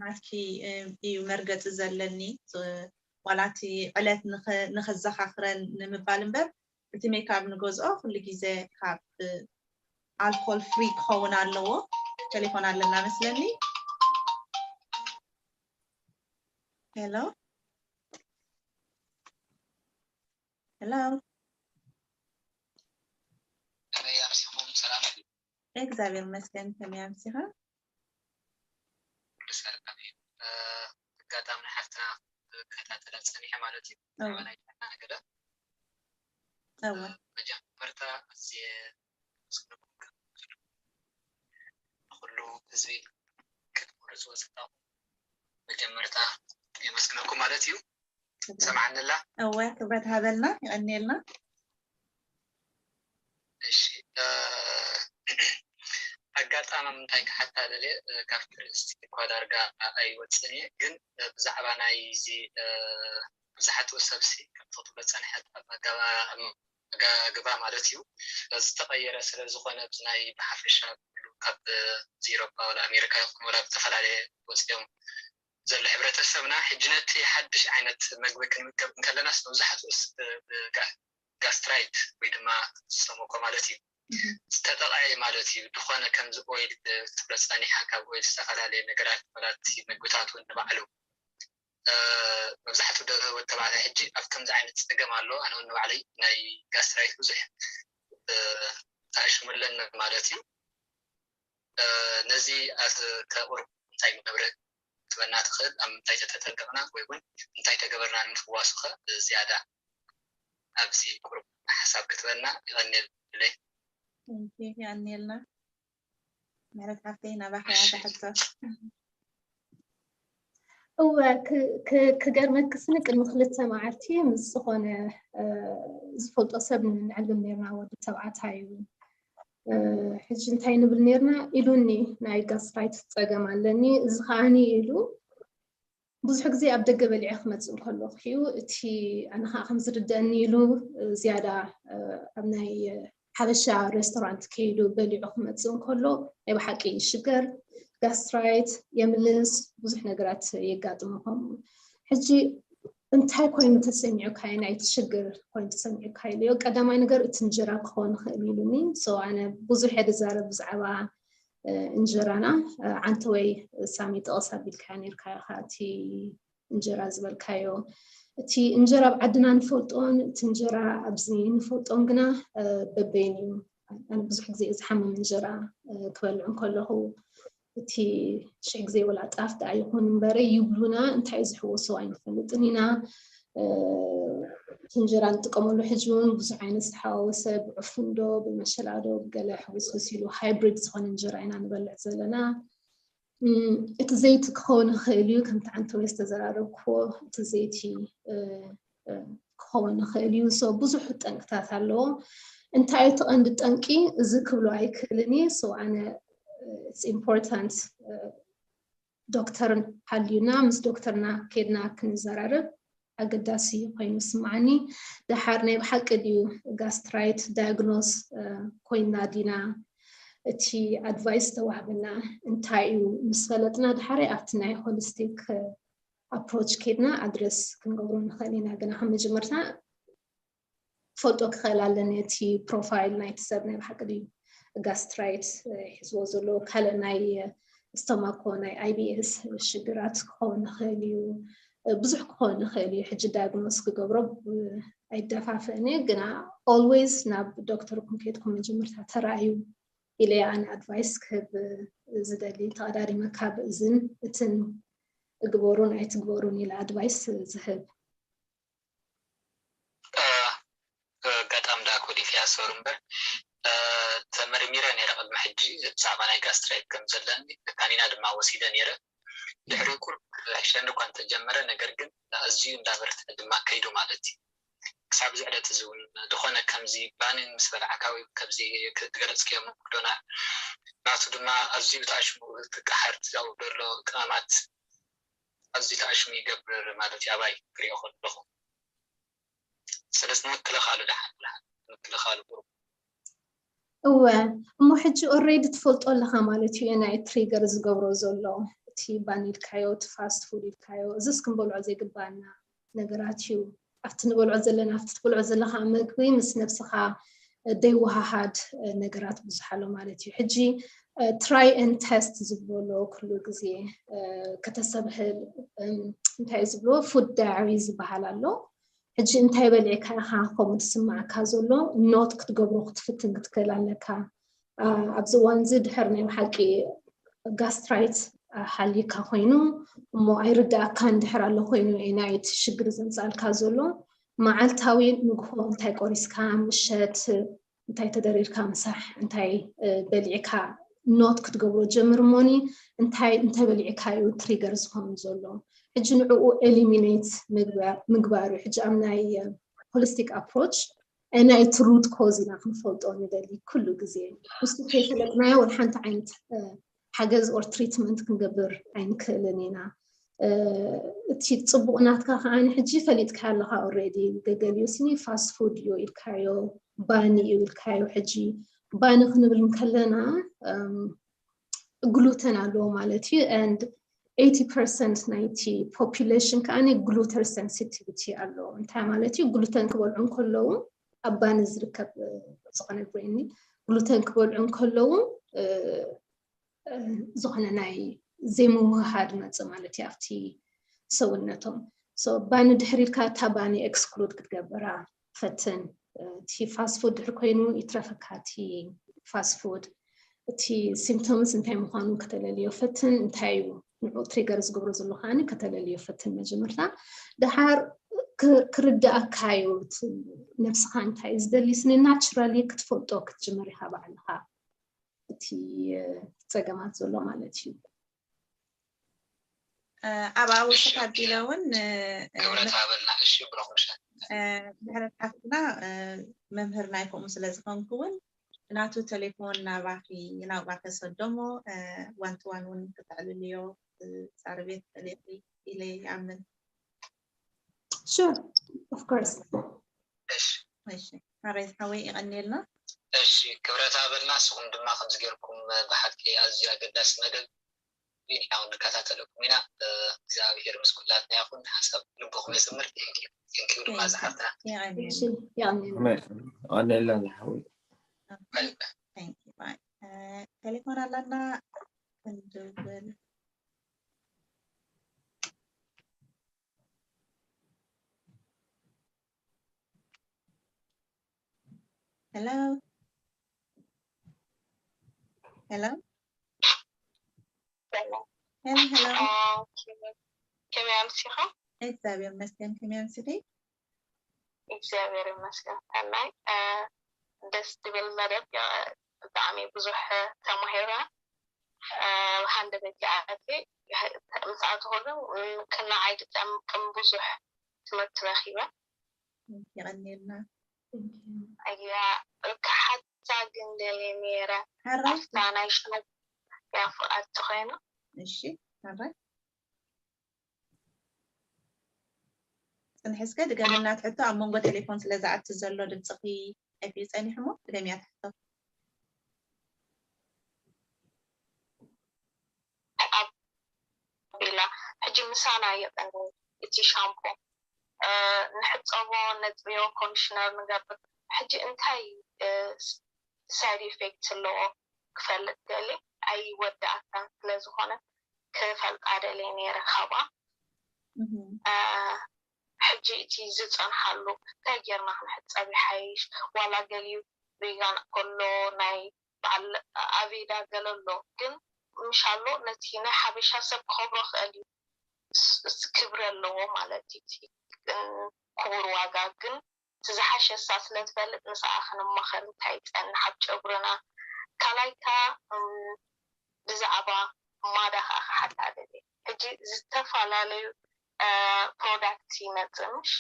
ናትኪ እዩ መርገፂ ዘለኒ ዋላ እቲ ዕለት ንኸዘኻኽረን ንምባል እምበር እቲ ሜክኣፕ ንገዝኦ ኩሉ ግዜ ካብ ኣልኮል ፍሪ ክኸውን ኣለዎ። ቴሌፎን ኣለና መስለኒ። ሄሎ ሄሎ ከመይ ኣምሲኹም? ሰላም። እግዚኣብሔር ይመስገን። ከመይ ኣምሲኻ? ሰላም። ኣጋጣሚ ንሓፍትና ክከታተላ ፀኒሐ ማለት እዩ። ብዛዕባ ናይ ጥዕና ነገራት እወ መጀመርታ ኣዝየ ኣመስግነኩም። ንኩሉ ህዝቢ ክትምርፅዎ ዘለኹም መጀመርታ የመስግነኩም ማለት እዩ። ሰምዓኒ ኣላ? እወ ክብረት ሃበልና፣ የቐንየልና። እሺ ኣጋጣሚ ምንታይ ክሓታ ደልየ ካብቲ ርእስቲ እኳ ዳርጋ ኣይወፅን እየ፣ ግን ብዛዕባ ናይ እዚ መብዛሕትኡ ሰብሲ ከም ትኽትሎ ፀንሐት ኣመጋግባ ማለት እዩ ዝተቐየረ ስለ ዝኾነ ብዚ ናይ ብሓፈሻ ካብ ዚ ኤሮፓ ወላ ኣሜሪካ ይኹን ወላ ብዝተፈላለየ ወፂኦም ዘሎ ሕብረተሰብና ሕጂ ነቲ ሓድሽ ዓይነት መግቢ ክንምገብ እንከለናስ መብዛሕትኡስ ጋስትራይት ወይ ድማ ስተሞኮ ማለት እዩ ዝተጠቐዐ ማለት እዩ። ዝኾነ ከምዚ ኦይል ትብሎ ፀኒሓ ካብ ኦይል ዝተፈላለየ ነገራት ማለት ምግብታት እውን ንባዕሉ መብዛሕትኡ ወዲ ተባዕታይ ሕጂ ኣብ ከምዚ ዓይነት ፀገም ኣሎ። ኣነ እውን ንባዕለይ ናይ ጋስትራይት ብዙሕ ተኣሽሙ ኣለኒ ማለት እዩ። ነዚ ከቕርብ እንታይ መብርህ ክትበና ትኽእል? ኣብ ምንታይ ተተጠንቀቕና ወይ እውን እንታይ ተገበርና ንምፍዋሱ ኸ ዝያዳ ኣብዚ ቁሩብ ሓሳብ ክትበና ይቐንየለይ። ይቐንየልና። ምሕረት ሓፍተይ ናባኻ እያ እዛ ሕቶ። እወ ክገርመኪ ስኒ ቅድሚ ክልተ መዓልቲ ምስ ዝኾነ ዝፈልጦ ሰብ ንዕልል ነርና ወዲ ተባዕታይ እዩ። ሕጂ እንታይ ንብል ነርና ኢሉኒ ናይ ጋስትራይት ፀገም ኣለኒ እዚ ከዓኒ ኢሉ ብዙሕ ግዜ ኣብ ደገ በሊዐ ክመፅእ እንከለኹ እዩ እቲ ኣነ ከዓ ከም ዝርደአኒ ኢሉ ዝያዳ ኣብ ናይ ሓበሻ ሬስቶራንት ከይዱ በሊዑ ክመፅእ እንከሎ ናይ ብሓቂ ይሽገር ጋስትራይት የምልስ፣ ብዙሕ ነገራት የጋጥሙ። ከምኡ ሕጂ እንታይ ኮይኑ ተሰሚዑካ እዩ፣ ናይቲ ሽግር ኮይኑ ተሰሚዑካ ኢለዮ። ቀዳማይ ነገር እቲ እንጀራ ክኸውን ይኽእል ኢሉኒ። So ኣነ ብዙሕ እየ ዝዛረብ ብዛዕባ እንጀራና። ዓንተወይ ሳሚ ጠቐስ ኣቢልካ ነርካ ኢኻ እቲ እንጀራ ዝበልካዮ። እቲ እንጀራ ኣብ ዓድና ንፈልጦን እቲ እንጀራ ኣብዚ ንፈልጦን ግና በበይን እዩ። ኣነ ብዙሕ ግዜ እየ ዝሓምም እንጀራ ክበልዕ እንከለኹ። እቲ ሽሕ ግዜ ወላ ጣፍ ደኣ ይኹን እምበረ ይብሉና፣ እንታይ እዩ ዝሕወሶ ኣይንፈልጥን ኢና። እቲ እንጀራ ንጥቀመሉ ሕጂ እውን ብዙሕ ዓይነት ዝተሓዋወሰ፣ ብዕፉን ዶ ብመሸላ ዶ ብገለ ሕውስውስ ኢሉ ሃይብሪድ ዝኾነ እንጀራ ኢና ንበልዕ ዘለና። እቲ ዘይቲ ክኸውን ይኽእል እዩ፣ ከምቲ ዓንተወይ ዝተዘራረብክዎ እቲ ዘይቲ ክኸውን ይኽእል እዩ። So ብዙሕ ጠንቅታት ኣለዎ። እንታይ እቲ ቀንዲ ጠንቂ? እዚ ክብሎ ኣይክእልን እየ። So ኣነ it's important ዶክተር ሃልዩና ምስ ዶክተርና ኬድና ክንዘራረብ ኣገዳሲ ኮይኑ ስምዓኒ። ደሓር ናይ ብሓቂ ድዩ ጋስትራይት ዳያግኖስ ኮይና ዲና፣ እቲ ኣድቫይስ ተዋህበና እንታይ እዩ ምስ ፈለጥና ደሓረይ ኣብቲ ናይ ሆሊስቲክ ኣፕሮች ኬድና ኣድረስ ክንገብሮ ንኽእል ኢና። ግና ካብ መጀመርታ ፈልጦ ክኽእል ኣለኒ እቲ ፕሮፋይል ናይቲ ሰብ ናይ ብሓቂ ድዩ ጋስትራይት ሒዝዎ ዘሎ፣ ካልእ ናይ ስቶማኮ ናይ ኣይቢኤስ ሽግራት ክኸውን ይኽእል እዩ። ብዙሕ ክኸውን ይኽእል እዩ። ሕጂ ዳያግኖስ ክገብሮ ኣይደፋፍእን እየ፣ ግና ኦልዌይስ ናብ ዶክተርኩም ከይድኩም መጀመርታ ተራእዩ ኢለ ኣነ ኣድቫይስ ክህብ ዝደሊ። ተቐዳዲመ ካብ እዝን እትን እግበሩን ኣይትግበሩን ኢለ ኣድቫይስ ዝህብ። ኣጋጣሚ ዳ ኮዲፍ ያሰሩ እምበር ተመርሚረ ነረ ቅድሚ ሕጂ ብዛዕባ ናይ ጋስትራይት ከም ዘለኒ ካኒና ድማ ወሲደ ነረ። ድሕሪ ቁርብ ሕሸኒ እኳ እንተጀመረ፣ ነገር ግን ኣዝዩ እንዳበርትዐ ድማ ከይዱ ማለት እዩ። ክሳብ ዝዕለት እዚ እውን ዝኾነ ከምዚ ባኒ ምስ በላዕካ ወይ ከምዚ ክትገለጽክዮ መክዶና ናቱ ድማ ኣዝዩ ተኣሽሙ ክቀሓር ዝዛው ዘሎ ቅመማት ኣዝዩ ተኣሽሙ ይገብር ማለት እዩ። ኣባይ ክሪኦ ከለኹ ስለዚ ንምክልኻሉ ደሓን ደሓን ንምክልኻሉ ቁሩብ እወ እሞ ሕጂ ኦሬዲ ትፈልጦ ኣለኻ ማለት እዩ። ናይ ትሪገር ዝገብሮ ዘሎ እቲ ባን ኢልካዮ እቲ ፋስት ፉድ ኢልካዮ እዚስ ክንበልዖ ዘይግባና ነገራት እዩ። ኣብቲ ንበልዖ ዘለና ኣብቲ ትበልዖ ዘለኻ መግቢ ምስ ነብስኻ ደይወሃሃድ ነገራት ብዙሕ ኣሎ ማለት እዩ። ሕጂ ትራይ ን ተስት ዝብሎ ኩሉ ግዜ ከተሰብህል እንታይ ዝብሎ ፉድ ዳያሪ ዝበሃል ኣሎ። ሕጂ እንታይ በሊዕካ ኢኻ ከምኡ ዝስማዓካ ዘሎ ኖት ክትገብሮ ክትፍትን ክትክእል ኣለካ። ኣብዚ እዋን እዚ ድሕር ናይ ብሓቂ ጋስትራይት ሓልይካ ኮይኑ እሞ ኣይርዳእካን ድሕር ኣሎ ኮይኑ ናይቲ ሽግር ዘምፃልካ ዘሎ መዓልታዊ ንግሆ እንታይ ቆሪስካ ምሸት እንታይ ተደሪርካ ምሳሕ እንታይ በሊዕካ ኖት ክትገብሮ ጀምር እሞኒ እንታይ እንተበሊዕካ እዩ ትሪገር ዝኾኑ ዘሎ ሕጂ ንዕኡ ኤሊሚኔት ምግባር እዩ። ሕጂ ኣብ ናይ ሆሊስቲክ ኣፕሮች ናይ እቲ ሩት ኮዝ ኢና ክንፈልጦ ንደሊ ኩሉ ግዜ ምስ ከይፈለጥናዮ ወላ ሓንቲ ዓይነት ሓገዝ ኦር ትሪትመንት ክንገብር ኣይንክእልን ኢና። እቲ ፅቡቕ ናትካ ከዓ ሕጂ ፈሊጥካ ኣለካ ኦሬዲ ገገሊኡ ስኒ ፋስት ፉድ እዩ ኢልካዮ ባኒ እዩ ኢልካዮ ሕጂ ባኒ ክንብል እንከለና ግሉተን ኣለዎ ማለት እዩ and eighty percent ናይቲ ፖፑሌሽን ከዓ ግሉተን ሴንሲቲቪቲ ኣለዎ። እንታይ ማለት እዩ? ግሉተን ክበልዑ እንከለዉ ኣብ ባኒ ዝርከብ ዝኾነ ብሬኒ ግሉተን ክበልዑ እንከለዉ ዝኾነ ናይ ዘይምውህሃድ መፅእ ማለት እዩ ኣብቲ ሰውነቶም። ባኒ ድሕር ኢልካ እታ ባኒ ኤክስክሉድ ክትገብራ ፈትን። እቲ ፋስት ፉድ ድሕር ኮይኑ ይትረፈካ እቲ ፋስት ፉድ። እቲ ሲምፕቶምስ እንታይ ምዃኑ ከተለልዮ ፈትን፣ እንታይ እዩ ንዑ ትሪገር ዝገብሮ ዘሎ ከዓኒ ከተለልዮ ፈትን። መጀመርታ ድሓር ክርዳእካ እዩ ነብስኻ እንታይ እዩ ዝደሊ ስኒ ናቹራሊ ክትፈልጦ ክትጅምር ኢኻ ባዕልኻ። እቲ ፀገማት ዘሎ ማለት እዩ። ኣብ ኣውስካ ኣቢለ እውን ክብረት ሃበልና። እሺ ብረኹምሻ ምሕረት ሓፍትና መምህር ናይ ከምኡ ስለ ዝኾንኩ እውን ናቱ ቴሌፎን ናባኺ ናብኣ ከሰዶሞ ዋን ቱ ዋን እውን ክተዕልልዮ ሳርቤት ተሌፊ ኢለ ይኣምን። Sure, of course. እሺ እሺ ሓበይ ሓወይ ይቐንየልና። እሺ ክብረት ሃበልና። ንስኹም ድማ ከምዚ ጌርኩም ብሓቂ ኣዝዩ ኣገዳሲ መደብ ኢና ንከታተለኩም ኢና። እግዚኣብሔር ምስ ኩላትና ይኹን። ሓሳብ ልብኹም የስምር። ቴንኪዩ ድማ ዝሓፍትና። ኣሜን። ኣነ ኢላ ዝሓወይ ቴሌፎን ኣለና። ክንድውል። Hello? Hello? Hello, hello. ከመይ ኣምሲኻ? እግዚኣብሔር ይመስገን። ከመይ ኣምሲኺ? እግዚኣብሔር ይመስገን። ሰናይ ደስ ዝብል መደብ። ብጣዕሚ ብዙሕ ተማሂረ። ሃንደበት ይኣቲ ምስ ኣትኹ ግን ክናዓይ ድጠምቅም ብዙሕ ትምህርቲ ረኺበ። የቐንየልና። እያ ክሓታ ግን ደልየ ነይረ። ሓራይ ኣፍታ ናይ ሽመት እያ ፍቓድ ተኾይኑ እሺ ሓራይ ጽንሒ እስከ ድገምልና እቲ ሕቶ። ኣብ መንጎ ቴሌፎን ስለ ዝኣቲ ዘሎ ድምፅኺ ጠፊኡ ጸኒሑ እሞ ድገምያ እቲ ሕቶ። ኣቢላ ሕጂ ምሳና ይቐኒ እቲ ሻምፖ ንሕፀቦ ነፅርዮ ኮንዲሽነር ንገብር ሕጂ እንታይ ሳይድ ኢፌክት ኣለዎ ክፈልጥ ደሊ ኣይወዳእካን ስለዝኾነ ክፈልጣ ደልየ ነይረ ካብኣ ሕጂ እቲ ዝፀንሓሉ እንታይ ጌርና ክንሕፀብ ይሓይሽ ዋላ ገሊኡ ቬጋን ከሎ ናይ በዓል ኣቬዳ ገለ ኣሎ ግን ምሻሎ ነቲ ናይ ሓበሻ ሰብ ክኸብሮ ክእል እዩ ክብሪ ኣለዎ ማለት እዩ ክቡር ዋጋ ግን እቲ ዝሓሸ እሳ ስለትፈልጥ ንስኣ ክንማኸር እንታይ ይፀንሕ ኣብ ጨጉርና ካልኣይካ ብዛዕባ ማዳ ከዓ ክሓታ ደልየ ሕጂ ዝተፈላለዩ ፕሮዳክት ይመፅእ ምሽ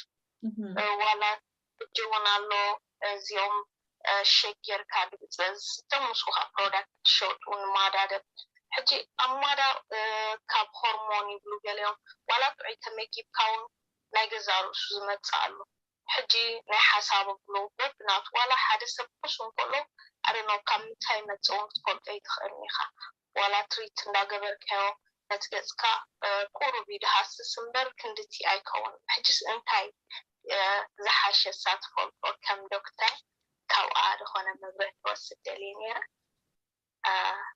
ዋላ ሕጂ እውን ኣሎ እዚኦም ሸክ ጌርካ ድብፅበ ዝስተ ምስኡ ከዓ ፕሮዳክት ትሸጡ ንማዳ ደብ ሕጂ ኣብ ማዳ ካብ ሆርሞን ይብሉ ገሊኦም ዋላ ጥዑይ ተመጊብካ እውን ናይ ገዛ ርእሱ ዝመፅእ ኣሎ ሕጂ ናይ ሓሳብ ብሎ በብናቱ ዋላ ሓደ ሰብ ቁስ እንከሎ ኣደነው ካብ ምንታይ መፅእ እውን ክትፈልጦ ይትኽእል ኢኻ ዋላ ትሪት እንዳገበርካዮ ነቲ ገፅካ ቁሩብ ይድሃስስ እምበር ክንድቲ ኣይከውን ሕጅስ እንታይ ዝሓሸ እሳ ትፈልጦ ከም ዶክተር ካብኣ ዝኾነ መብርህ ክወስድ ደልየ ነይረ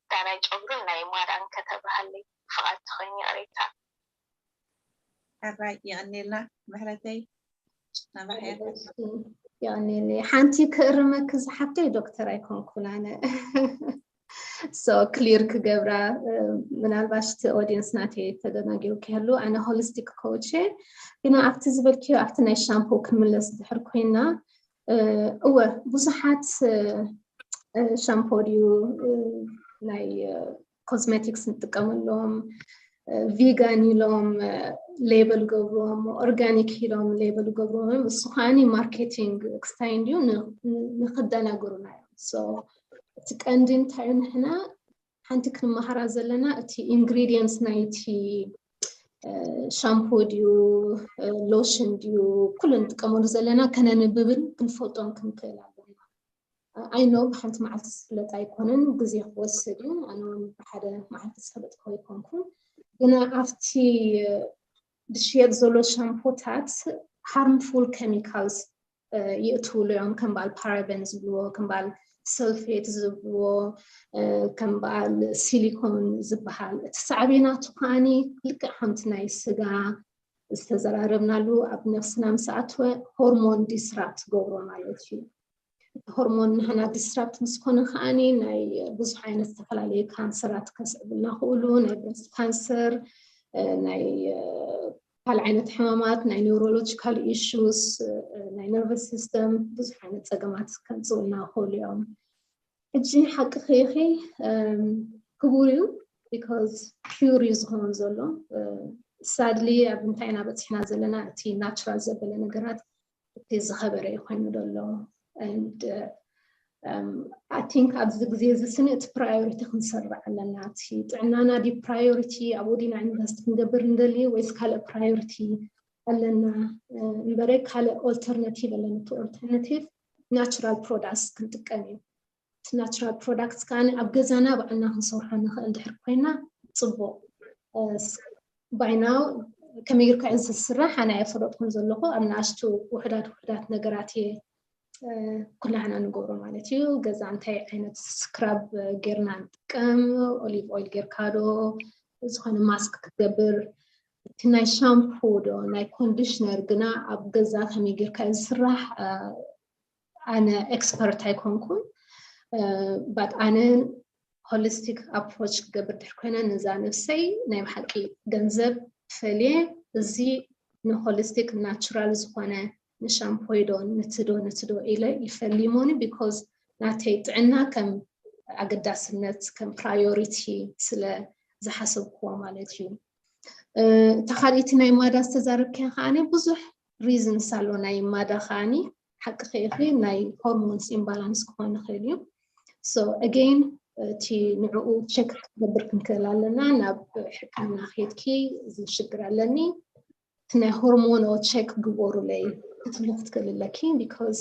እታ ናይ ጨጉርን ናይ ማዳን ከተባህለይ ፍቓድ ተኾይኑ ይቕሬታ ሕራይ የቐኔልና ምሕረተይ ናባሕያ የቐኔኒ ሓንቲ ክእርመኪ ዝሓፍተይ ዶክተር ኣይኮንኩን ኣነ so clear ክገብራ ምናልባሽ እቲ audience ናተይ ተደናጊሩ ክህሉ ኣነ holistic coach ግና ኣብቲ ዝበልክዮ ኣብቲ ናይ ሻምፖ ክንምለስ ድሕር ኮይና እወ ብዙሓት ሻምፖ ድዩ ናይ cosmetics ንጥቀመሎም vegan ኢሎም label ገብሮም organic ኢሎም label ገብሮም እሱ ከዓኒ marketing ክስታይ እንድዩ ንክደናግሩና እዮም so እቲ ቀንዲ እንታይ እዩ ንሕና ሓንቲ ክንመሃራ ዘለና እቲ ingredients ናይቲ ሻምፖ ድዩ lotion ድዩ ኩሉ ንጥቀመሉ ዘለና ከነንብብን ክንፈልጦም ክንክእል ኣለና I know ብሓንቲ መዓልቲ ዝፍለጥ ኣይኮነን ግዜ ክወስድ እዩ ኣነ ብሓደ መዓልቲ ዝፈለጥኩ ኣይኮንኩን ግና ኣብቲ ዝሽየጥ ዘሎ ሻምፖታት harmful chemicals የእትውሉ እዮም ከም በዓል paraben ዝብልዎ ከም በዓል sulfate ዝብልዎ ከም በዓል silicone ዝበሃል እቲ ሳዕቤናቱ ከዓኒ ልክዕ ከምቲ ናይ ስጋ ዝተዘራረብናሉ ኣብ ነፍስና ምስ ኣተወ ሆርሞን disrupt ትገብሮ ማለት እዩ እቲ ሆርሞን ንሕና disrupt ምስ ኮነ ከዓኒ ናይ ብዙሕ ዓይነት ዝተፈላለዩ ካንሰራት ከስዕብልና ክእሉ ናይ breast cancer ናይ ካልእ ዓይነት ሕማማት ናይ neurological issues ናይ nervous system ብዙሕ ዓይነት ፀገማት ከምፅኡልና ክእሉ እዮም ሕጂ ሓቂ ከይኺ ክቡር እዩ because pure እዩ ዝኸውን ዘሎ sadly ኣብ እንታይ ኢና በፂሕና ዘለና እቲ natural ዘበለ ነገራት እቲ ዝኸበረ እዩ ኮይኑ ዘሎ and I think ኣብዚ ግዜ እዚ ስኒ እቲ priority ክንሰርዕ ኣለና እቲ ጥዕናና ድዩ priority ኣብኡ ዲና invest ክንገብር ንደሊ ወይስ ካልእ priority ኣለና እምበረ ካልእ alternative ኣለና እቲ alternative natural products ክንጥቀም እዩ እቲ natural products ከዓ ኣብ ገዛና ባዕልና ክንሰርሖ ንኽእል ድሕር ኮይና ፅቡቅ by now ከመይ ጌርካ እዩ ዝስራሕ? ኣነ ኣይፈለጥኩን ዘለኹ። ኣብ ንኣሽቱ ውሕዳት ውሕዳት ነገራት እየ ኩላህና ንገብሮ ማለት እዩ። ገዛ እንታይ ዓይነት ስክራብ ጌርና ንጥቀም? ኦሊቭ ኦይል ጌርካ ዶ ዝኾነ ማስክ ክትገብር? እቲ ናይ ሻምፖ ዶ ናይ ኮንዲሽነር ግና ኣብ ገዛ ከመይ ጌርካ እዩ ዝስራሕ? ኣነ ኤክስፐርት ኣይኮንኩን። ባት ኣነ ሆሊስቲክ ኣፕሮች ክገብር ድሕር ኮይነ ነዛ ነብሰይ ናይ ብሓቂ ገንዘብ ፈልየ እዚ ንሆሊስቲክ ናቹራል ዝኾነ ንሻምፖይ ዶ ንትዶ ንትዶ ኢለ ይፈልይ ሞኒ because ናተይ ጥዕና ከም ኣገዳስነት ከም ፕራዮሪቲ ስለ ዝሓሰብክዎ ማለት እዩ። እታ ካልኣይቲ ናይ ማዳ ዝተዛረብክያ ከዓኒ ብዙሕ ሪዝንስ ኣሎ ናይ ማዳ ከዓኒ ሓቂ ከይኺ ናይ ሆርሞንስ ኢምባላንስ ክኾን ይኽእል እዩ። So again እቲ ንዕኡ ቸክ ክገብር ክንክእል ኣለና ናብ ሕክምና ከይድኪ እዚ ሽግር ኣለኒ ናይ ሆርሞኖ ቸክ ግበሩለይ ክትብሉ ክትክእል ኣለኪ because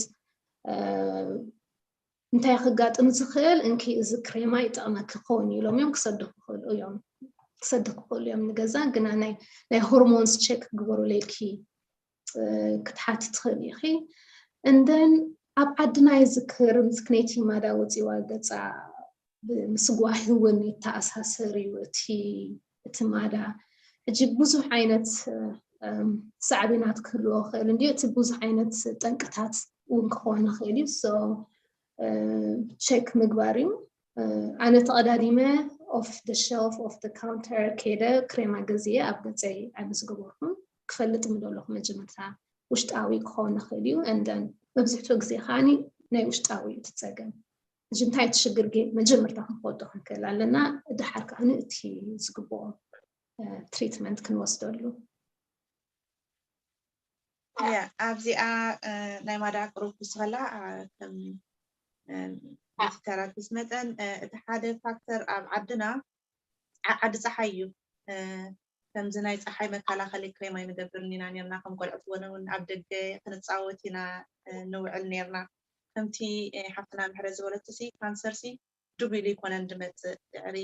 እንታይ ክጋጥም ዝኽእል እንኪ እዚ ክሬማ ይጠቕመኪ ክኸውን ኢሎም እዮም ክሰዱ ክኽእሉ እዮም ክሰዱ ክኽእሉ እዮም ንገዛ ግና ናይ ሆርሞንስ ቸክ ግበሩለይ ኢልኪ ክትሓቲ ትኽእል ኢኺ። እንደን ኣብ ዓድና ይዝክር ምስክነይቲ ማዳ ወፂዋ ገፃ ምስጓሂ እውን ይተኣሳሰር እዩ እቲ እቲ ማዳ ሕጂ ብዙሕ ዓይነት ሳዕቤናት ክህልዎ ክእል እንዲ እቲ ብዙሕ ዓይነት ጠንቅታት እውን ክኾን ይኽእል እዩ ቸክ ምግባር እዩ ኣነ ተቐዳዲመ ኦፍ ሸልፍ ኦፍ ካውንተር ከይደ ክሬማ ገዝየ ኣብ ገፀይ ኣይምዝገበርኩም ክፈልጥ ምደለኹ መጀመርታ ውሽጣዊ ክኸውን ይኽእል እዩ እንደን መብዝሕትኡ ግዜ ከዓኒ ናይ ውሽጣዊ እዩ ትፀገም ሕጂ እንታይ ትሽግር መጀመርታ ክንፈልጦ ክንክእል ኣለና ድሓር ከዓኒ እቲ ዝግብኦ ትሪትመንት ክንወስደሉ ያ ኣብዚኣ ናይ ማዳ ቅሩብ ክስኸላ ከም ፊዚዮቴራፒስት መጠን እቲ ሓደ ፋክተር ኣብ ዓድና ዓዲ ፀሓይ እዩ ከምዚ ናይ ፀሓይ መከላኸሊ ክሬም ኣይንገብርን ኢና ነርና ከም ቆልዑት ወነ እውን ኣብ ደገ ክንፃወት ኢና ንውዕል ነርና ከምቲ ሓፍትና ምሕረት ዝበለቶ ሲ ካንሰር ሲ ዱብ ኢሉ ይኮነን ዝመፅእ ድሕሪ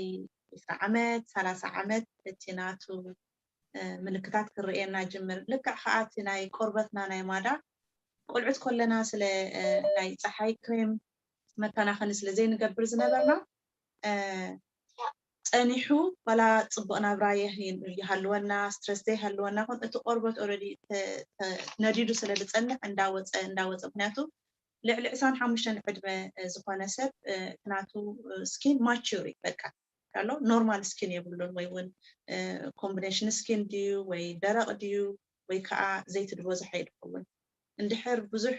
ዕስራ ዓመት ሰላሳ ዓመት እቲ ናቱ ምልክታት ክረኣየና ይጅምር ልክዕ ከዓ እቲ ናይ ቆርበትና ናይ ማዳ ቆልዑት ከለና ስለ ናይ ፀሓይ ክሬም መከናኸኒ ስለ ዘይንገብር ዝነበርና ፀኒሑ ዋላ ፅቡቅ ናብራ ይሃልወና ስትረስ ዘይሃልወና ኹን እቲ ቆርበት ኦረዲ ነዲዱ ስለ ዝፀንሕ እንዳወፀ እንዳወፀ ምክንያቱ ልዕሊ ዕስራን ሓሙሽተን ዕድመ ዝኾነ ሰብ ናቱ ስኪን ማቹር በቃ ኣሎ ኖርማል ስኪን የብሉን ወይ እውን ኮምቢኔሽን ስኪን ድዩ ወይ ደረቕ ድዩ ወይ ከዓ ዘይቲ ዝበዝሖ ይኸውን እንድሕር ብዙሕ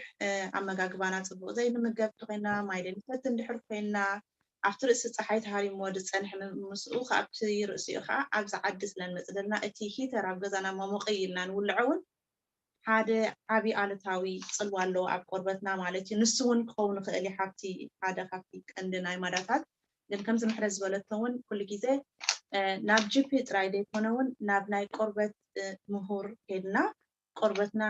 ኣመጋግባና ፅቡቅ ዘይንምገብ ተኮይና ማይ ዘይንሰቲ እንድሕር ኮይና ኣብቲ ርእሲ ፀሓይ ተሃሪሞ ዝፀንሕ ምስኡ ካብቲ ርእሲኡ ከዓ ኣብዚ ዓዲ ስለንመፅእ ዘለና እቲ ሂተር ኣብ ገዛና መሞቀይ ኢልና ንውልዖ እውን ሓደ ዓብዪ ኣሉታዊ ፅልዋ ኣለዎ ኣብ ቆርበትና ማለት እዩ። ንሱ እውን ክኸውን ይኽእል እዩ ሓብቲ ሓደ ካብቲ ቀንዲ ናይ ማዳታት ግን ከምዚ ምሕረት ዝበለቶ እውን ኩሉ ግዜ ናብ ጂፒ ጥራይ ዘይኮነ እውን ናብ ናይ ቆርበት ምሁር ከይድና ቆርበትና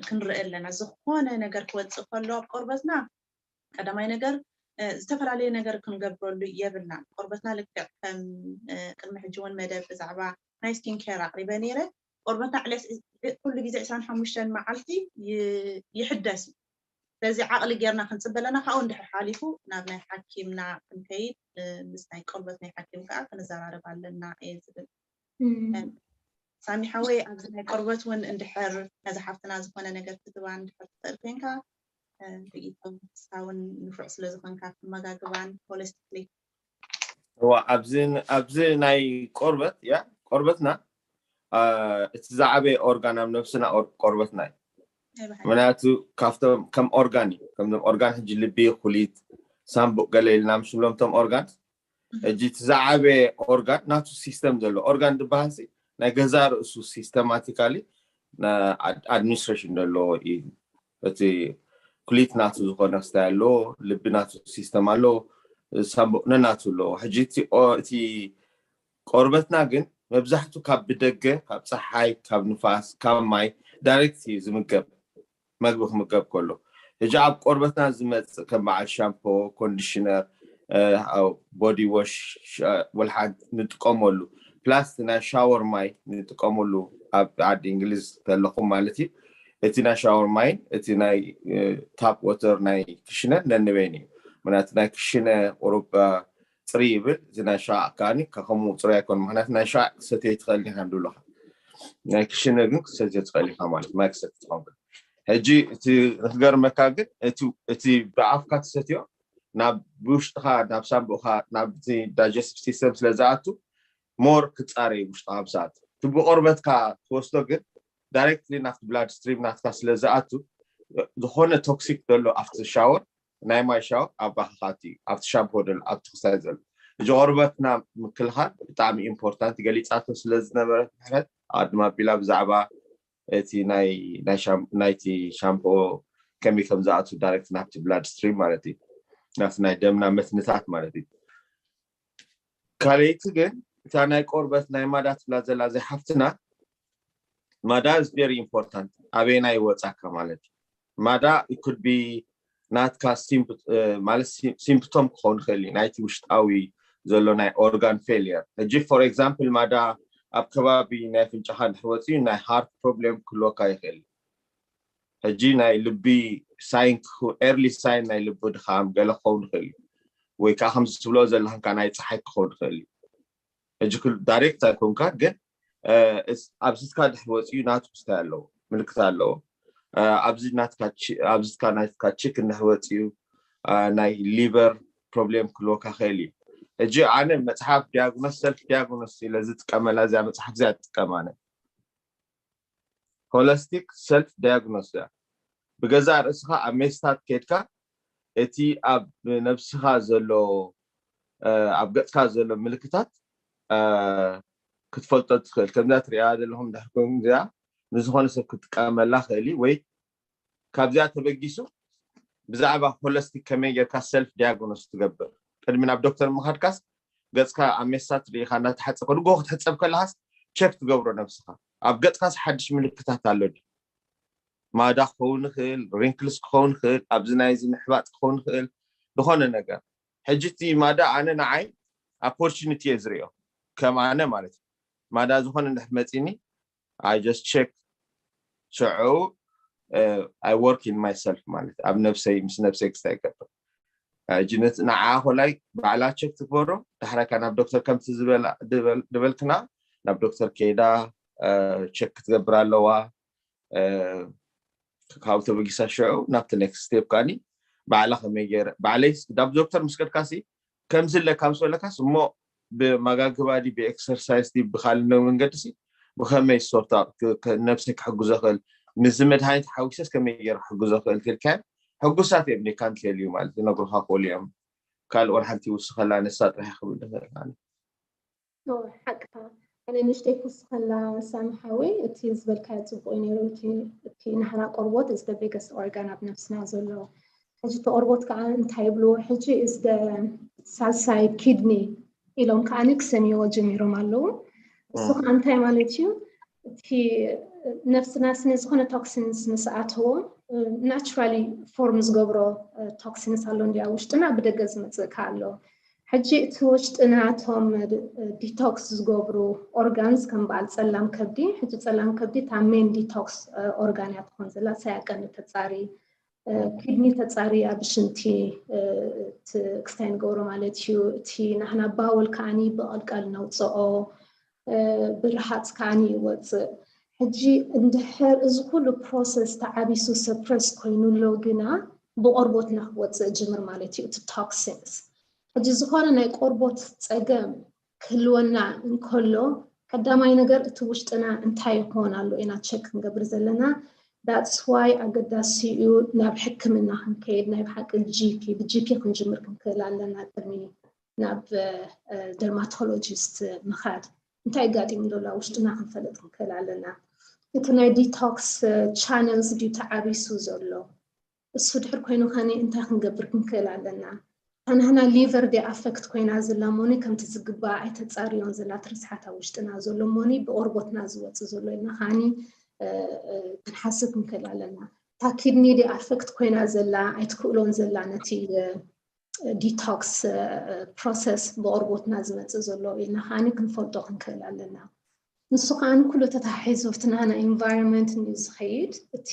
ክንርኢ ኣለና። ዝኾነ ነገር ክወፅእ ከሎ ኣብ ቆርበትና ቀዳማይ ነገር ዝተፈላለየ ነገር ክንገብረሉ የብልናን። ቆርበትና ልክዕ ከም ቅድሚ ሕጂ እውን መደብ ብዛዕባ ናይ ስኪን ኬር ኣቕሪበ ነይረ። ቆርበትና ዕለት ኩሉ ግዜ ዕስራን ሓሙሽተን መዓልቲ ይሕደስ እዩ። ስለዚ ዓቕሊ ጌርና ክንፅበ ኣለና። ካብኡ እንድሕር ሓሊፉ ናብ ናይ ሓኪምና ክንከይድ ምስ ናይ ቆርበት ናይ ሓኪም ከዓ ክንዘራረብ ኣለና እየ ዝብል። ሳሚ ሓወይ ኣብዚ ናይ ቆርበት እውን እንድሕር ነዚ ሓፍትና ዝኾነ ነገር ክትባ እንድሕር ትኽእል ኮይንካ ርእይቶ ንስኻ እውን ንፉዕ ስለ ዝኾንካ ክመጋግባን ሆሊስቲክሊ እዋ ኣብዚ ኣብዚ ናይ ቆርበት ያ ቆርበትና እቲ ዝዓበየ ኦርጋን ኣብ ነብስና ቆርበትና እዩ ምክንያቱ ካብቶም ከም ኦርጋን እዩ ከምዞም ኦርጋን ሕጂ ልቢ ኩሊት ሳምቡእ ገለ ኢልና ምስ ንብሎም ቶም ኦርጋን ሕጂ እቲ ዝዓበየ ኦርጋን ናቱ ሲስተም ዘሎ ኦርጋን ዝበሃል ናይ ገዛ ርእሱ ሲስተማቲካሊ ኣድሚኒስትሬሽን ዘለዎ እዩ እቲ ኩሊት ናቱ ዝኾነ ክስታይ ኣለዎ ልቢ ናቱ ሲስተም ኣለዎ ሳምቡእ ነናቱ ኣለዎ ሕጂ እቲ ቆርበትና ግን መብዛሕቱ ካብ ብደገ ካብ ፀሓይ ካብ ንፋስ ካብ ማይ ዳይሬክት እዩ ዝምገብ መግቢ ክምገብ ከሎ ሕጂ ኣብ ቆርበትና ዝመፅእ ከም በዓል ሻምፖ ኮንዲሽነር ቦዲ ዎሽ ወልሓንቲ ንጥቀመሉ ፕላስ ናይ ሻወር ማይ ንጥቀመሉ ኣብ ዓዲ እንግሊዝ ከለኹም ማለት እዩ። እቲ ናይ ሻወር ማይን እቲ ናይ ታፕ ወተር ናይ ክሽነን ነንበይን እዩ። ምክንያቱ ናይ ክሽነ ቁሩብ ፅሪ ይብል፣ እዚ ናይ ሻዕ ከዓኒ ከምኡ ፅሪ ኣይኮን። ምክንያቱ ናይ ሻዕ ክሰትዮ ትኽእል ኢኻ ንብለካ፣ ናይ ክሽነ ግን ክሰትዮ ትኽእል ኢኻ ማለት ማይ ክሰቲ ትኸውን። ሕጂ እቲ ክትገርመካ ግን እቲ ብኣፍካ ትሰትዮ ናብ ብውሽጥኻ ናብ ሳምቡእኻ ናብቲ ዳይጀስቲቭ ሲስተም ስለ ዝኣቱ ሞር ክፃረይ ውሽጥኻ ብሰኣት እቲ ብቆርበትካ ትወስዶ ግን ዳይሬክትሊ ናብቲ ብላድ ስትሪም ናትካ ስለ ዝኣቱ ዝኾነ ቶክሲክ ዘሎ ኣብቲ ሻወር ናይ ማይ ሻወር ኣብ ባክኻቲ ኣብቲ ሻምፖ ዘሎ ኣብቲ ክሳይ ዘሎ እዚ ቆርበትና ምክልኻል ብጣዕሚ ኢምፖርታንት ገሊፃቶ ስለ ዝነበረት ምሕረት ኣድማ ኣቢላ ብዛዕባ እቲ ናይቲ ሻምፖ ከመይ ከም ዝኣቱ ዳይሬክት ናብቲ ብላድ ስትሪም ማለት እዩ ናብቲ ናይ ደምና መትንታት ማለት እዩ። ካልኣይቲ ግን እታ ናይ ቆርበት ናይ ማዳ ትብላ ዘላ ዘይሓፍትና ማዳ is very important ኣበየና ይወፃካ ማለት እዩ። ማዳ could be ናትካ ማለት ሲምፕቶም ክኸውን ይኽእል እዩ ናይቲ ውሽጣዊ ዘሎ ናይ ኦርጋን ፌልየር። ሕጂ ፎር ኤግዛምፕል ማዳ ኣብ ከባቢ ናይ ኣፍንጫኻ እንድሕር ወፂኡ ናይ ሃርት ፕሮብሌም ክህልወካ ይኽእል እዩ። ሕጂ ናይ ልቢ ሳይን ኤርሊ ሳይን ናይ ልቢ ድኻም ገለ ክኸውን ይኽእል እዩ። ወይ ከዓ ከምዚ ትብሎ ዘለካ ናይ ፀሓይ ክኸውን ይኽእል እዩ። ሕጂ ዳይሬክት ኣይኮንካ ግን ኣብዚትካ ድሕር ወፂኡ ናቱ ክስታይ ኣለዎ ምልክት ኣለዎ። ኣብዚ ናትካ ቺክ እንድሕር ወፂኡ ናይ ሊቨር ፕሮብሌም ክህልወካ ክእል እዩ። ሕጂ ኣነ መፅሓፍ ዲያግኖስ ሰልፍ ዲያግኖስ ኢለ ዝጥቀመላ እዚኣ መፅሓፍ እዚኣ ትጥቀም ኣነ ሆለስቲክ ሰልፍ ዳያግኖስ እያ። ብገዛእ ርእስኻ ኣብ ሜስታት ከድካ እቲ ኣብ ነብስኻ ዘሎ ኣብ ገፅካ ዘሎ ምልክታት ክትፈልጦ ትኽእል። ከምዛ ትሪኣ ዘለኹም ድሕር ኮይኑ እዚኣ ንዝኾነ ሰብ ክትጥቀመላ ክእል ወይ ካብዚኣ ተበጊሱ ብዛዕባ ሆለስቲክ ከመይ ጌርካ ሰልፍ ዲያግኖስ ትገብር ቅድሚ ናብ ዶክተር ምኻድካስ ገፅካ ኣብ ሜስታት ርኢኻ እናተሓፀ ከድጎ ክትሕፀብ ከለኻስ ቸክ ትገብሮ ነብስኻ ኣብ ገፅካስ ሓድሽ ምልክታት ኣሎ ድዩ? ማዳ ክኸውን ይኽእል፣ ሪንክልስ ክኸውን ይኽእል፣ ኣብዚ ናይዚ ምሕባጥ ክኸውን ይኽእል፣ ዝኾነ ነገር። ሕጂ እቲ ማዳ ኣነ ንዓይ ኦፖርቹኒቲ እየ ዝሪኦ፣ ከም ኣነ ማለት እዩ። ማዳ ዝኾነ እንድሕር መፂኒ I just check ሽዑ I work in myself ማለት ኣብ ነብሰይ ምስ ነብሰይ ክስታይ ይገብር። ሕጂ ነቲ ንዓ ኮላይ ባዕላ ቸክ ትግበሮ ዳሕራይ ካብ ናብ ዶክተር ከምቲ ዝበልክና ናብ ዶክተር ከይዳ ቸክ ክትገብር ኣለዋ። ካብ ተበጊሳ ሽዑ ናብቲ ኔክስት ስቴፕ ከዓኒ ባዕላ ከመይ ገይረ ባዕለይ ናብ ዶክተር ምስ ከድካሲ ከምዚ ኣለካ ምስ በለካስ እሞ ብመጋግባ ድዩ ብኤክሰርሳይዝ ድዩ ብካልእ መንገዲ ሲ ብከመይ ሶርት ኣውት ነብሰይ ክሕግዞ ክእል ምስዚ መድሃኒት ሓዊሰስ ከመይ ገይረ ክሕግዞ ክእል ክልካዮም ሕጉሳት እዮም ዴካንት የልዩ ማለት ይነግሩካ ክእሉ እዮም። ካልእ ወላ ሓንቲ ይውስኸላ ንሳ ጥራሕ ክብል ንኽእል ማለት ሓቅካ ኣነ ንሽተይ ክውስኸላ ሳሚ ሓወይ እቲ ዝበልካዮ ፅቡቅ እዩ ነይሩ። እቲ ናህና ቆርቦት is the biggest organ ኣብ ነብስና ዘሎ። ሕጂ እቲ ቆርቦት ከዓ እንታይ ይብልዎ ሕጂ is the ሳልሳይ ኪድኒ ኢሎም ከዓ ክሰምይዎ ጀሚሮም ኣለዉ። እሱ ከዓ እንታይ ማለት እዩ? እቲ ነብስና ስነ ዝኾነ ቶክሲንስ ምስ ኣተዎ ናቹራሊ ፎርም ዝገብሮ ቶክሲንስ ኣሎ እንዲ ኣብ ውሽጥና ብደገ ዝመፅእ ከዓ ኣሎ። ሕጂ እቲ ውሽጥና እቶም ዲቶክስ ዝገብሩ ኦርጋንስ ከም በዓል ፀላም ከብዲ፣ ሕጂ ፀላም ከብዲ እታ ሜን ዲቶክስ ኦርጋን እያ ትኾን ዘላ፣ ሳያ ቀንዲ ተፃሪ፣ ኪድኒ ተፃሪ ኣብ ሽንቲ ክስታይ ንገብሮ ማለት እዩ። እቲ ናህና ባወል ከዓኒ ብቐልቀል ነውፅኦ፣ ብርሃፅ ከዓኒ ይወፅእ። ሕጂ እንድሕር እዚ ኩሉ ፕሮሰስ ተዓቢሱ ሰፕረስ ኮይኑ ኣሎ ግና ብቆርቦትና ክወፅእ ጅምር ማለት እዩ እቲ ቶክሲንስ። ሕጂ ዝኾነ ናይ ቆርቦት ፀገም ክህልወና እንከሎ ቀዳማይ ነገር እቲ ውሽጥና እንታይ ይኾን ኣሎ ኢና ቸክ ክንገብር ዘለና። That's why ኣገዳሲ እዩ ናብ ሕክምና ክንከይድ ናይ ብሓቂ ጂፒ ብጂፒ ክንጅምር ክንክእል ኣለና ቅድሚ ናብ ደርማቶሎጂስት ምኻድ። እንታይ ኣጋጢሙ ዘሎ ውሽጥና ክንፈልጥ ክንክእል ኣለና። እቲ ናይ ዲቶክስ ቻነልስ ድዩ ተዓቢሱ ዘሎ እሱ ድሕር ኮይኑ ከነ እንታይ ክንገብር ክንክእል ኣለና? ኣንሕና ሊቨር ደ ኣፈክት ኮይና ዘላ ሞኒ ከምቲ ዝግባእ ኣይተፃርዮን ዘላ ትርስሓት ኣብ ውሽጥና ዘሎ ሞኒ ብቆርቦትና ዝወፅእ ዘሎ ኢልና ከዓኒ ክንሓስብ ክንክእል ኣለና። እታ ኪድኒ ደ ኣፈክት ኮይና ዘላ ኣይትክእሎን ዘላ ነቲ detox process ብቆርቦትና ዝመፅእ ዘሎ ኢልና ከዓኒ ክንፈልጦ ክንክእል ኣለና። ንሱ ከዓኒ ኩሉ ተታሒዙ ኣብቲ ናና environment እዩ ዝኸይድ። እቲ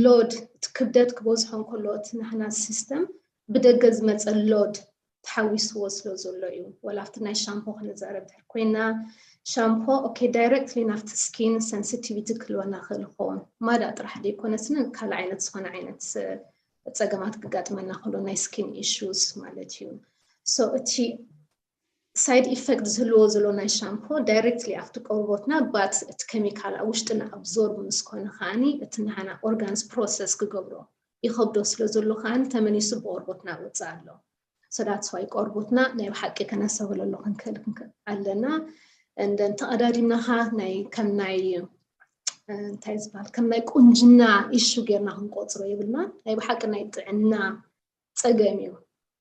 load፣ እቲ ክብደት ክበዝሖ እንከሎ እቲ ናህና system ብደገ ዝመፀ load ተሓዊስዎ ስለ ዘሎ እዩ። ወላ ኣብቲ ናይ ሻምፖ ክንዛረብ ድሕር ኮይና፣ ሻምፖ okay directly ናብቲ skin sensitivity ክህልወና ክእል ይኸውን። ማዳ ጥራሕ ዘይኮነስን ካልእ ዓይነት ዝኾነ ዓይነት ጸገማት ክጋጥመና ከሎ ናይ skin issues ማለት እዩ። So እቲ side effect ዝህልዎ ዘሎ ናይ ሻምፖ directly ኣብቲ ቆርቦትና but እቲ chemical ኣብ ውሽጥና absorb ምስ ኮነ ከዓኒ እቲ ናህና organs process ክገብሮ ይኸብዶ ስለ ዘሎ ከዓኒ ተመሊሱ ብቆርቦትና ወፅእ ኣሎ። So that's why ቆርቦትና ናይ ብሓቂ ከነስተብህለሉ ክንክእል ክንክእል ኣለና። And then ተቐዳዲምና ኸዓ ናይ ከም ናይ እንታይ ዝበሃል ከም ናይ ቁንጅና issue ጌርና ክንቆፅሮ የብልና። ናይ ብሓቂ ናይ ጥዕና ጸገም እዩ።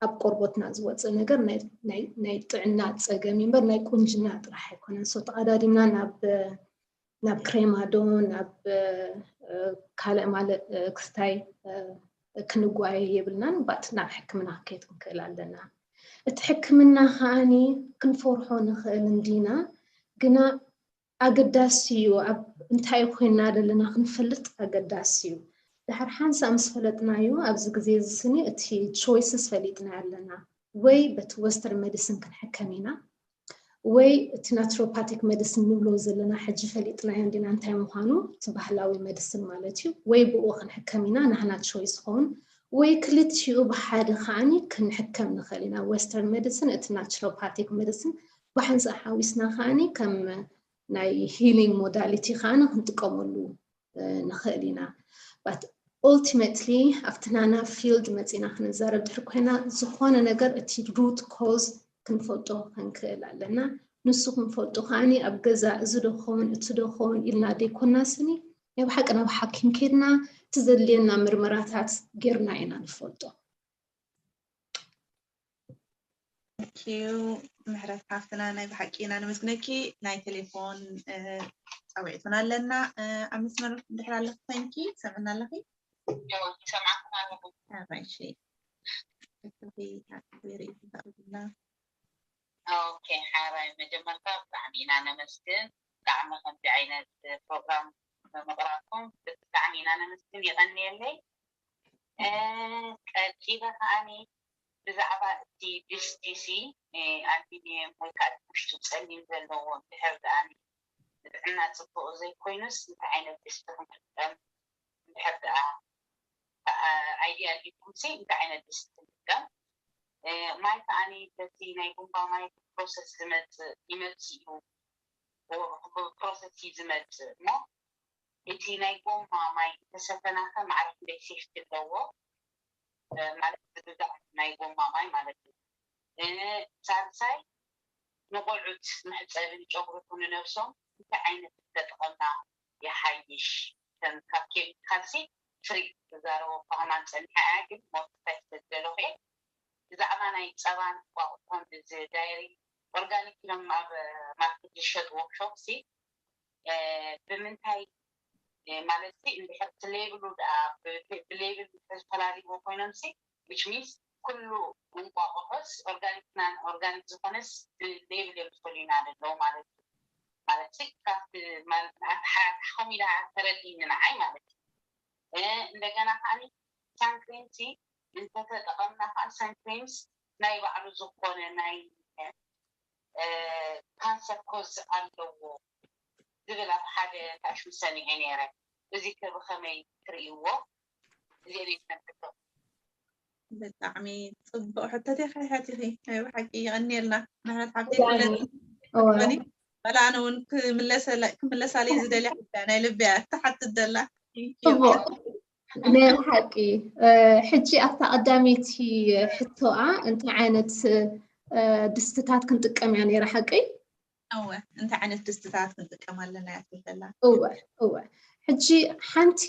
ኣብ ቆርቦትና ዝወፅእ ነገር ናይ ጥዕና ጸገም እዩ እምበር ናይ ቁንጅና ጥራሕ ኣይኮነን። So ተቐዳዲምና ናብ ናብ ክሬማ ዶ ናብ ካልእ ማለት ክስታይ ክንጓየ የብልናን። But ናብ ሕክምና ክከይድ ክንክእል ኣለና። እቲ ሕክምና ከዓኒ ክንፈርሖ ንኽእል እንዲና፣ ግና ኣገዳሲ እዩ። ኣብ እንታይ ኮይና ዘለና ክንፈልጥ ኣገዳሲ እዩ። ድሓር ሓንሳእ ምስ ፈለጥናዮ ኣብዚ ግዜ እዚ ስኒ እቲ choices ፈሊጥና ኣለና። ወይ በቲ western medicine ክንሕከም ኢና ወይ እቲ naturopathic medicine ንብሎ ዘለና ሕጂ ፈሊጥናዮ እንዲና እንታይ ምዃኑ፣ እቲ ባህላዊ medicine ማለት እዩ። ወይ ብኡ ክንሕከም ኢና ናህና choice ኸውን ወይ ክልቲኡ ብሓደ ከዓኒ ክንሕከም ንኽእል ኢና። Western medicine እቲ naturopathic medicine ብሓንሳእ ሓዊስና ከዓኒ ከም ናይ healing modality ከዓኒ ክንጥቀመሉ ንኽእል ኢና። But ultimately ኣብቲ ናና field መፂና ክንዛረብ ድሕር ኮይና ዝኾነ ነገር እቲ root cause ክንፈልጦ ክንክእል ኣለና። ንሱ ክንፈልጦ ከዓኒ ኣብ ገዛ እዚ ዶ ኸውን እቲ ዶ ኸውን ኢልና ደይኮና ስኒ ናይ ብሓቂ ናብ ሓኪም ከድና እቲ ዘድልየና ምርመራታት ጌርና ኢና ንፈልጦ። Thank you ምሕረት ሓፍትና፣ ናይ ብሓቂ ኢና ነመስግነኪ። ናይ ቴሌፎን ፃውዒትና ኣለና ኣብ መስመር ድሕር ኣለኪ ኮይንኪ ትሰምዕና ኣለኺ? ይሰማዕኩም ኣለኹ። ራይሺ ሪኢና ኦኬ ሓራይ መጀመርታ ብጣዕሚ ኢና ነመስግን። ብጣዕሚ ከምዚ ዓይነት ፕሮግራም ብምቕራብኩም ብጣዕሚ ኢና ነመስግን። የቐንየለይ። ቀጺለ ከዓኒ ብዛዕባ እቲ ድስቲ ሲ ኣልሚኒየም ወይ ከዓ ውሽጡ ፀሊም ዘለዎ እንድሕር ደኣ ንጥዕና ፅቡቕ ዘይኮይኑስ እንታይ ዓይነት ድስቲ ክንጥቀም እንድሕር ደኣ ኣይድያ ኣልኢኩም ሲ እንታይ ዓይነት ድስቲ ክንጥቀም ማይ ከዓኒ በቲ ናይ ቡንባ ማይ ፕሮሰስ ዝመፅእ ይመፅእ እዩ ፕሮሰስ እዩ ዝመፅእ እሞ እቲ ናይ ጎማ ማይ እንተሰተናኸ ማዕረ ክንደይ ሴፍቲ ኣለዎ ማለት ዝግዛእ ናይ ጎማ ማይ ማለት እዩ። ሳልሳይ ንቆልዑት መሕፀቢ ንጨጉሪ ይኹን ንነብሶም እንታይ ዓይነት ተጠቐምና ይሓይሽ? ከም ካብ ኬሚካል ሲ ፍሪ ክዛረቦ እኳ ከማን ፀኒሐ እያ ግን ሞር ክፈት ስለዝደለኹ እየ። ብዛዕባ ናይ ፀባን እንቋቑሖን እዚ ዳይሪ ኦርጋኒክ ኢሎም ኣብ ማርኬት ዝሸጡ ወርክሾፕ ሲ ብምንታይ ማለት ሲ እንድሕር እቲ ሌብሉ ደኣ ብሌብል እንድሕር ተፈላሊዎ ኮይኖም ሲ which means ኩሉ እንቋቑሖስ ኦርጋኒክ ናን ኦርጋኒክ ዝኾነስ ብሌብል እዮም ዝፈልዩና ዘለዉ ማለት እዩ። ማለት ሲ ካብቲ ማለት ንኣተሓታትሖም ኢላ ተረዲኒ ንዓይ ማለት እዩ። እንደገና ከዓኒ ሳንክሬም ሲ እንተተጠቐምና ከዓ ሳንክሬምስ ናይ ባዕሉ ዝኾነ ናይ ካንሰር ኮዝ ኣለዎ ዝብል ኣብ ሓደ ታሽሙ ሰሚዐ ነይረ። እዚ ከ ብኸመይ ትርእይዎ? እዚአን እየን ሕቶ። ብጣዕሚ ፅቡቅ ሕቶት ኢኺ ሓቲኺ። ናይ ብሓቂ የቐንየልና ምሕረት ሓብቲ። ኩለን ዋላ ኣነ እውን ክምለሳለይ ዝደልያ ሕቶ ናይ ልቢ እያ ትሓትት ዘላ። ፅቡቅ ናይ ብሓቂ ሕጂ ኣብታ ቀዳመይቲ ሕቶኣ እንታይ ዓይነት ድስትታት ክንጥቀም እያ ነይራ ሓቀይ? እወ እንታይ ዓይነት ድስትታት ክንጥቀም ኣለና እያ ትብል ዘላ። እወ እወ ሕጂ ሓንቲ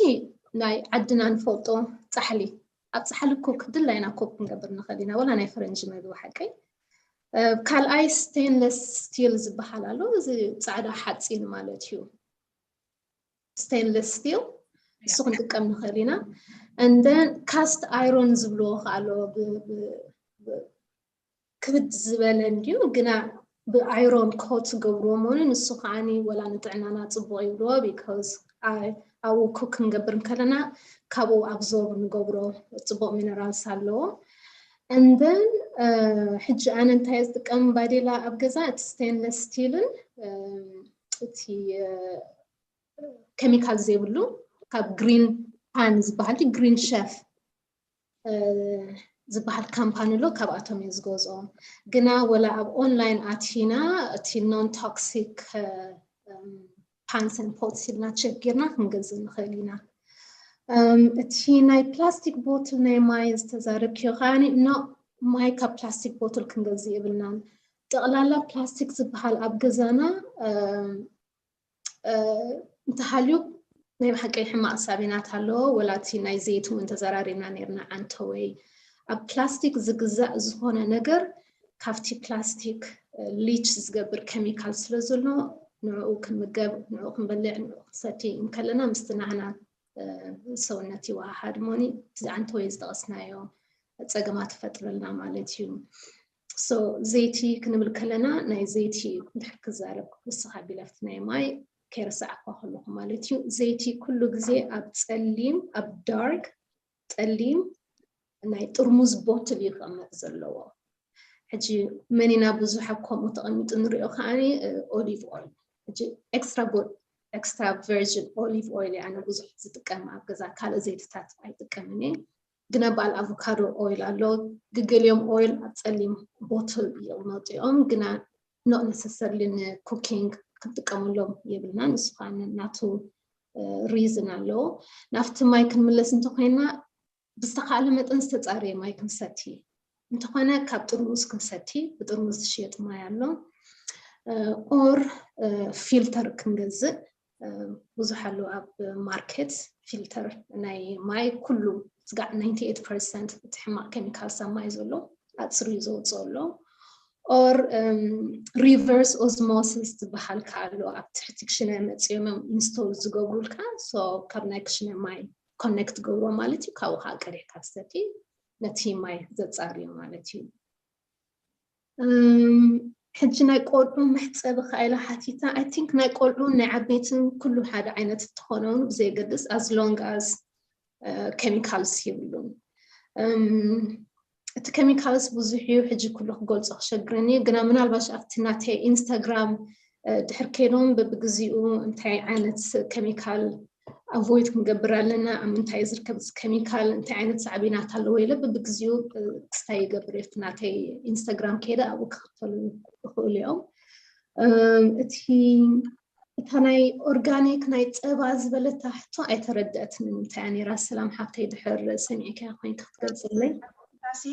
ናይ ዓድና ንፈልጦ ፃሕሊ ኣብ ፃሕሊ ኮክ ድላይና ኮክ ክንገብር ንኽእል ኢና ወላ ናይ ፈረንጂ መግቢ ሓቀይ ካልኣይ stainless steel ዝበሃል ኣሎ እዚ ፃዕዳ ሓፂን ማለት እዩ stainless steel እሱ ክንጥቀም ንኽእል ኢና and then cast iron ዝብልዎ ከዓ ኣሎ ክብድ ዝበለ እንድዩ፣ ግና ብኣይሮን ኮት ገብርዎ መሆኑ ንሱ ከዓኒ ወላ ንጥዕናና ጽቡቕ ይብልዎ። ቢካዝ ኣብኡ ኩክ ክንገብር እንከለና ካብኡ ኣብዞርብ ንገብሮ ጽቡቕ ሚነራልስ ኣለዎ። And then ሕጂ ኣነ እንታይ ዝጥቀም ባዴላ ኣብ ገዛ፣ እቲ ስቴንለስ ስቲልን እቲ ኬሚካል ዘይብሉ ካብ ግሪን ፓን ዝበሃል፣ ግሪን ሸፍ ዝበሃል ካምፓኒ ኣሎ፣ ካብኣቶም እየ ዝገዝኦ። ግና ወላ ኣብ ኦንላይን ኣቲና እቲ ኖን ቶክሲክ ፓንሰን ፖትስ ኢልና ቸክ ጌርና ክንገዝእ ንኽእል ኢና። እቲ ናይ ፕላስቲክ ቦትል ናይ ማይ ዝተዛረብክዮ ከዓኒ፣ ኖ፣ ማይ ካብ ፕላስቲክ ቦትል ክንገዝእ የብልናን። ጠቕላላ ፕላስቲክ ዝበሃል ኣብ ገዛና እንተሃልዩ ናይ ብሓቂ ሕማቕ ሳቢናት ኣለዎ። ወላ እቲ ናይ ዘይቲ እውን ተዘራሪብና ነርና፣ ዓንተወይ። ኣብ ፕላስቲክ ዝግዛእ ዝኾነ ነገር ካብቲ ፕላስቲክ ሊች ዝገብር ኬሚካል ስለ ዘሎ፣ ንዕኡ ክንምገብ፣ ንዕኡ ክንበልዕ፣ ንዕኡ ክንሰቲ እንከለና ምስቲ ናህና ሰውነት ይወሃሃድ እሞኒ፣ እቲ ዓንተወይ ዝጠቐስናዮ ጸገማት ይፈጥረልና ማለት እዩ። So ዘይቲ ክንብል ከለና ናይ ዘይቲ እንድሕር ክዛረብ ክወስኽ ኣቢለ ኣብቲ ናይ ማይ ከይረሳዕኳ ከለኹ ማለት እዩ። ዘይቲ ኩሉ ግዜ ኣብ ጸሊም፣ ኣብ ዳርክ ጸሊም ናይ ጥርሙዝ ቦትል እዩ ክቕመጥ ዘለዎ። ሕጂ መን ኢና ብዙሕ ኣብ ከምኡ ተቐሚጡ ንሪኦ ከዓኒ ኦሊቭ ኦይል። ሕጂ ኤክስትራ ጉድ ኤክስትራ ቨርጅን ኦሊቭ ኦይል ኣነ ብዙሕ ዝጥቀም ኣብ ገዛ፣ ካልእ ዘይትታት ኣይጥቀምን እየ። ግና በዓል ኣቮካዶ ኦይል ኣሎ። ግገሊኦም ኦይል ኣብ ጸሊም ቦትል ይቕመጡ እዮም፣ ግና not necessarily ንኩኪንግ ክንጥቀመሎም የብልና። ንሱ ከዓ ናቱ ሪዝን ኣለዎ። ናብቲ ማይ ክንምለስ እንተኮይና ብዝተኻእለ መጠን ዝተጻረየ ማይ ክንሰቲ። እንተኾነ ካብ ጥርሙዝ ክንሰቲ፣ ብጥርሙዝ ዝሽየጥ ማይ ኣሎ። ኦር ፊልተር ክንገዝእ ብዙሕ ኣሎ ኣብ ማርኬት። ፊልተር ናይ ማይ ኩሉ ስጋዕ ናይንቲ ኤይት ፐርሰንት እቲ ሕማቕ ኬሚካልስ ኣብ ማይ ዘሎ ኣጽርዩ ዘውፅኦ ኣሎ። ኦር ሪቨርስ ኦዝሞሲስ ዝበሃል ከዓ ኣሎ። ኣብ ትሕቲ ክሽነ መፅዮም እዮም ኢንስቶል ዝገብሩልካ። So ካብ ናይ ክሽነ ማይ ኮኔክት ገብሮ ማለት እዩ። ካብኡ ከዓ ቀዲሕካ ትሰቲ፣ ነቲ ማይ ዘፃርዮ ማለት እዩ። ሕጂ ናይ ቆልዑ መሕፀቢ ከ ኢላ ሓቲታ። I think ናይ ቆልዑ ናይ ዓበይትን ኩሉ ሓደ ዓይነት እንትኾነውን ብዘየገድስ፣ as long as ኬሚካልስ የብሉን። እቲ ኬሚካልስ ብዙሕ እዩ፣ ሕጂ ኩሉ ክገልጾ ክሸግረኒ እዩ። ግና ምናልባሽ ኣብቲ ናተይ ኢንስታግራም ድሕር ከይዶም በብግዚኡ እንታይ ዓይነት ኬሚካል ኣቮይድ ክንገብር ኣለና፣ ኣብ ምንታይ ዝርከብ ኬሚካል፣ እንታይ ዓይነት ሳዕቤናት ኣለዎ ኢለ በብግዚኡ ክስታይ ይገብር እየ። ናተይ ኢንስታግራም ከይደ ኣብኡ ክኽተሉ ይኽእሉ እዮም። እቲ እታ ናይ ኦርጋኒክ ናይ ጸባ ዝበለታ ሕቶ ኣይተረድአትንን፣ እንታይ ነይራ? ሰላም ሓብተይ፣ ድሕር ሰሚዕካ ኮይንካ ክትገልጽለይ። ሲ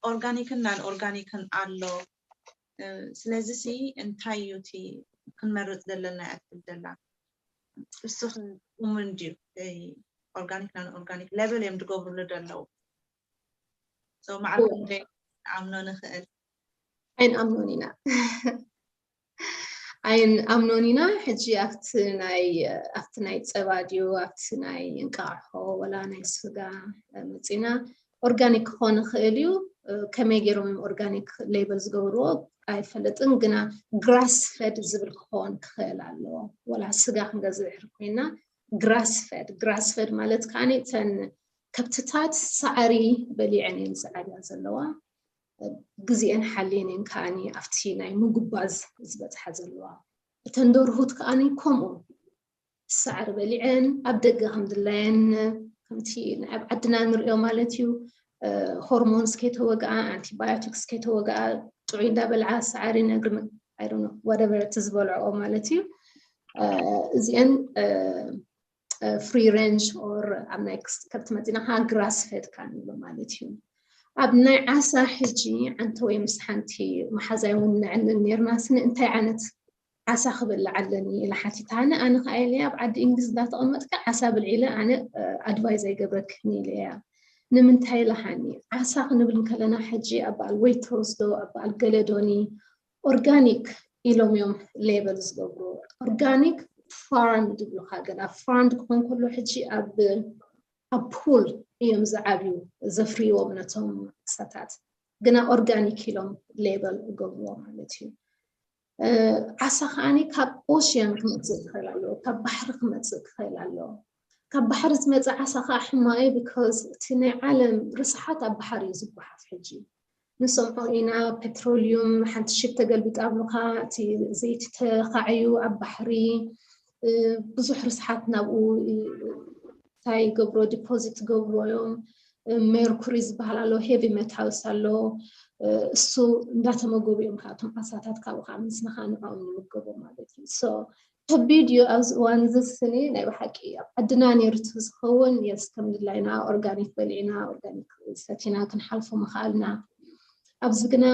ኦርጋኒክን ናን ኦርጋኒክን ኣሎ። ስለዚ ሲ እንታይ እዩ እቲ ክንመርጽ ዘለና ያክል ደላ? እሱ እውን ድዩ ኦርጋኒክ ናን ኦርጋኒክ ሌብል እዮም ዝገብሩሉ ዘለዉ? ማዕረ ኣምኖ ንኽእል? ኣይንኣምኖን ኢና። ኣይንኣምኖን ኢና። ሕጂ ኣብቲ ናይ ኣብቲ ናይ ጸባ ድዩ ኣብቲ ናይ እንቃቕሖ ወላ ናይ ስጋ መጺና፣ ኦርጋኒክ ክኾን ይኽእል እዩ። ከመይ ገይሮም እዮም ኦርጋኒክ ሌብል ዝገብርዎ ኣይፈልጥን፣ ግና ግራስ ፈድ ዝብል ክኾን ክኽእል ኣለዎ። ወላ ስጋ ክንገዝእ ድሕር ኮይና ግራስ ፈድ፣ ግራስ ፈድ ማለት ከዓኒ እተን ከብትታት ሳዕሪ በሊዐን እየን ዝዓብያ ዘለዋ። ግዜአን ሓልየን እየን ከዓኒ ኣብቲ ናይ ምጉባዝ ዝበፅሓ ዘለዋ። እተን ደርሁት ከዓኒ ከምኡ ሳዕሪ በሊዐን ኣብ ደገ ከም ድላየን፣ ከምቲ ኣብ ዓድና ንሪኦ ማለት እዩ። ሆርሞንስ ከይተወግኣ፣ ኣንቲባዮቲክስ ከይተወግኣ ጥዑይ እንዳበልዓ ሳዕሪ ነግሪ፣ I don't know, whatever እቲ ዝበልዕኦ ማለት እዩ። እዚአን ፍሪ ሬንጅ ኦር ኣብ ናይ ከብቲ መፂና ከዓ ግራስ ፈድ ከዓ ንብሎ ማለት እዩ። ኣብ ናይ ዓሳ ሕጂ ዓንተ ወይ ምስ ሓንቲ መሓዛይ እውን ነዕልል ነርና፣ ስኒ እንታይ ዓይነት ዓሳ ክበልዕ ኣለኒ ኢላ ሓቲታኒ። ኣነ ከዓ ኢለ ኣብ ዓዲ እንግሊዝ እንዳተቐመጥካ ዓሳ ብልዒ ኢለ ኣነ ኣድቫይዝ ኣይገብረክን ኢለ እያ። ንምንታይ ኢላሃኒ? ዓሳ ክንብል እንከለና ሕጂ ኣብ በዓል ዌትሮስ ዶ ኣብ በዓል ገለዶኒ ኦርጋኒክ ኢሎም እዮም ሌበል ዝገብሩ። ኦርጋኒክ ፋርም ድብሉካ ገና ፋርም ክኾን ከሎ ሕጂ ኣብ ኣብ ፑል እዮም ዝዓብዩ ዘፍርይዎም ነቶም ዓሳታት። ግና organic ኢሎም label ይገብርዎ ማለት እዩ። ዓሳ ከዓኒ ካብ ocean ክመፅእ ክኽእል ኣለዎ፣ ካብ ባሕሪ ክመፅእ ክኽእል ኣለዎ። ካብ ባሕሪ ዝመፅእ ዓሳ ከዓ ሕማቕ እዩ፣ because እቲ ናይ ዓለም ርስሓት ኣብ ባሕሪ እዩ ዝጓሓፍ። ሕጂ ንሰምዖ ኢና፣ ፔትሮሊዩም ሓንቲ ሽፕ ተገልቢጣ ብሉካ፣ እቲ ዘይቲ ተኻዕዩ ኣብ ባሕሪ ብዙሕ ርስሓት ናብኡ እንታይ ይገብሮ፣ ዲፖዚት ገብሮ እዮም። ሜርኩሪ ዝበሃል ኣሎ፣ heavy metals ኣሎ። እሱ እንዳተመገቡ እዮም ካብቶም ዓሳታት ካብኡ ከዓ ምስ ንኻ ንዕኦም ንምገቦ ማለት እዩ። So ከቢድ እዩ ኣብዚ እዋን እዚ ስኒ ናይ ብሓቂ ኣብ ዓድና ነይሩ ዝኸውን የስ ከም ድላይና ኦርጋኒክ በሊዕና ኦርጋኒክ ሰቲና ክንሓልፎ ምኽኣልና። ኣብዚ ግና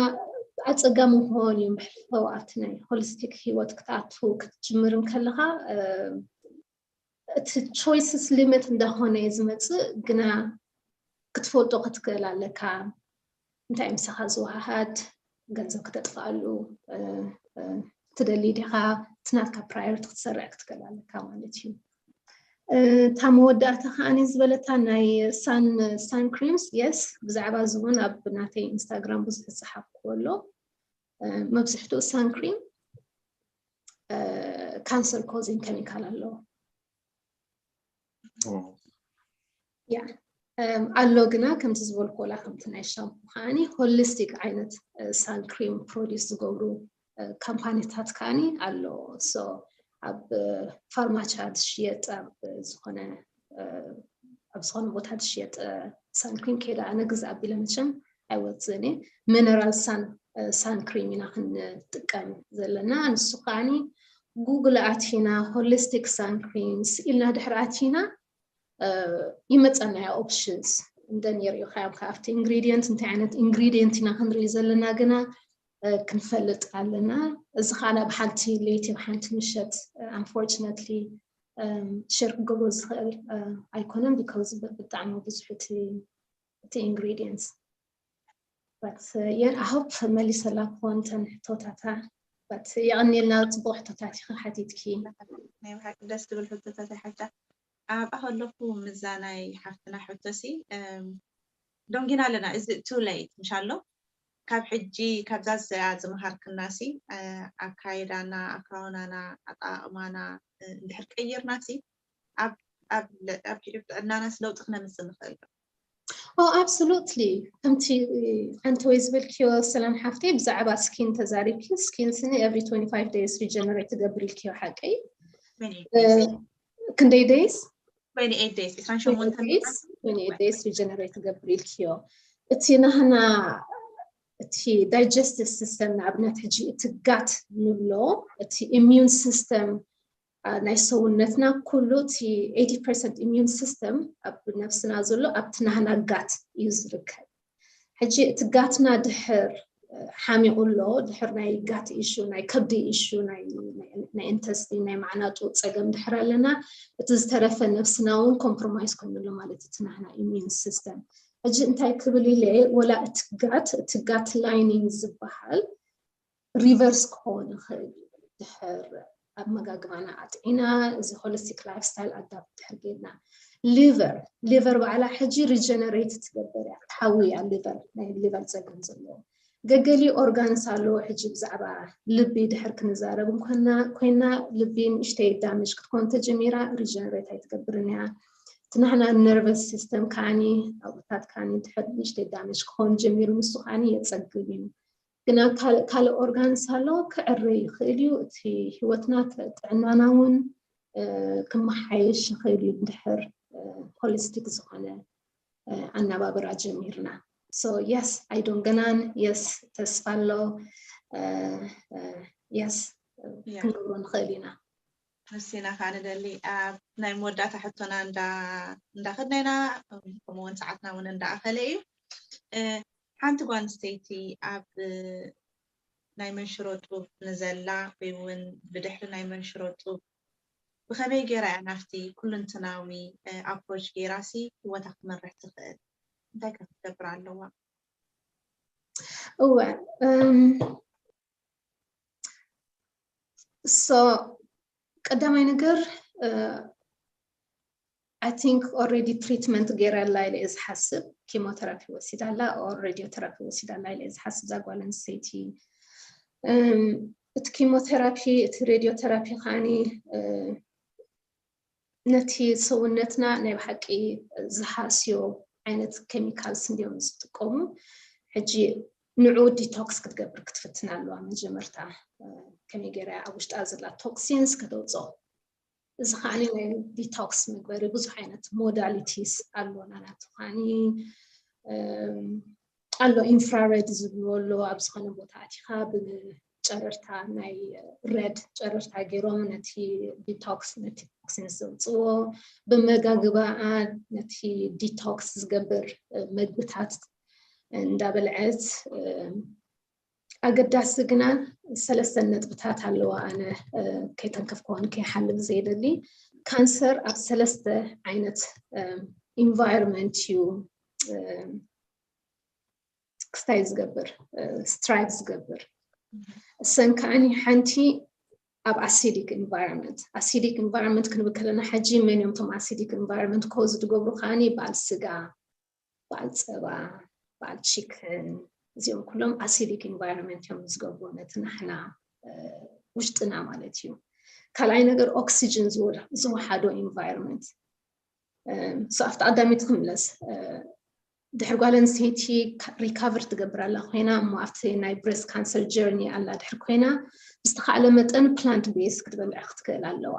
ኣፀጋሚ ክኸውን እዩ ብሕፈው ኣብቲ ናይ ሆሊስቲክ ህይወት ክትኣቱ ክትጅምር እንከለካ እቲ choices limit እንዳኾነ እዩ ዝመፅእ። ግና ክትፈልጦ ክትክእል ኣለካ እንታይ ምሳኻ ዝወሃሃድ ገንዘብ ክተጥፍኣሉ ትደሊ ዲኻ፣ እቲ ናትካ priority ክትሰርዕ ክትክእል ኣለካ ማለት እዩ። እታ መወዳእታ ከዓኒ ዝበለታ ናይ ሳን ሳን ክሪምስ የስ ብዛዕባ እዚ እውን ኣብ ናተይ ኢንስታግራም ብዙሕ ዝፀሓፍኩዎ ኣሎ። መብዝሕትኡ ሳን ክሪም ካንሰር ኮዚንግ ኬሚካል ኣለዎ። ያ ኣሎ ግና ከምቲ ዝበልኩ ወላ ከምቲ ናይ ሻምፖ ከዓኒ ሆሊስቲክ ዓይነት ሳን ክሪም ፕሮዲስ ዝገብሩ ካምፓኒታት ከዓኒ ኣሎ። So ኣብ ፋርማቻ ዝሽየጥ ኣብ ዝኾነ ኣብ ዝኾነ ቦታ ዝሽየጥ ሳን ክሪም ከይዳ ኣነ ግዛእ ኣቢለ መቸም ኣይወፅእን እየ። ሚነራል ሳን ሳን ክሪም ኢና ክንጥቀም ዘለና። ንሱ ከዓኒ ጉግል ኣቲና ሆሊስቲክ ሳን ክሪምስ ኢልና ድሕሪ ኣቲና ይመፀና ያ ኦፕሽንስ እንደን የርእዩካ እዮም። ካብቲ ኢንግሪዲየንት እንታይ ዓይነት ኢንግሪዲየንት ኢና ክንርኢ ዘለና ግና ክንፈልጥ ኣለና። እዚ ከዓ ናብ ሓንቲ ለይቲ ሓንቲ ምሸት unfortunately ሸር ክገብሮ ዝኽእል ኣይኮነን because ብጣዕሚ ብዙሕ እቲ ኢንግሪዲየንትስ። But yeah, I hope መሊሰላ ክኾን ተን ሕቶታታ። But የቐንየልና ፅቡቕ ሕቶታት ኢኺ ሓቲትኪ። ናይ ብሓቂ ደስ ትብል ሕቶታት ይሓፍታ። ኣብኣ ከለኹ ምዛ ናይ ሓፍትና ሕቶሲ ደንጊና ኣለና። Is it too late ምሽ ኣሎ? ካብ ሕጂ ካብዛ እዚኣ ዝመሃርክናሲ ኣካይዳና፣ ኣካውናና፣ ኣጠቓቕማና እንድሕር ቀይርናሲ ኣብ ኣብ ኣብ ጥዕናናስ ለውጢ ክነምፅእ ንኽእል ዶ? Oh, absolutely. ከምቲ ሓንቲ ወይ ዝበልክዮ ሰላም ሓፍተይ ብዛዕባ ስኪን ተዛሪብኪ፣ ስኪን ስኒ every twenty-five days regenerate ትገብር ኢልክዮ ሓቀይ? ክንደይ days? twenty-eight days፣ ዕስራን ሸሞንተን twenty-eight days regenerate ትገብር ኢልክዮ። እቲ ናህና እቲ digestive system ንኣብነት ሕጂ እቲ ጋት ንብሎ እቲ immune system ናይ ሰውነትና ኩሉ እቲ eighty percent immune system ኣብ ነብስና ዘሎ ኣብቲ ናህና ጋት እዩ ዝርከብ። ሕጂ እቲ ጋትና ድሕር ሓሚቑ ኣሎ፣ ድሕር ናይ ጋት ኢሹ፣ ናይ ከብዲ ኢሹ፣ ናይ ኢንተስቲን፣ ናይ ማዕናጡ ፀገም ድሕር ኣለና፣ እቲ ዝተረፈ ነብስና እውን ኮምፕሮማይዝ ኮይኑ ኣሎ ማለት እቲ ናህና immune system። ሕጂ እንታይ ክብል ኢለ ወላ እቲ ጋት እቲ ጋት ላይኒንግ ዝበሃል ሪቨርስ ክኸውን ይኽእል እዩ። ድሕር ኣመጋግባና ኣጥዒና እዚ ሆሊስቲክ ላይፍ ስታይል ኣዳፕት ድሕር ጌርና ሊቨር ሊቨር ባዕላ ሕጂ ሪጀነሬት ትገብር እያ፣ ትሓዊ እያ ሊቨር ናይ ሊቨር ፀገም ዘለዎ ገገሊ ኦርጋንስ ኣለዎ። ሕጂ ብዛዕባ ልቢ ድሕር ክንዛረብ እንኮና ኮይና ልቢ ንእሽተይ ዳሜጅ ክትኮን ተጀሚራ ሪጀነሬት ኣይትገብርን እያ። እቲ ናሕና ነርቨስ ሲስተም ከዓኒ ኣብታት ከዓኒ ድሕር ንእሽተይ ዳሜጅ ክኾን ጀሚሩ ንሱ ከዓኒ የፀግብ እዩ። ግና ካልእ ካልእ ኦርጋንስ ኣሎ ክዕረ ይኽእል እዩ። እቲ ህይወትና ጥዕናና እውን ክመሓየሽ ይኽእል እዩ እንድሕር ሆሊስቲክ ዝኾነ ኣናባብራ ጀሚርና። So yes ኣይዶንገናን የስ ተስፋ ኣሎ የስ ክንገብሮ ንኽእል ኢና። ንሲና ከዓ ንደሊ ኣብ ናይ መወዳእታ ሕቶና እንዳኸድና ኢና። ከምኡውን ሰዓትና እውን እንዳኣኸለ እዩ። ሓንቲ ጓል ኣንስተይቲ ኣብ ናይ መንሽሮ ጡብ ንዘላ ወይ እውን ብድሕሪ ናይ መንሽሮ ጡብ ብኸመይ ገይራ እያ ናብቲ ኩልንትናዊ ኣፕሮች ገይራሲ ህይወታ ክትመርሕ ትኽእል? እንታይ ከ ክትገብር ኣለዋ? እወ so ቀዳማይ ነገር I think already ትሪትመንት ገይረላ ኢለ እየ ዝሓስብ። ኪሞቴራፒ ወሲዳ ኣላ ኦር ሬድዮ ቴራፒ ወሲዳ ኣላ ኢለ ዝሓስብ እዛ ጓል ኣንስተይቲ። እቲ ኪሞቴራፒ፣ እቲ ሬድዮ ቴራፒ ከዓኒ ነቲ ሰውነትና ናይ ብሓቂ ዝሃስዮ ዓይነት ኬሚካልስ እንዲዮም ዝጥቀሙ። ሕጂ ንዑ ዲቶክስ ክትገብር ክትፍትን ኣለዋ። መጀመርታ ከመይ ገይራ ኣብ ውሽጣ ዘላ ቶክሲንስ ከተውፅኦ። እዚ ከዓኒ ናይ ዲቶክስ መግበሪ ብዙሕ ዓይነት ሞዳሊቲስ ኣለዎ። ናናቱ ከዓኒ ኣሎ፣ ኢንፍራሬድ ዝብልዎ ኣሎ። ኣብ ዝኾነ ቦታ ኣቲኻ ብጨረርታ ናይ ሬድ ጨረርታ ገይሮም ነቲ ዲቶክስ፣ ነቲ ቶክሲን ዘውፅዎ። ብመጋግባኣ ነቲ ዲቶክስ ዝገብር መግብታት እንዳበልዐት። ኣገዳሲ ግና ሰለስተ ነጥብታት ኣለዋ፣ ኣነ ከይተንከፍክዎን ከይሓልፍ ዘይደሊ። ካንሰር ኣብ ሰለስተ ዓይነት ኢንቫይሮንመንት እዩ ክስታይ ዝገብር፣ ስትራይቭ ዝገብር። እሰን ከዓኒ ሓንቲ ኣብ ኣሲዲክ ኢንቫይሮንመንት። ኣሲዲክ ኢንቫይሮንመንት ክንብል ከለና ሕጂ መን እዮም እቶም ኣሲዲክ ኢንቫይሮንመንት ኮዝ ዝገብሩ? ከዓኒ በዓል ስጋ፣ በዓል ፀባ፣ በዓል ቺክን፣ እዚኦም ኩሎም ኣሲዲክ ኢንቫይሮንመንት እዮም ዝገብሩ ነቲ ናሕና ውሽጥና ማለት እዩ። ካልኣይ ነገር ኦክሲጅን ዝወሓዶ ኢንቫይሮንመንት። ኣብቲ ቀዳሚት ክምለስ፣ ድሕሪ ጓል ኣንስተይቲ ሪካቨር ትገብር ኣላ ኮይና እሞ ኣብቲ ናይ ብሬስት ካንሰር ጀርኒ ኣላ ድሕሪ ኮይና ብዝተኻእለ መጠን ፕላንት ቤስ ክትበልዕ ክትክእል ኣለዋ።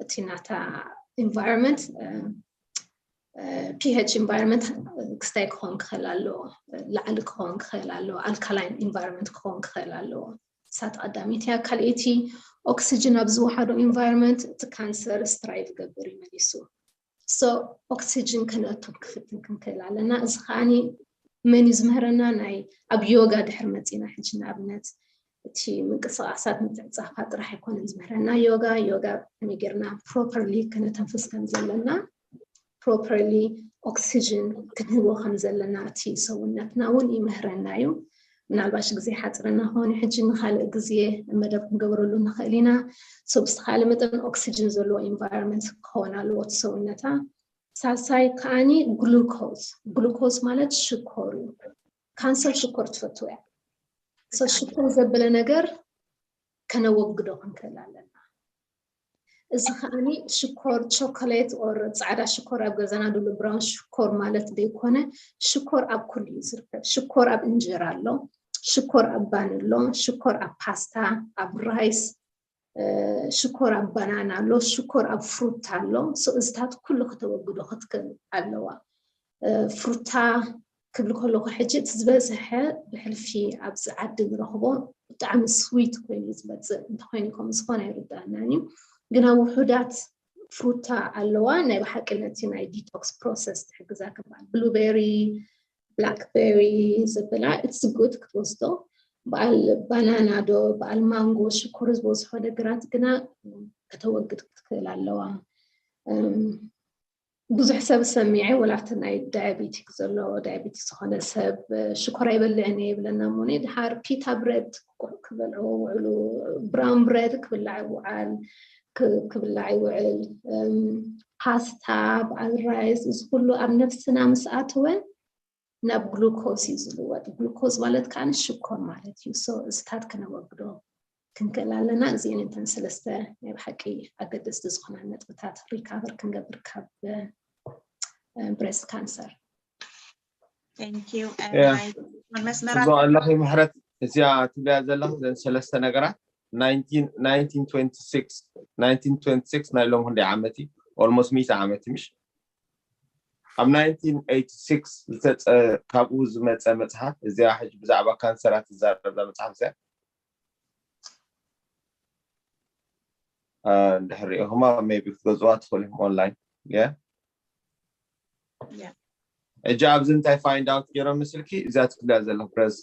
እቲ ናታ ኢንቫይሮንመንት ፒኤች ኢንቫይሮንመንት ክስታይ ክኸውን ክኽእል ኣለዎ፣ ላዕሊ ክኸውን ክኽእል ኣለዎ፣ ኣልካላይን ኢንቫይሮንመንት ክኸውን ክኽእል ኣለዎ። እሳት ቀዳሚት እያ። ካልኣይቲ ኦክሲጅን ኣብ ዝወሓዶ ኢንቫይሮንመንት እቲ ካንሰር ስትራይቭ ገብር እዩ መሊሱ። ሶ ኦክሲጅን ከነእቱ ክፍትን ክንክእል ኣለና። እዚ ከዓኒ መን እዩ ዝምህረና? ናይ ኣብ ዮጋ ድሕር መፂና ሕጂ ንኣብነት እቲ ምንቅስቃሳት ምትዕፃፋ ጥራሕ ኣይኮነን ዝምህረና ዮጋ። ዮጋ ከመይ ጌርና ፕሮፐርሊ ከነተንፍስ ከም ዘለና፣ ፕሮፐርሊ ኦክሲጅን ክንህቦ ከም ዘለና እቲ ሰውነትና እውን ይምህረና እዩ። ምናልባሽ ግዜ ሓፅረና ከሆነ ሕጂ ንካልእ ግዜ መደብ ክንገብረሉ ንኽእል ኢና። ሶ ብዝተኻለ መጠን ኦክሲጅን ዘለዎ ኢንቫይሮንመንት ክኸውን ኣለዎ እቲ ሰውነታ። ሳልሳይ ከዓኒ ግሉኮዝ። ግሉኮዝ ማለት ሽኮር እዩ። ካንሰር ሽኮር ትፈቱ እያ። ሶ ሽኮር ዘበለ ነገር ከነወግዶ ክንክእል ኣለና። እዚ ከዓኒ ሽኮር ቾኮሌት ኦር ፃዕዳ ሽኮር ኣብ ገዛና ድሎ ብራውን ሽኮር ማለት ዘይኮነ ሽኮር ኣብ ኩሉ እዩ ዝርከብ። ሽኮር ኣብ እንጀራ ኣሎ፣ ሽኮር ኣብ ባን ኣሎ፣ ሽኮር ኣብ ፓስታ፣ ኣብ ራይስ፣ ሽኮር ኣብ ባናና ኣሎ፣ ሽኮር ኣብ ፍሩታ ኣሎ። እዚታት ኩሉ ከተወግዶ ክትክእል ኣለዋ። ፍሩታ ክብል ከለኹ ሕጂ እቲ ዝበዝሐ ብሕልፊ ኣብዚ ዓዲ ንረኽቦ ብጣዕሚ ስዊት ኮይኑ ዝመፅእ እንተኮይኑ ከም ዝኾነ ኣይርዳእናን እዩ። ግና ውሑዳት ፍሩታ ኣለዋ ናይ ብሓቂ ነቲ ናይ ዲቶክስ ፕሮሰስ ትሕግዛ ክበሃል። ብሉቤሪ፣ ብላክቤሪ ዝበላ ኢትስ ጉድ ክትወስዶ። በዓል ባናና ዶ በዓል ማንጎ ሽኮር ዝበዝሖ ነገራት ግና ከተወግድ ክትክእል ኣለዋ። ብዙሕ ሰብ ሰሚዐ ወላ ኣብቲ ናይ ዳያቤቲክ ዘሎ ዳያቤቲክ ዝኾነ ሰብ ሽኮር ኣይበልዕን እየ ይብለና እሞ ድሓር ፒታ ብሬድ ክበልዕዎ ውዕሉ፣ ብራውን ብሬድ ክብላዕ ይውዓል ክብላዕ ይውዕል። ፓስታ፣ በዓል ራይስ፣ እዚ ኩሉ ኣብ ነፍስና ምስ ኣተወ ናብ ግሉኮዝ እዩ ዝልወጥ። ግሉኮዝ ማለት ከዓ ሽኮር ማለት እዩ። ሶ እዚታት ክነወግዶ ክንክእል ኣለና። እዚአን እንተን ሰለስተ ናይ ብሓቂ ኣገደስቲ ዝኾና ነጥብታት ሪካቨር ክንገብር ካብ ብሬስት ካንሰር። መስመራት ኣለኺ ምሕረት፣ እዚኣ ትብልያ ዘለኺ ዘን ሰለስተ ነገራት ናይንቲን ትወንቲ ሲክስ ናይ ሎም ክንደይ ዓመት እዩ? ኦልሞስት ሚእቲ ዓመት ምሽ? ኣብ ናይንቲን ኤይቲ ሲክስ ካብኡ ዝመፀ መፅሓፍ እዚኣ ሕጂ ብዛዕባ ካንሰራት ትዛረብ እዛ መፅሓፍ እዚኣ እንድሕር ሪኢኹማ ሜቢ ክትገዝዋ ትኽእሉ ኢኹም ኦንላይን። ሕጂ ኣብዚ እንታይ ፋይንድ ኣውት ገይሮም ምስልኪ እዚኣ ትብልያ ዘለኹ ብረዝ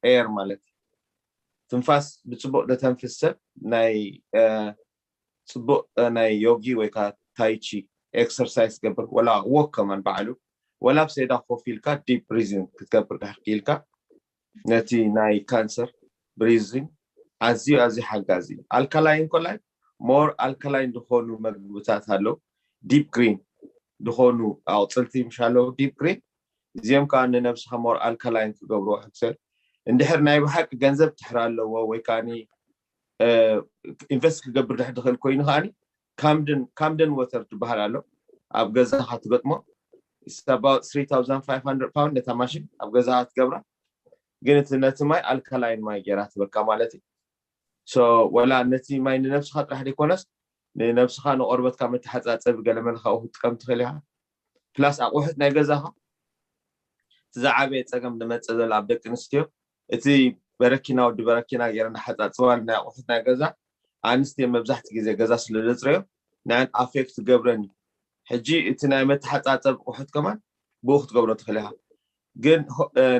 ኤር ማለት እዩ። ትንፋስ ብፅቡቅ ደተንፍስ ሰብ ናይ ፅቡቅ ናይ ዮጊ ወይ ከዓ ታይቺ ኤክሰርሳይዝ ገብር ወላ ዎክ ከማን ባዕሉ ወላ ኣብ ሴዳ ኮፍ ኢልካ ዲፕ ብሪዚንግ ክትገብር ድሕር ክኢልካ ነቲ ናይ ካንሰር ብሪዚንግ ኣዝዩ ኣዝዩ ሓጋዚ እዩ። ኣልካላይን ኮላይ ሞር ኣልካላይን ዝኾኑ መግብታት ኣለዉ። ዲፕ ግሪን ዝኾኑ ኣቁፅልቲ ምሽ ኣለዉ። ዲፕ ግሪን እዚኦም ከዓ ንነብስኻ more alkaline ክገብርዎ ሕግዘ። እንድሕር ናይ ብሓቂ ገንዘብ ትሕር ኣለዎ ወይ ከዓ ኢንቨስት ክገብር ድሕር ድኽእል ኮይኑ ከዓ ካምደን ካምደን ወተር ትበሃል ኣሎ። ኣብ ገዛኻ ትገጥሞ about three thousand five hundred pound ነታ ማሽን ኣብ ገዛኻ ትገብራ። ግን እቲ ነቲ ማይ ኣልካላይን ማይ ገይራ ትበካ ማለት እዩ። So ወላ ነቲ ማይ ንነብስኻ ጥራሕ ዘይኮነስ ንነብስኻ ንቆርበትካ መተሓፃፀቢ ገለመለ ካብኡ ክትጥቀም ትኽእል ኢኻ። ፕላስ ኣቑሑት ናይ ገዛኻ እቲ ዝዓበየ ፀገም ዝመፀ ዘሎ ኣብ ደቂ ኣንስትዮ እቲ በረኪና ወዲ በረኪና ገይረ እናሓፃፅባ ናይ ኣቑሑት ናይ ገዛ ኣንስትዮ መብዛሕቲ ግዜ ገዛ ስለ ዘፅረዮ ንዕን ኣፌክት ትገብረን እዩ። ሕጂ እቲ ናይ መተሓፃፀቢ ኣቑሑት ከማን ብኡ ክትገብሮ ትኽእል ኢኻ። ግን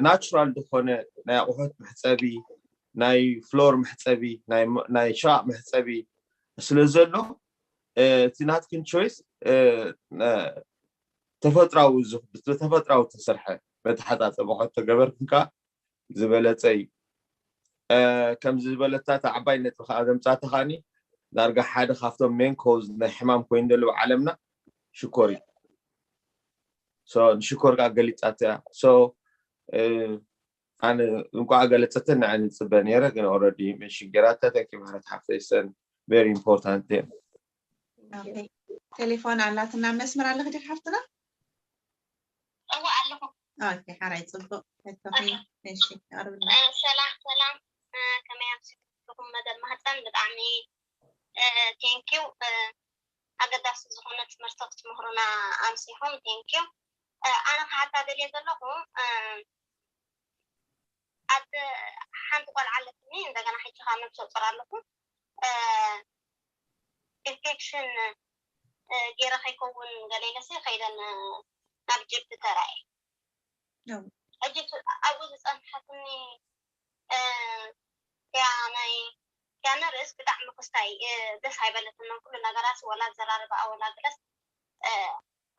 ናቹራል ዝኾነ ናይ ኣቑሑት መሕፀቢ ናይ ፍሎር መሕፀቢ ናይ ሸቓቕ መሕፀቢ ስለ ዘሎ እቲ ናትክን ቾይስ ተፈጥራዊ ተፈጥራዊ ተሰርሐ መተሓፃፀቢ ኮት ተገበርክን ከዓ ዝበለፀ እዩ። ከምዚ ዝበለታ እታ ዓባይ ነጥቢ ከዓ ዘምፃተ ከዓኒ ዳርጋ ሓደ ካብቶም ሜን ኮዝ ናይ ሕማም ኮይኑ ዘለዎ ዓለምና ሽኮር እዩ። ንሽኮር ከዓ ገሊፃት እያ። ኣነ እንኳዕ ገለፀትን ንዓይ ንፅበ ነይረ ግን ኦረዲ ሜንሽን ገይራታ። ተኪ ምህረት ሓፍተይ ሰን ቨሪ ኢምፖርታንት እየ። ቴሌፎን ኣላትና መስመር ኣለክ ዲክ ሓፍትና? እዋ ኣለኹ። ሓራይ ፅቡቅ። ተኪ እሺ ኣቅርብልና። ሰላም ሰላም፣ ከመይ ኣምሲኹም መደብ ማህፀን? ብጣዕሚ ቴንኪው። ኣገዳሲ ዝኾነ ትምህርቲ ክትምህሩና ኣምሲኹም ቴንኪው። ኣነ ክሓታ ደልየ ዘለኹ ኣብ ሓንቲ ቆልዓ ኣለትኒ እንደገና ሕጂ ካብ ነብሰ ጡር ኣለኹ። ኢንፌክሽን ገይረ ከይከውን ገለ ኢለሲ ከይደን ናብ ጀቢ ተራእየ። ሕጂ ኣብኡ ዝፀንሐትኒ ያ ናይ ያ ነርስ ብጣዕሚ ክስታይ ደስ ኣይበለትንን ኩሉ ነገራት ወላ ኣዘራርባኣ ወላ ገለስ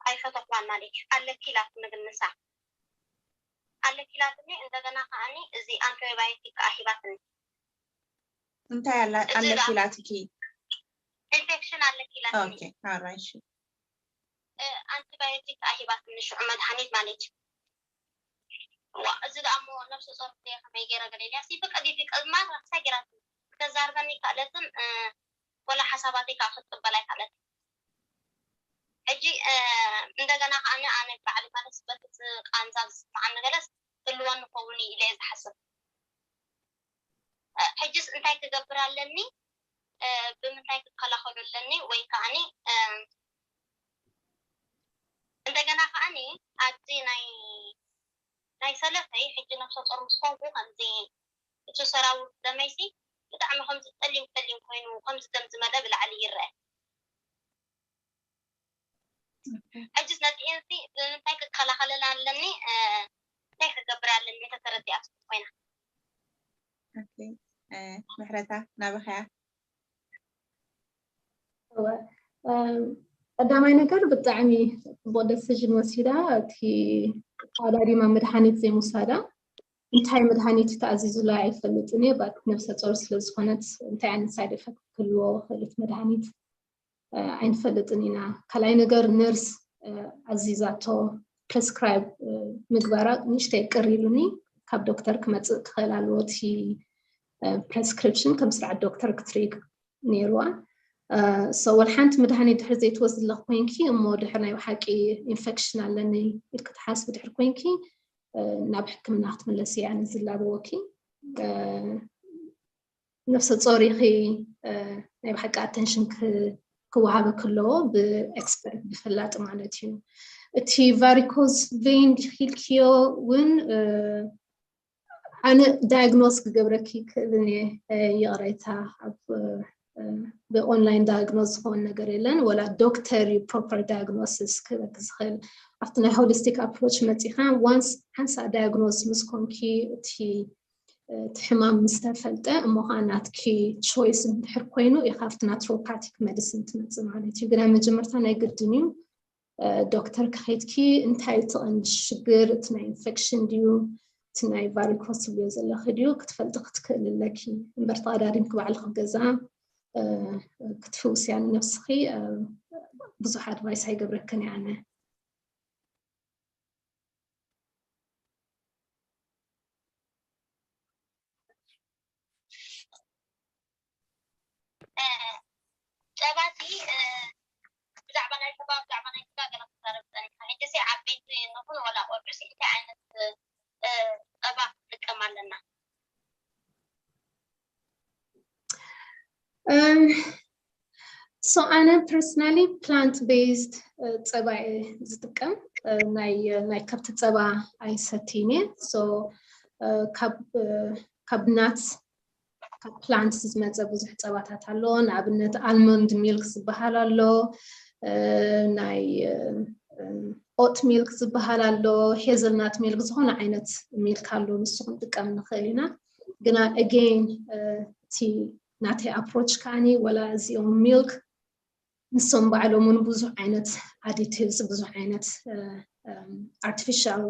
ኣይፈተኳን ማለት እዩ። ኣለኪ ኢላትኒ ግን ንሳ ኣለኪ ኢላትኒ እንደገና ከዓኒ እዚ ኣንቲባዮቲክ ከዓ ሂባትኒ። እንታይ ኣለኪ ኢላትኪ? ኢንፌክሽን ኣለኪ ኢላትኒ። ኦኬ ኣራይሽ ኣንቲባዮቲክ ኣሂባትኒ ሽዑ መድሃኒት ማለት እዩ። ዋ እዚ ደኣ እሞ ነብሰ ጾር ከመይ ገይረ ገለ ኢልያ ሲ ፍቀድ ይፍቀድ ማ ክሳይ ገይራትኒ። ክተዛርበኒ ይከኣለትን ወላ ሓሳባተይ ከዓ ክትቅበል ኣይከኣለትን። ሕጂ እንደገና ከዓ ኣነ ባዕሊ ማለት በቲ ቃንዛ ዝስምዓኒ ገለስ ህልወኒ ክኸውን እዩ ኢለ እየ ዝሓስብ። ሕጅስ እንታይ ክገብር ኣለኒ? ብምንታይ ክከላኸሉ ኣለኒ? ወይ ከዓኒ እንደገና ከዓኒ ኣብዚ ናይ ናይ ሰለተይ ሕጂ ነብሰ ጾር ምስ ኮንኩ ከምዚ እቲ ሰራውር ደመይሲ ብጣዕሚ ከምዚ ጠሊም ጠሊም ኮይኑ ከምዚ ደም ዝመለ ብላዕሊ ይረአ። ሕጅስ ነቲ እዚ ብምንታይ ክከላኸለል ኣለኒ? እንታይ ክገብር ኣለኒ? እንተተረዲኣ ኮይና ምሕረታ ናበኸያ? ቀዳማይ ነገር ብጣዕሚ ፅቡቅ ደሲዥን ወሲዳ እቲ ተዋዳዲማ መድሃኒት ዘይምውሳዳ። እንታይ መድሃኒት ተኣዚዙላ ኣይፈልጥን እየ ባት ነብሰ ፆር ስለዝኮነት እንታይ ዓይነት ሳይድ ኤፈክት ክህልዎ ክእል እቲ መድሃኒት ኣይንፈልጥን ኢና። ካልኣይ ነገር ነርስ ኣዚዛቶ ፕረስክራይብ ምግባራ ንእሽተይ ቅር ኢሉኒ። ካብ ዶክተር ክመፅእ ክኽእል ኣለዎ እቲ ፕረስክሪፕሽን ከም ስርዓት ዶክተር ክትርኢ ነይርዋ። So ወላ ሓንቲ መድሃኒት ድሕር ዘይትወስዲ ኣለኺ ኮይንኪ እሞ ድሕር ናይ ብሓቂ ኢንፌክሽን ኣለኒ ኢልኪ ትሓስቢ ድሕር ኮይንኪ ናብ ሕክምና ክትምለሲ እየ ኣነ ዝላበወኪ። ነብሰ ጾር ኢኺ ናይ ብሓቂ ኣተንሽን ክወሃበኪ ኣለዎ ብኤክስፐርት ብፈላጢ ማለት እዩ። እቲ ቫሪኮዝ ቬን ዲኺ ኢልክዮ እውን ኣነ ዳያግኖስ ክገብረኪ ክእልን እየ። ይቕሬታ ኣብ ብኦንላይን ዳያግኖስ ዝኸውን ነገር የለን። ወላ ዶክተር እዩ ፕሮፐር ዳያግኖሲስ ክበኪ ዝኽእል ኣብቲ ናይ ሆሊስቲክ ኣፕሮች መፂኻ ዋንስ ሓንሳእ ዳያግኖስ ምስ ኮንኪ እቲ እቲ ሕማም ምስ ተፈልጠ እሞ ከዓ ናትኪ ቾይስ እንድሕር ኮይኑ ኢኻ ኣብቲ ናትሮፓቲክ መዲሲን ትመፅእ ማለት እዩ። ግን ኣብ መጀመርታ ናይ ግድን እዩ ዶክተር ከኸይድኪ እንታይ እቲ ቀንዲ ሽግር እቲ ናይ ኢንፌክሽን ድዩ እቲ ናይ ቫሪኮስ ትብልዮ ዘለኺ ድዩ ክትፈልጢ ክትክእል ኣለኪ እምበር ተቐዳዲምኪ ባዕልኺ ገዛ ክትፍውስያ ንነብስኺ ብዙሕ ኣድቫይስ ኣይገብረክን እየ ኣነ። ብዛዕባ ናይ ስጋ ገለ ክዛረብ ጸኒሕካ። ሕጂ ሲ ዓበይቲ ንኹን ወላ ቆልዑ ሲ እንታይ ዓይነት እ፣ ጸባ ክንጥቀም ኣለና? So ኣነ personally plant based ጸባ እየ ዝጥቀም። ናይ ናይ ከብቲ ጸባ ኣይሰትይን እየ። So ካብ ካብ nuts ካብ plants ዝመፀ ብዙሕ ፀባታት ኣሎ። ንኣብነት almond milk ዝበሃል ኣሎ፣ ናይ oat milk ዝበሃል ኣሎ፣ hazelnut milk፣ ዝኾነ ዓይነት milk ኣሎ፣ ንሱ ክንጥቀም ንኽእል ኢና። ግና again እቲ ናተይ approach ከዓኒ ወላ እዚኦም milk ንሶም ባዕሎም እውን ብዙሕ ዓይነት additives ብዙሕ ዓይነት artificial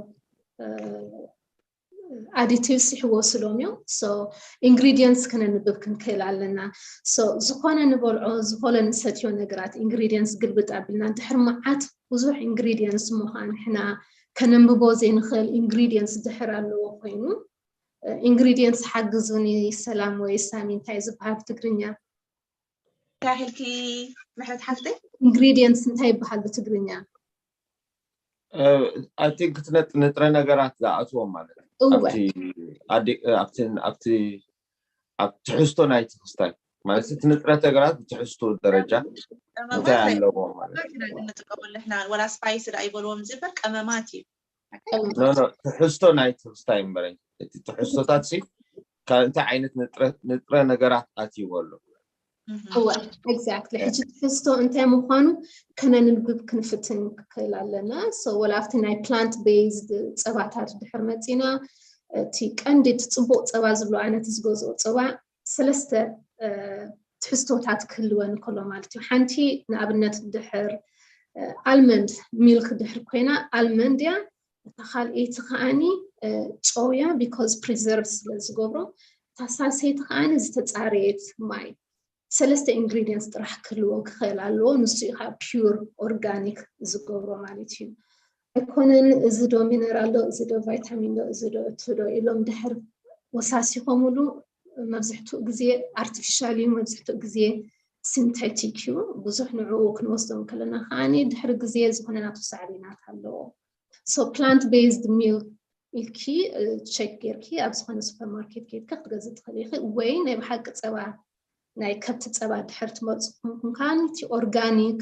additives ይሕወስሎም እዮም። So ingredients ከነንብብ ክንክእል ኣለና። So ዝኾነ ንበልዖ ዝኾነ ንሰትዮ ነገራት ingredients ግልብጥ ኣቢልና ድሕር መዓት ብዙሕ ingredients እሞ ከዓ ንሕና ከነንብቦ ዘይንኽእል ingredients ድሕር ኣለዎ ኮይኑ ingredients ሓግዙኒ ሰላም ወይ ሳሚ እንታይ ዝበሃል ብትግርኛ? እንታይ ኢልኪ ምሕረት ሓፍተይ? Ingredients እንታይ ይበሃል ብትግርኛ? I think ንጥረ ነገራት ዝኣትዎም ማለት እዩ። እወ ኣብቲ ኣዲ- ኣብቲ ኣብቲ ኣብ ትሕዝቶ ናይቲ ክስታይ ማለት እቲ ንጥረ ነገራት ብትሕዝቶ ደረጃ እንታይ ኣለዎ ማለት እዩ። ኢና እንጥቀመሉ ንሕና ወላ spice ዳ ይበልዎም ዝበር ቀመማት እዩ። ኖ ኖ ትሕዝቶ ናይቲ ክስታይ እምበረ እቲ ትሕዝቶታት ሲ ካብ እንታይ ዓይነት ንጥረ ንጥረ ነገራት ኣትይዎ ኣሎ? እወ exactly። ሕጂ ትሕዝቶ እንታይ ምዃኑ ከነንብብ ክንፍትን ክክእል ኣለና። So ወላ ኣብቲ ናይ plant based ፀባታት ድሕር መፂና እቲ ቀንዲ እቲ ፅቡቕ ፀባ ዝብሎ ኣነ እቲ ዝገዝኦ ፀባ ሰለስተ ትሕዝቶታት ክህልወን ከሎ ማለት እዩ። ሓንቲ ንኣብነት ድሕር almond milk ድሕር ኮይና almond እያ። እታ ካልኣይቲ ከዓኒ ጨው እያ because preserve ስለ ዝገብሮ። እታ ሳልሰይቲ ከዓኒ ዝተፃረየት ማይ። ሰለስተ ingredients ጥራሕ ክህልዎ ክኽእል ኣለዎ። ንሱ እዩ ከዓ pure organic ዝገብሮ ማለት እዩ። ኣይኮነን እዚ ዶ mineral ዶ እዚ ዶ vitamin ዶ እዚ ዶ እቲ ዶ ኢሎም ድሕር ወሳሲኾምሉ መብዝሕትኡ ግዜ artificial እዩ፣ መብዝሕትኡ ግዜ synthetic እዩ። ብዙሕ ንዕኡ ክንወስዶ እንከለና ከዓኒ ድሕሪ ግዜ ዝኾነ ናቱ ሳዕቤናት ኣለዎ። So plant based milk ኢልኪ check ጌርኪ ኣብ ዝኾነ supermarket ከይድካ ክትገዝእ ትኽእሊ ኢኺ፣ ወይ ናይ ብሓቂ ፀባ ናይ ከብቲ ፀባ ድሕር ትመርፁ ኮንኩም ከዓኒ እቲ organic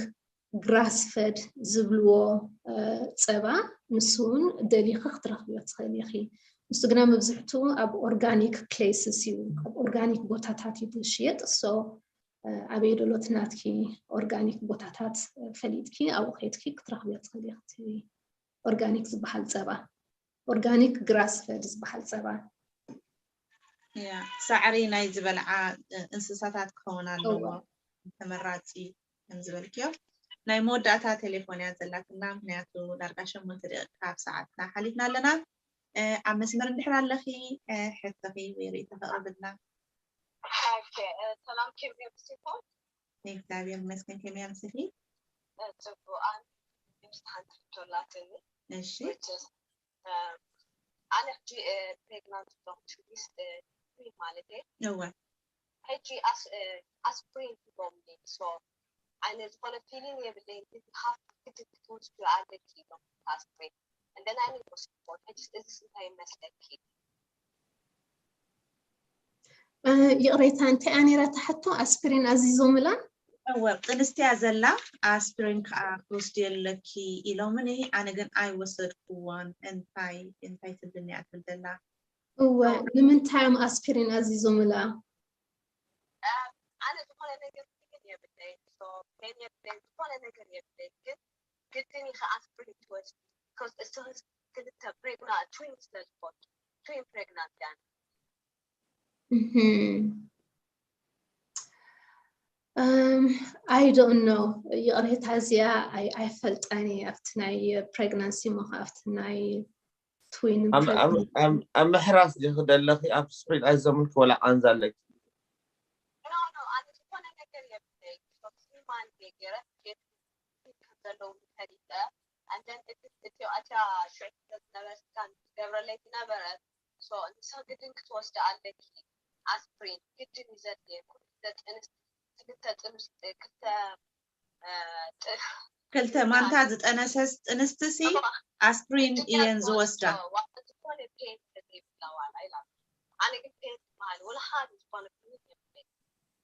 grass fed ዝብልዎ ፀባ ንሱ እውን ደሊኺ ክትረኽብዮ ትኽእሊ ኢኺ። ንሱ ግና መብዝሕትኡ ኣብ organic places እዩ፣ ኣብ organic ቦታታት እዩ ዝሽየጥ። So ኣበይ ደሎ እቲ ናትኪ organic ቦታታት ፈሊጥኪ ኣብኡ ከይድኪ ክትረኽብዮ ትኽእሊ ኢኺ። Organic ዝበሃል ፀባ organic grass fed ዝበሃል ፀባ ሳዕሪ ናይ ዝበልዓ እንስሳታት ክኸውን ኣለዎ ተመራፂ ከም ዝበልክዮ። ናይ መወዳእታ ቴሌፎን እያ ዘላትና፣ ምክንያቱ ዳርጋ ሸሞንተ ደቂቃ ካብ ሰዓትና ሓሊፍና ኣለና። ኣብ መስመር እንድሕር ኣለኺ ሕቶኺ ወይ ርእይቶ ከቕርብልና። ሰላም ኬም ዮብሲኮ እግዚኣብሔር ይመስገን። ከመይ ኣምሲኺ? ጽቡቕ። ኣነ ምስ ሓንቲ ሕቶ ኣላትኒ። እሺ። ኣነ ሕጂ ፕሬግናንት ዶክትሪስ ማለት እየ። እወ። ሕጂ ኣስፕሪን ሂቦምኒ። ሶ ኣነ ዝኾነ ፊሊን የብለይን፣ ግን ሃፍ ግድን ክትወስዱ ኣለኪ ኢሎም ኣስፕሪን። እንደና እኔ ወሰድኩ። ሕጂ እዚስ እንታይ ይመስለኪ? ይቕሬታ እንታይ ኣኔራ ትሓቶ ኣስፕሪን ኣዚዞምላ? እወ ጥንስቲ እያ ዘላ ኣስፕሪን ከዓ ክትወስዲ ኣለኪ ኢሎምኒ። ኣነ ግን ኣይወሰድኩዎን። እንታይ እንታይ ትብልኒ እያ ትብል ዘላ? እወ ንምንታይ እዮም ኣስፕሪን ኣዚዞምላ? ኣነ ዝኾነ ነገር ግን የብለይ ፔን የብለይ ዝኾነ ነገር የብለይ ግን ግድን ኢኻ ኣስፕሪን ትወስዲ። ቢኮዝ እስኺ ክልተ ፕሬግና ትዊን ስለ ዝኾንኪ ትዊን ፕሬግናንት እያ። I don't know ይቕሬታ እዚኣ ኣይፈልጣን እየ ኣብቲ ናይ ፕሬግናንሲ ሞ ኣብቲ ናይ ትዊን ኣብ ምሕራስ ዲኺ ደለኺ ኣብ ስፕሪድ ኣይዘምልኪ ወላ ቃንዛ ኣለኪ? ኖ ኖ ኣነ ዝኾነ ነገር የብለይ። ሶስቲ ማን ገይረ ዘለዉ ፈሊጠ ኣንደን እቲ እቲኣትያ ሽዑ ስለ ዝነበርካ ትገብረለይ ዝነበረት ንስኺ ግድን ክትወስዲ ኣለኪ ኣስፕሪን ግድን እዩ ዘድልየኩም ክልተ ጥንስ ክልተ ጥንስ ክልተ ክልተ ማንታ ዝጠነሰስ ጥንስቲ ሲ ኣስፕሪን እየን ዝወስዳ። ኣነ ግን ፔን ዝበሃል ወላ ሓደ ዝኾነ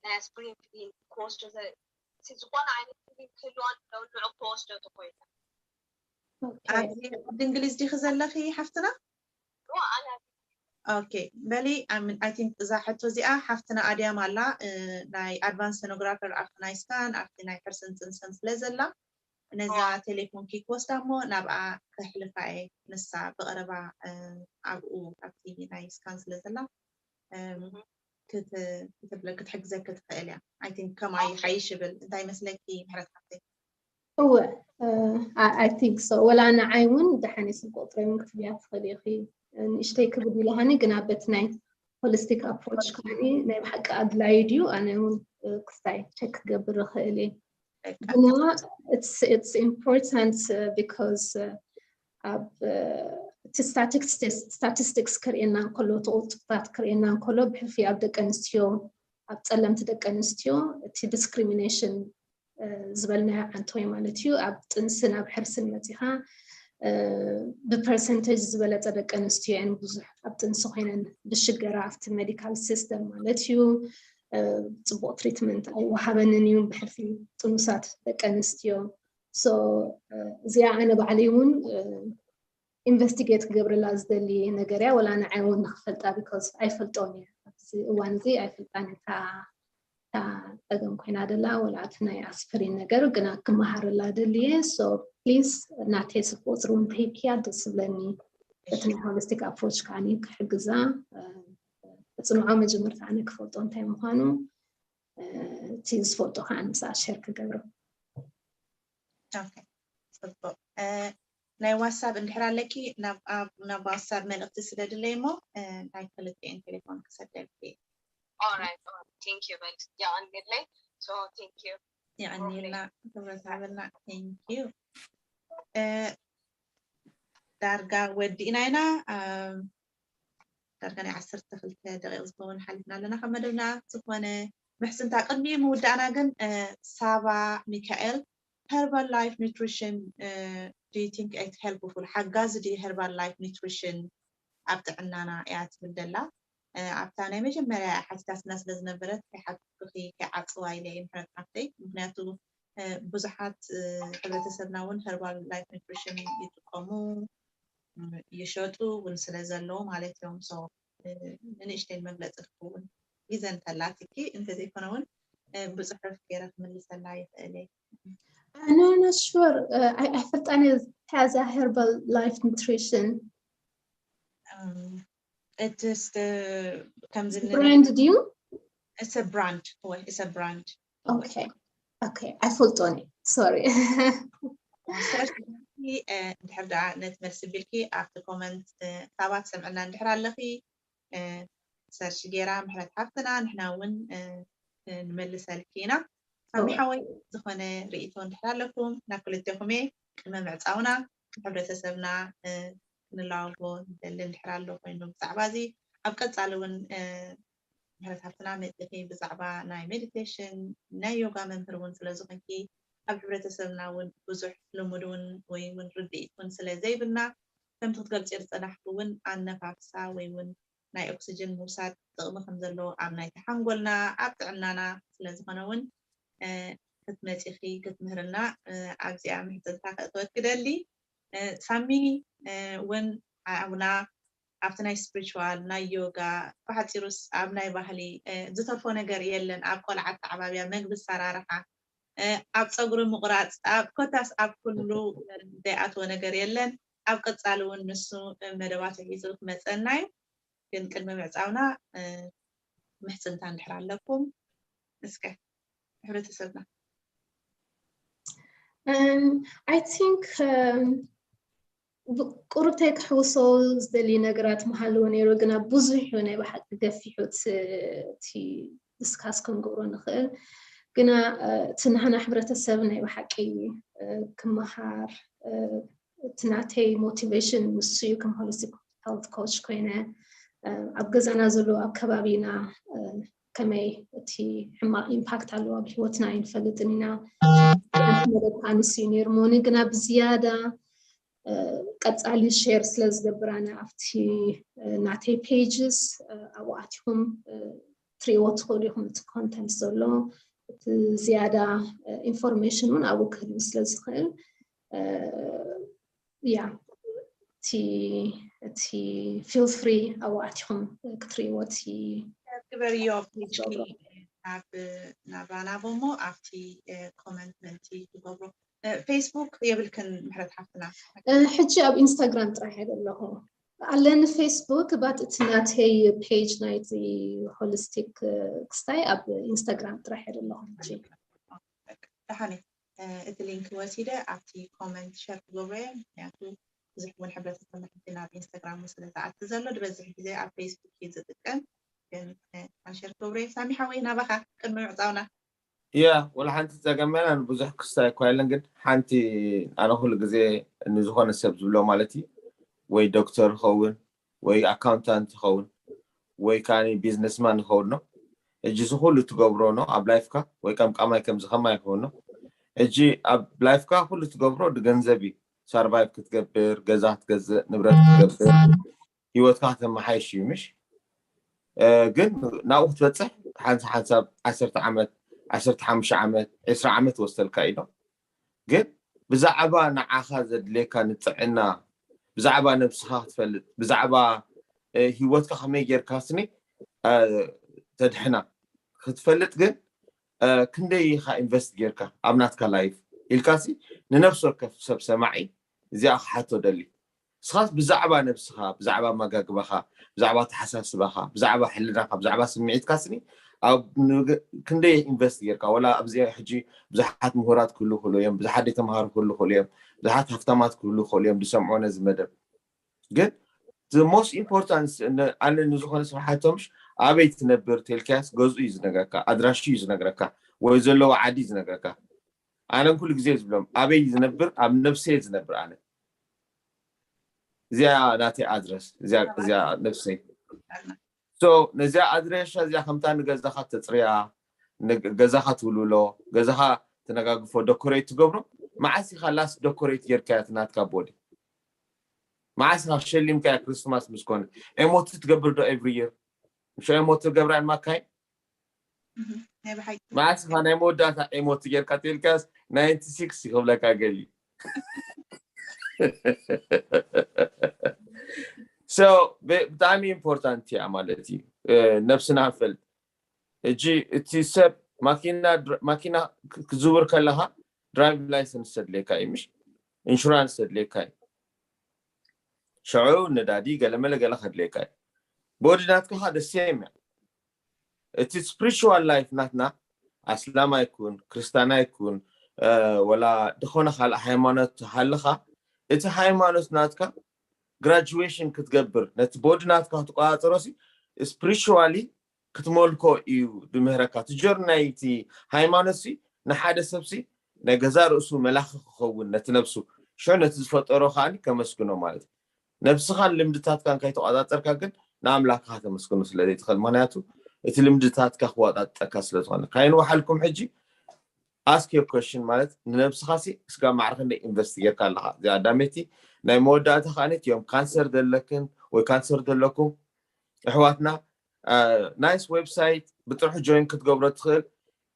ናይ ኣስፕሪን ክወስዶ ዝኾነ ዓይነት ክህልዋ ንዑ ክወስዶ ተኮይነ ኣብዚ ዓዲ እንግሊዝ ዲኺ ዘለኺ ሓፍትና? ኦኬ በሊ። I think እዛ ሕቶ እዚኣ ሓፍትና ኣድያም ኣላ፣ ናይ ኣድቫንስ ሶኖግራፈር ኣብቲ ናይ ስካን ኣብቲ ናይ ሕርስን ጥንስን ስለ ዘላ፣ ነዛ ቴሌፎን ኪክ ወስዳ እሞ ናብኣ ከሕልፋ እየ። ንሳ ብቐረባ ኣብኡ ኣብቲ ናይ ስካን ስለ ዘላ ክትብለ ክትሕግዘኪ ትኽእል እያ። I think ከምኣ ይሓይሽ ይብል። እንታይ መስለኪ ምሕረት ሓፍተይ? እወ I think so። ወላ ንዓይ እውን ደሓን ስልኪ ቁፅረይ እውን ክትብያ ትኽእል ኢኺ። ንእሽተይ ክብድ ኢላሃኒ ግና በቲ ናይ ሆሊስቲክ ኣፕሮች ከዓኒ ናይ ብሓቂ ኣድላዩ ድዩ ኣነ እውን ክስታይ ቸክ ክገብር እኽእል እየ። ግና it's important because ኣብ እቲ ስታቲስቲክስ ክርእየና እንከሎ እቲ ቁፅርታት ክርእየና እንከሎ ብሕልፊ ኣብ ደቂ ኣንስትዮ ኣብ ፀለምቲ ደቂ ኣንስትዮ እቲ ዲስክሪሚኔሽን ዝበልናዮ ዓንተወይ ማለት እዩ ኣብ ጥንስን ኣብ ሕርስን መፂኻ ብፐርሰንቴጅ ዝበለፀ ደቂ ኣንስትዮ እየን ብዙሕ ኣብ ጥንሲ ኮይነን ብሽገራ ኣብቲ ሜዲካል ሲስተም ማለት እዩ ፅቡቅ ትሪትመንት ኣይወሃበንን እዩ ብሕልፊ ጥኑሳት ደቂ ኣንስትዮ። እዚኣ ኣነ ባዕለይ እውን ኢንቨስቲጌት ክገብረላ ዝደሊ ነገር እያ። ወላ ንዓይ እውን ንክፈልጣ ቢኮዝ ኣይፈልጦን እየ ኣብዚ እዋን እዚ ኣይፈልጣን እታ ጸገም ኮይና ደላ ወላ እቲ ናይ ኣስፕሪን ነገር ግና ክመሃረላ ደልየ። ሶ ፕሊዝ ናተይ ስልኪ ቁፅሪ እውን ተሂብክያ ደስ ዝብለኒ እቲ ናይ ሆሊስቲክ ኣፕሮች ከዓኒ ክሕግዛ ክፅንዖ መጀመርታ ኣነ ክፈልጦ እንታይ ምኳኑ እቲ ዝፈልጦ ከዓ ንሳ ሸር ክገብሮ። ጽቡቅ ናይ ዋትሳፕ እንድሕር ኣለኪ ናብ ዋትሳፕ መልእክቲ ስደድለይ እሞ ናይ ክልቲኤን ቴሌፎን ክሰደልኪ። የቀንየልና ክብረት ሃበልና። ቴንኪዩ። ዳርጋ ወዲእና ኢና። ዳርጋ ናይ ዓሰርተ ክልተ ደቂቕ ዝኸውን ሓሊፍና ኣለና ካብ መደብና። ዝኾነ ምሕጽንታ ቅድሚ ምውዳእና ግን ሳባ ሚካኤል herbal life nutrition do you think it helpful ሓጋዚ ድዩ herbal life nutrition ኣብ ጥዕናና እያ ትብል ደላ። ኣብታ ናይ መጀመርያ ሓቲታትና ስለ ዝነበረት ከይሓትኩኺ ከይዓጽዋ ኢለ እየ ምሕረት ሓፍተይ። ምክንያቱ ብዙሓት ሕብረተሰብና እውን herbal life nutrition ይጥቀሙ ይሸጡ እውን ስለ ዘለዉ ማለት እዮም። ንእሽተይ መግለፂ ክኸውን ግዘ እንተላትኪ እንተዘይኮነ እውን ብፅሑፍ ገይረ ክምልሰላ ይኽእል እየ። No, no, sure. ኣይፈልጣን እየ እንታይ እዛ herbal life nutrition it's the ከምዚ brand ድዩ? It's a brand. It's a brand. Okay. Okay. ኣይፈልጦን እየ። Sorry. እንድሕር ደኣ ነቲ መልሲ ቢልኪ ኣብቲ ኮመንት ሳባት ሰምዕና እንድሕር ኣለኺ ሰርች ገይራ ምሕረት ሓፍትና ንሕና እውን ንመልሰልኪ ኢና። ሳሚ ሓወይ ዝኾነ ርእይቶ እንድሕር ኣለኩም ናብ ክልቴኹም እየ። ቅድሚ ምዕፃውና ንሕብረተሰብና ክንለዋወጦ ንደሊ እንድሕር ኣሎ ኮይኑ ብዛዕባ እዚ ኣብ ቀፃሊ እውን ምሕረት ሓፍትና መፂኺ ብዛዕባ ናይ ሜዲቴሽን ናይ ዮጋ መምህር እውን ስለ ዝኾንኪ ኣብ ሕብረተሰብና እውን ብዙሕ ልሙድ እውን ወይ እውን ርድኢት እውን ስለ ዘይብልና ከምቲ ክትገልፂ ዝፀናሕኪ እውን ኣነፋፍሳ ወይ እውን ናይ ኦክስጅን ምውሳድ ጥቕሚ ከም ዘለዎ ኣብ ናይቲ ሓንጎልና ኣብ ጥዕናና ስለ ዝኾነ እውን ክትመፂኺ ክትምህርና ኣብዚኣ ምሕፅንታ ከእትወት ክደሊ። ሳሚ እውን ኣብና ኣብቲ ናይ ስፕሪቹዋል ናይ ዮጋ ብሓፂሩስ ኣብ ናይ ባህሊ ዝተርፎ ነገር የለን። ኣብ ቆልዓ ኣተዓባብያ መግቢ ኣሰራርሓ ኣብ ፀጉሪ ምቑራፅ ኣብ ኮታስ ኣብ ኩሉ ዘይኣትዎ ነገር የለን። ኣብ ቀፃሊ እውን ንሱ መደባት ሒዙ ክመፀና እዩ። ግን ቅድሚ ምዕፃውና ምሕፅንታ እንድሕር ኣለኩም እስከ ሕብረተሰብና I think ቁሩብተይ ክሕውሶ ዝደሊ ነገራት ምሃልዎ ነይሩ ግና ብዙሕ እዩ ናይ ብሓቂ ገፊሑ እቲ ዲስካስ ክንገብሮ ንኽእል ግና እቲ ናህና ሕብረተሰብ ናይ ብሓቂ ክመሃር እቲ ናተይ ሞቲቬሽን ንሱ እዩ ከም ሆሊስቲክ ሄልት ኮች ኮይነ ኣብ ገዛና ዘሎ ኣብ ከባቢና ከመይ እቲ ሕማቕ ኢምፓክት ኣለዎ ኣብ ህይወትና ኣይንፈልጥን ኢና መደብ ኣንስ እዩ ነይሩ ሞኒ ግና ብዝያዳ ቀፃሊ ሼር ስለ ዝገብር ኣነ ኣብቲ ናተይ ፔጅስ ኣብኡ ኣቲኹም ትሪእዎ ትኽእሉ ኢኹም። እቲ ኮንተንት ዘሎ እቲ ዝያዳ ኢንፎርሜሽን እውን ኣብኡ ክህሉ ስለ ዝኽእል ያ እቲ እቲ ፊል ፍሪ ኣብኡ ኣቲኹም ክትሪእዎ እቲ ግበርዮ ፔጅኪ ናብ ናብራ ናቦ እሞ ኣብቲ ኮመንት ምንቲ ትገብሮ። ፌስቡክ የብልክን ምሕረት ሓፍትና? ሕጂ ኣብ ኢንስታግራም ጥራሕ እየ ዘለኹ። ኣለኒ ፌስቡክ ባት እቲ ናተይ ፔጅ ናይቲ ሆሊስቲክ ክስታይ ኣብ ኢንስታግራም ጥራሕ እየ ዘለኹ ሕጂ። ደሓን እቲ ሊንክ ወሲደ ኣብቲ ኮመንት ሸር ክገብሮ እየ። ምክንያቱ ብዙሕ እውን ሕብረተሰብ ሕጂ ናብ ኢንስታግራም ስለ ዝኣቲ ዘሎ ዝበዝሕ ግዜ ኣብ ፌስቡክ እዩ ዝጥቀም። ግን ኣንሸር ክገብሮ እየ። ሳሚ ሓወይ ናባኻ ቅድሚ ምዕፃውና ያ ወላ ሓንቲ ፀገም የለን። ብዙሕ ክስታይ እኳ የለን፣ ግን ሓንቲ ኣነ ኩሉ ግዜ ንዝኾነ ሰብ ዝብሎ ማለት እዩ ወይ ዶክተር ይኸውን ወይ ኣካውንታንት ይኸውን ወይ ከዓ ቢዝነስማን ይኸውን ነው። ሕጂ እዚ ኩሉ ትገብሮ ነው ኣብ ላይፍካ ወይ ቀምቃማይ ከምዚ ከማይ ይኸውን ነው። ሕጂ ኣብ ላይፍካ ኩሉ ትገብሮ ንገንዘብ እዩ። ሳርቫይቭ ክትገብር፣ ገዛ ክትገዝእ፣ ንብረት ክትገብር፣ ሂወትካ ከተመሓይሽ እዩ ምሽ? ግን ናብኡ ክትበፅሕ ሓንሳ ሓንሳብ ዓሰርተ ዓመት፣ ዓሰርተ ሓሙሽተ ዓመት፣ ዕስራ ዓመት ወስደልካ እዩ። ግን ብዛዕባ ንዓኻ ዘድልየካ ንጥዕና፣ ብዛዕባ ነብስኻ ክትፈልጥ፣ ብዛዕባ ሂወትካ ከመይ ጌርካ ስኒ ተድሕና ክትፈልጥ ግን ክንደይ ኢኻ ኢንቨስት ጌርካ ኣብ ናትካ ላይፍ ኢልካ ሲ ንነፍሲ ወከፍ ሰብ ሰማዒ እዚኣ ክሓቶ ደሊ። ንስኻስ ብዛዕባ ነብስኻ፣ ብዛዕባ ኣመጋግባኻ፣ ብዛዕባ ኣተሓሳስባኻ፣ ብዛዕባ ሕልናኻ፣ ብዛዕባ ስምዒትካ ስኒ ኣብ ክንደይ ኢንቨስት ጌርካ? ወላ ኣብዚ ሕጂ ብዙሓት ምሁራት ክህሉ ይኽእሉ እዮም፣ ብዙሓት ዘይተምሃሩ ክህሉ ይኽእሉ እዮም፣ ብዙሓት ሃፍታማት ክህሉ ይኽእሉ እዮም ዝሰምዑ ነዚ መደብ። ግን the most important ኣነ ንዝኾነ ስራሓቶምሽ ኣበይ ትነብር ተልካያስ ገዝኡ እዩ ዝነግረካ፣ ኣድራሹ እዩ ዝነግረካ፣ ወይ ዘለዎ ዓዲ እዩ ዝነግረካ። ኣነ ኩሉ ግዜ ዝብሎም ኣበይ ዝነብር ኣብ ነብሰይ ዝነብር ኣነ እዚኣ ናተይ ኣድረስ እዚኣ ነብሰይ ነዚኣ ኣድሬሻ እዚኣ ከምታ ንገዛኻ ተፅርያ ገዛኻ ትውልውሎ ገዛኻ ትነጋግፎ ደኮሬት ትገብሮ። መዓስ ኢኻ ላስ ደኮሬት ጌርካያ ናትካ ቦዲ? መዓስ ኢኻ ሸሊምካያ ክርስማስ ምስ ኮነ? ኤሞቲ ትገብር ዶ ኤቭሪ ይር? ምሽ ኤሞቲ ገብራ ማካይ መዓስ ኢኻ ናይ መወዳእታ ኤሞቲ ጌርካ ተልካስ ናይንቲ ሲክስ ይኽብለካ ገሊ so ብጣዕሚ ኢምፖርታንት እያ ማለት እዩ። ነብስና ንፈልጥ። እጂ እቲ ሰብ ማኪና ማኪና ክዝውር ከለኻ ድራይቭ ላይሰንስ ተድልየካ እዩ፣ ምሽ ኢንሹራንስ ተድልየካ እዩ፣ ሽዑ ነዳዲ ገለመለ ገለ ከድልየካ እዩ። ቦዲ ናትካ ካ ደሴም እያ። እቲ ስፕሪቹዋል ላይፍ ናትና ኣስላማ ይኩን ክርስታና ይኩን ወላ ዝኾነ ካልእ ሃይማኖት ሃልኻ እቲ ሃይማኖት ናትካ ግራጁዌሽን ክትገብር ነቲ ቦዲ ናትካ ክትቆፃፀሮ ሲ ስፕሪቹዋሊ ክትመልኮ እዩ ድምህረካ። እቲ ጆርኒ ናይቲ ሃይማኖት ሲ ንሓደ ሰብ ሲ ናይ ገዛ ርእሱ መላኺ ክኸውን ነቲ ነብሱ ሽዑ ነቲ ዝፈጠሮ ከዓኒ ከመስግኖ ማለት እዩ። ነብስኻን ልምድታትካን ከይተቆፃፀርካ ግን ንኣምላክካ ተመስግኖ ስለ ዘይትኽእል። ምክንያቱ እቲ ልምድታትካ ክወጣጠካ ስለ ዝኾነ። ካይንዋሓልኩም ሕጂ ask your question ማለት ንነብስኻ ሲ እስጋ ማዕረ ክንደይ ኢንቨስት ጌርካ ኣለኻ? እዚኣ ዳሜቲ ናይ መወዳእታ ከዓኒ እቲዮም ካንሰር ዘለክን ወይ ካንሰር ዘለኩም ኣሕዋትና ናይስ ዌብሳይት ብጥርሑ ጆይን ክትገብሮ ትኽእል።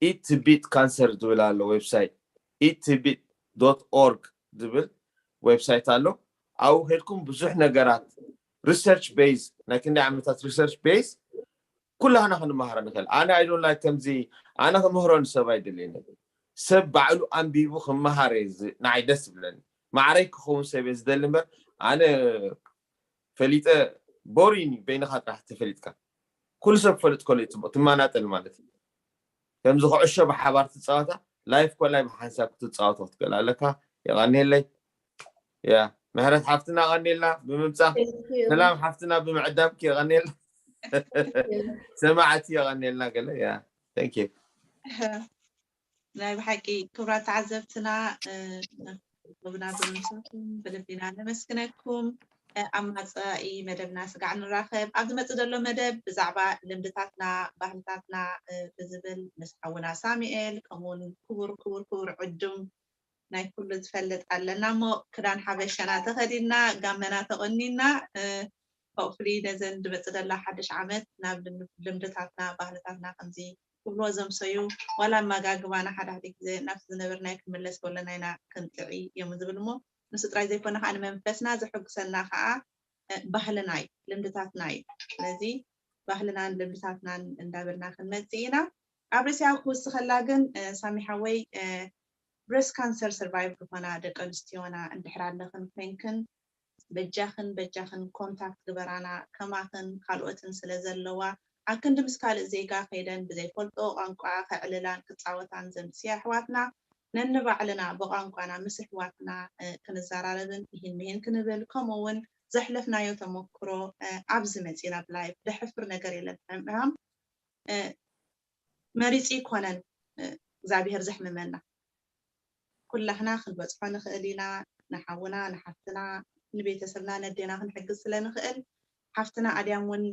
ኢት ቢት ካንሰር ዝብል ኣሎ ዌብሳይት ኢት ቢት ዶት ኦርግ ዝብል ዌብሳይት ኣሎ። ኣብኡ ከድኩም ብዙሕ ነገራት ሪሰርች ቤዝ ናይ ክንደይ ዓመታት ሪሰርች ቤዝ ኩላህና ክንመሃረ ንኽእል። ኣነ ኣይዶን ላይክ ከምዚ ኣነ ክምህሮ ንሰብ ኣይደልየኒ። ሰብ ባዕሉ ኣንቢቡ ክመሃር እየ ዝ- ንዓይ ደስ ዝብለኒ። ማዕረይ ክኸውን ሰብ እየ ዝደሊ እምበር ኣነ ፈሊጠ ቦሪኒ በይንኻ ጥራሕ ተፈሊጥካ ኩሉ ሰብ ክፈልጥ ከሎ እዩ ፅቡቅ ትመናጠል ማለት እዩ። ከምዚ ኩዕሾ ብሓባር ትፃወታ ላይፍ ኮላይ ብሓንሳብ ክትፃወቶ ክትክእል ኣለካ። የቐንየለይ። ያ ምሕረት ሓፍትና ቀንየልና ብምምፃ ሰላም ሓፍትና ብምዕዳምኪ የቐንየልና። ሰማዕቲ የቐንየልና ገለ ያ thank you። ናይ ብሓቂ ክብራት ተዓዘብትና ና ብምምሳኩም ብልቢና ነመስግነኩም። ኣብ መፃኢ መደብና ስጋዕ ንራኸብ። ኣብ ዝመፅእ ዘሎ መደብ ብዛዕባ ልምድታትና ባህልታትና ብዝብል ምስ ሓውና ሳሙኤል ከምኡውን ክቡር ክቡር ክቡር ዕዱም ናይ ኩሉ ዝፈልጥ ኣለና እሞ ክዳን ሓበሻና ተኸዲና ጋመና ተቆኒና ሆፕፍሊ ነዘን ዝመፅእ ዘላ ሓድሽ ዓመት ናብ ልም- ልምድታትና ባህልታትና ከምዚ ክብልዎ ዘምሰዩ ዋላ ኣመጋግባና ሓደ ሓደ ግዜ ናብቲ ዝነበርናዮ ክንምለስ ከለና ኢና ክንጥዒ እዮም ዝብል እሞ ንሱ ጥራይ ዘይኮነ ከዓ ንመንፈስና ዘሐጉሰና ከዓ እ፣ ባህልና እዩ ልምድታትና እዩ ስለዚ ባህልናን ልምድታትናን እንዳበልና ክንመፅእ ኢና ኣብ ርእሲኣ ክውስኸላ ግን እ፣ ሳሚ ሓወይ ብሬስት ካንሰር ሰርቫይቭ ዝኾና ደቂ ኣንስትዮና እንድሕር ኣለኽን ኮይንክን በጃኽን በጃኽን ኮንታክት ግበራና ከማኽን ካልኦትን ስለ ዘለዋ ኣብ ክንዲ ምስ ካልእ ዜጋ ከይደን ብዘይፈልጥኦ ቋንቋ ከዕልላን ክፃወታን ዘምስያ ኣሕዋትና ነንባዕልና ብቋንቋና ምስ ኣሕዋትና እ፣ ክንዘራረብን ይህን ምሂን ክንብል ከምኡ እውን ዘሕለፍናዮ ተመክሮ እ፣ ኣብዚ መፂና ብላይፍ ደሕፍር ነገር የለን ሕምሕም እ፣ መሪፂ ይኮነን እ፣ እግዚኣብሄር ዘሕምመና ኩላህና ክንበፅሖ ንኽእል ኢና ንሓውና ንሓፍትና ንቤተሰብና ነዴና ክንሕግዝ ስለ ንኽእል ሓፍትና ኣድያም እውን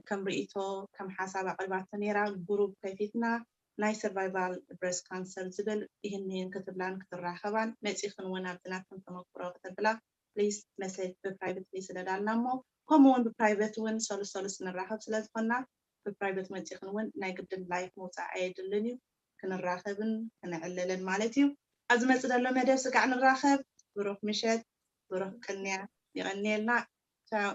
ከም ርእቶ ከም ሓሳብ ኣቅርባቶ ነይራ ጉሩብ ከፊትና ናይ survival breast cancer ዝብል ይህን ይህን ክትብላን ክትራኸባን መፂኽን እውን ኣብዚ ናትክን ተመክሮ ክተብላ please message ብ privately ስደዳልና እሞ ከምኡ እውን ብ private እውን ሰሉስ ሰሉስ ንራኸብ ስለ ዝኾንና ብ private መፂኽን እውን ናይ ግድን live ምውፃእ ኣየድልን እዩ ክንራኸብን ክነዕልልን ማለት እዩ ኣብ ዝመፅእ ዘሎ መደብ ስጋዕ ንራኸብ ብሩኽ ምሸት ብሩኽ ቅንያ ይቐንየልና ቻው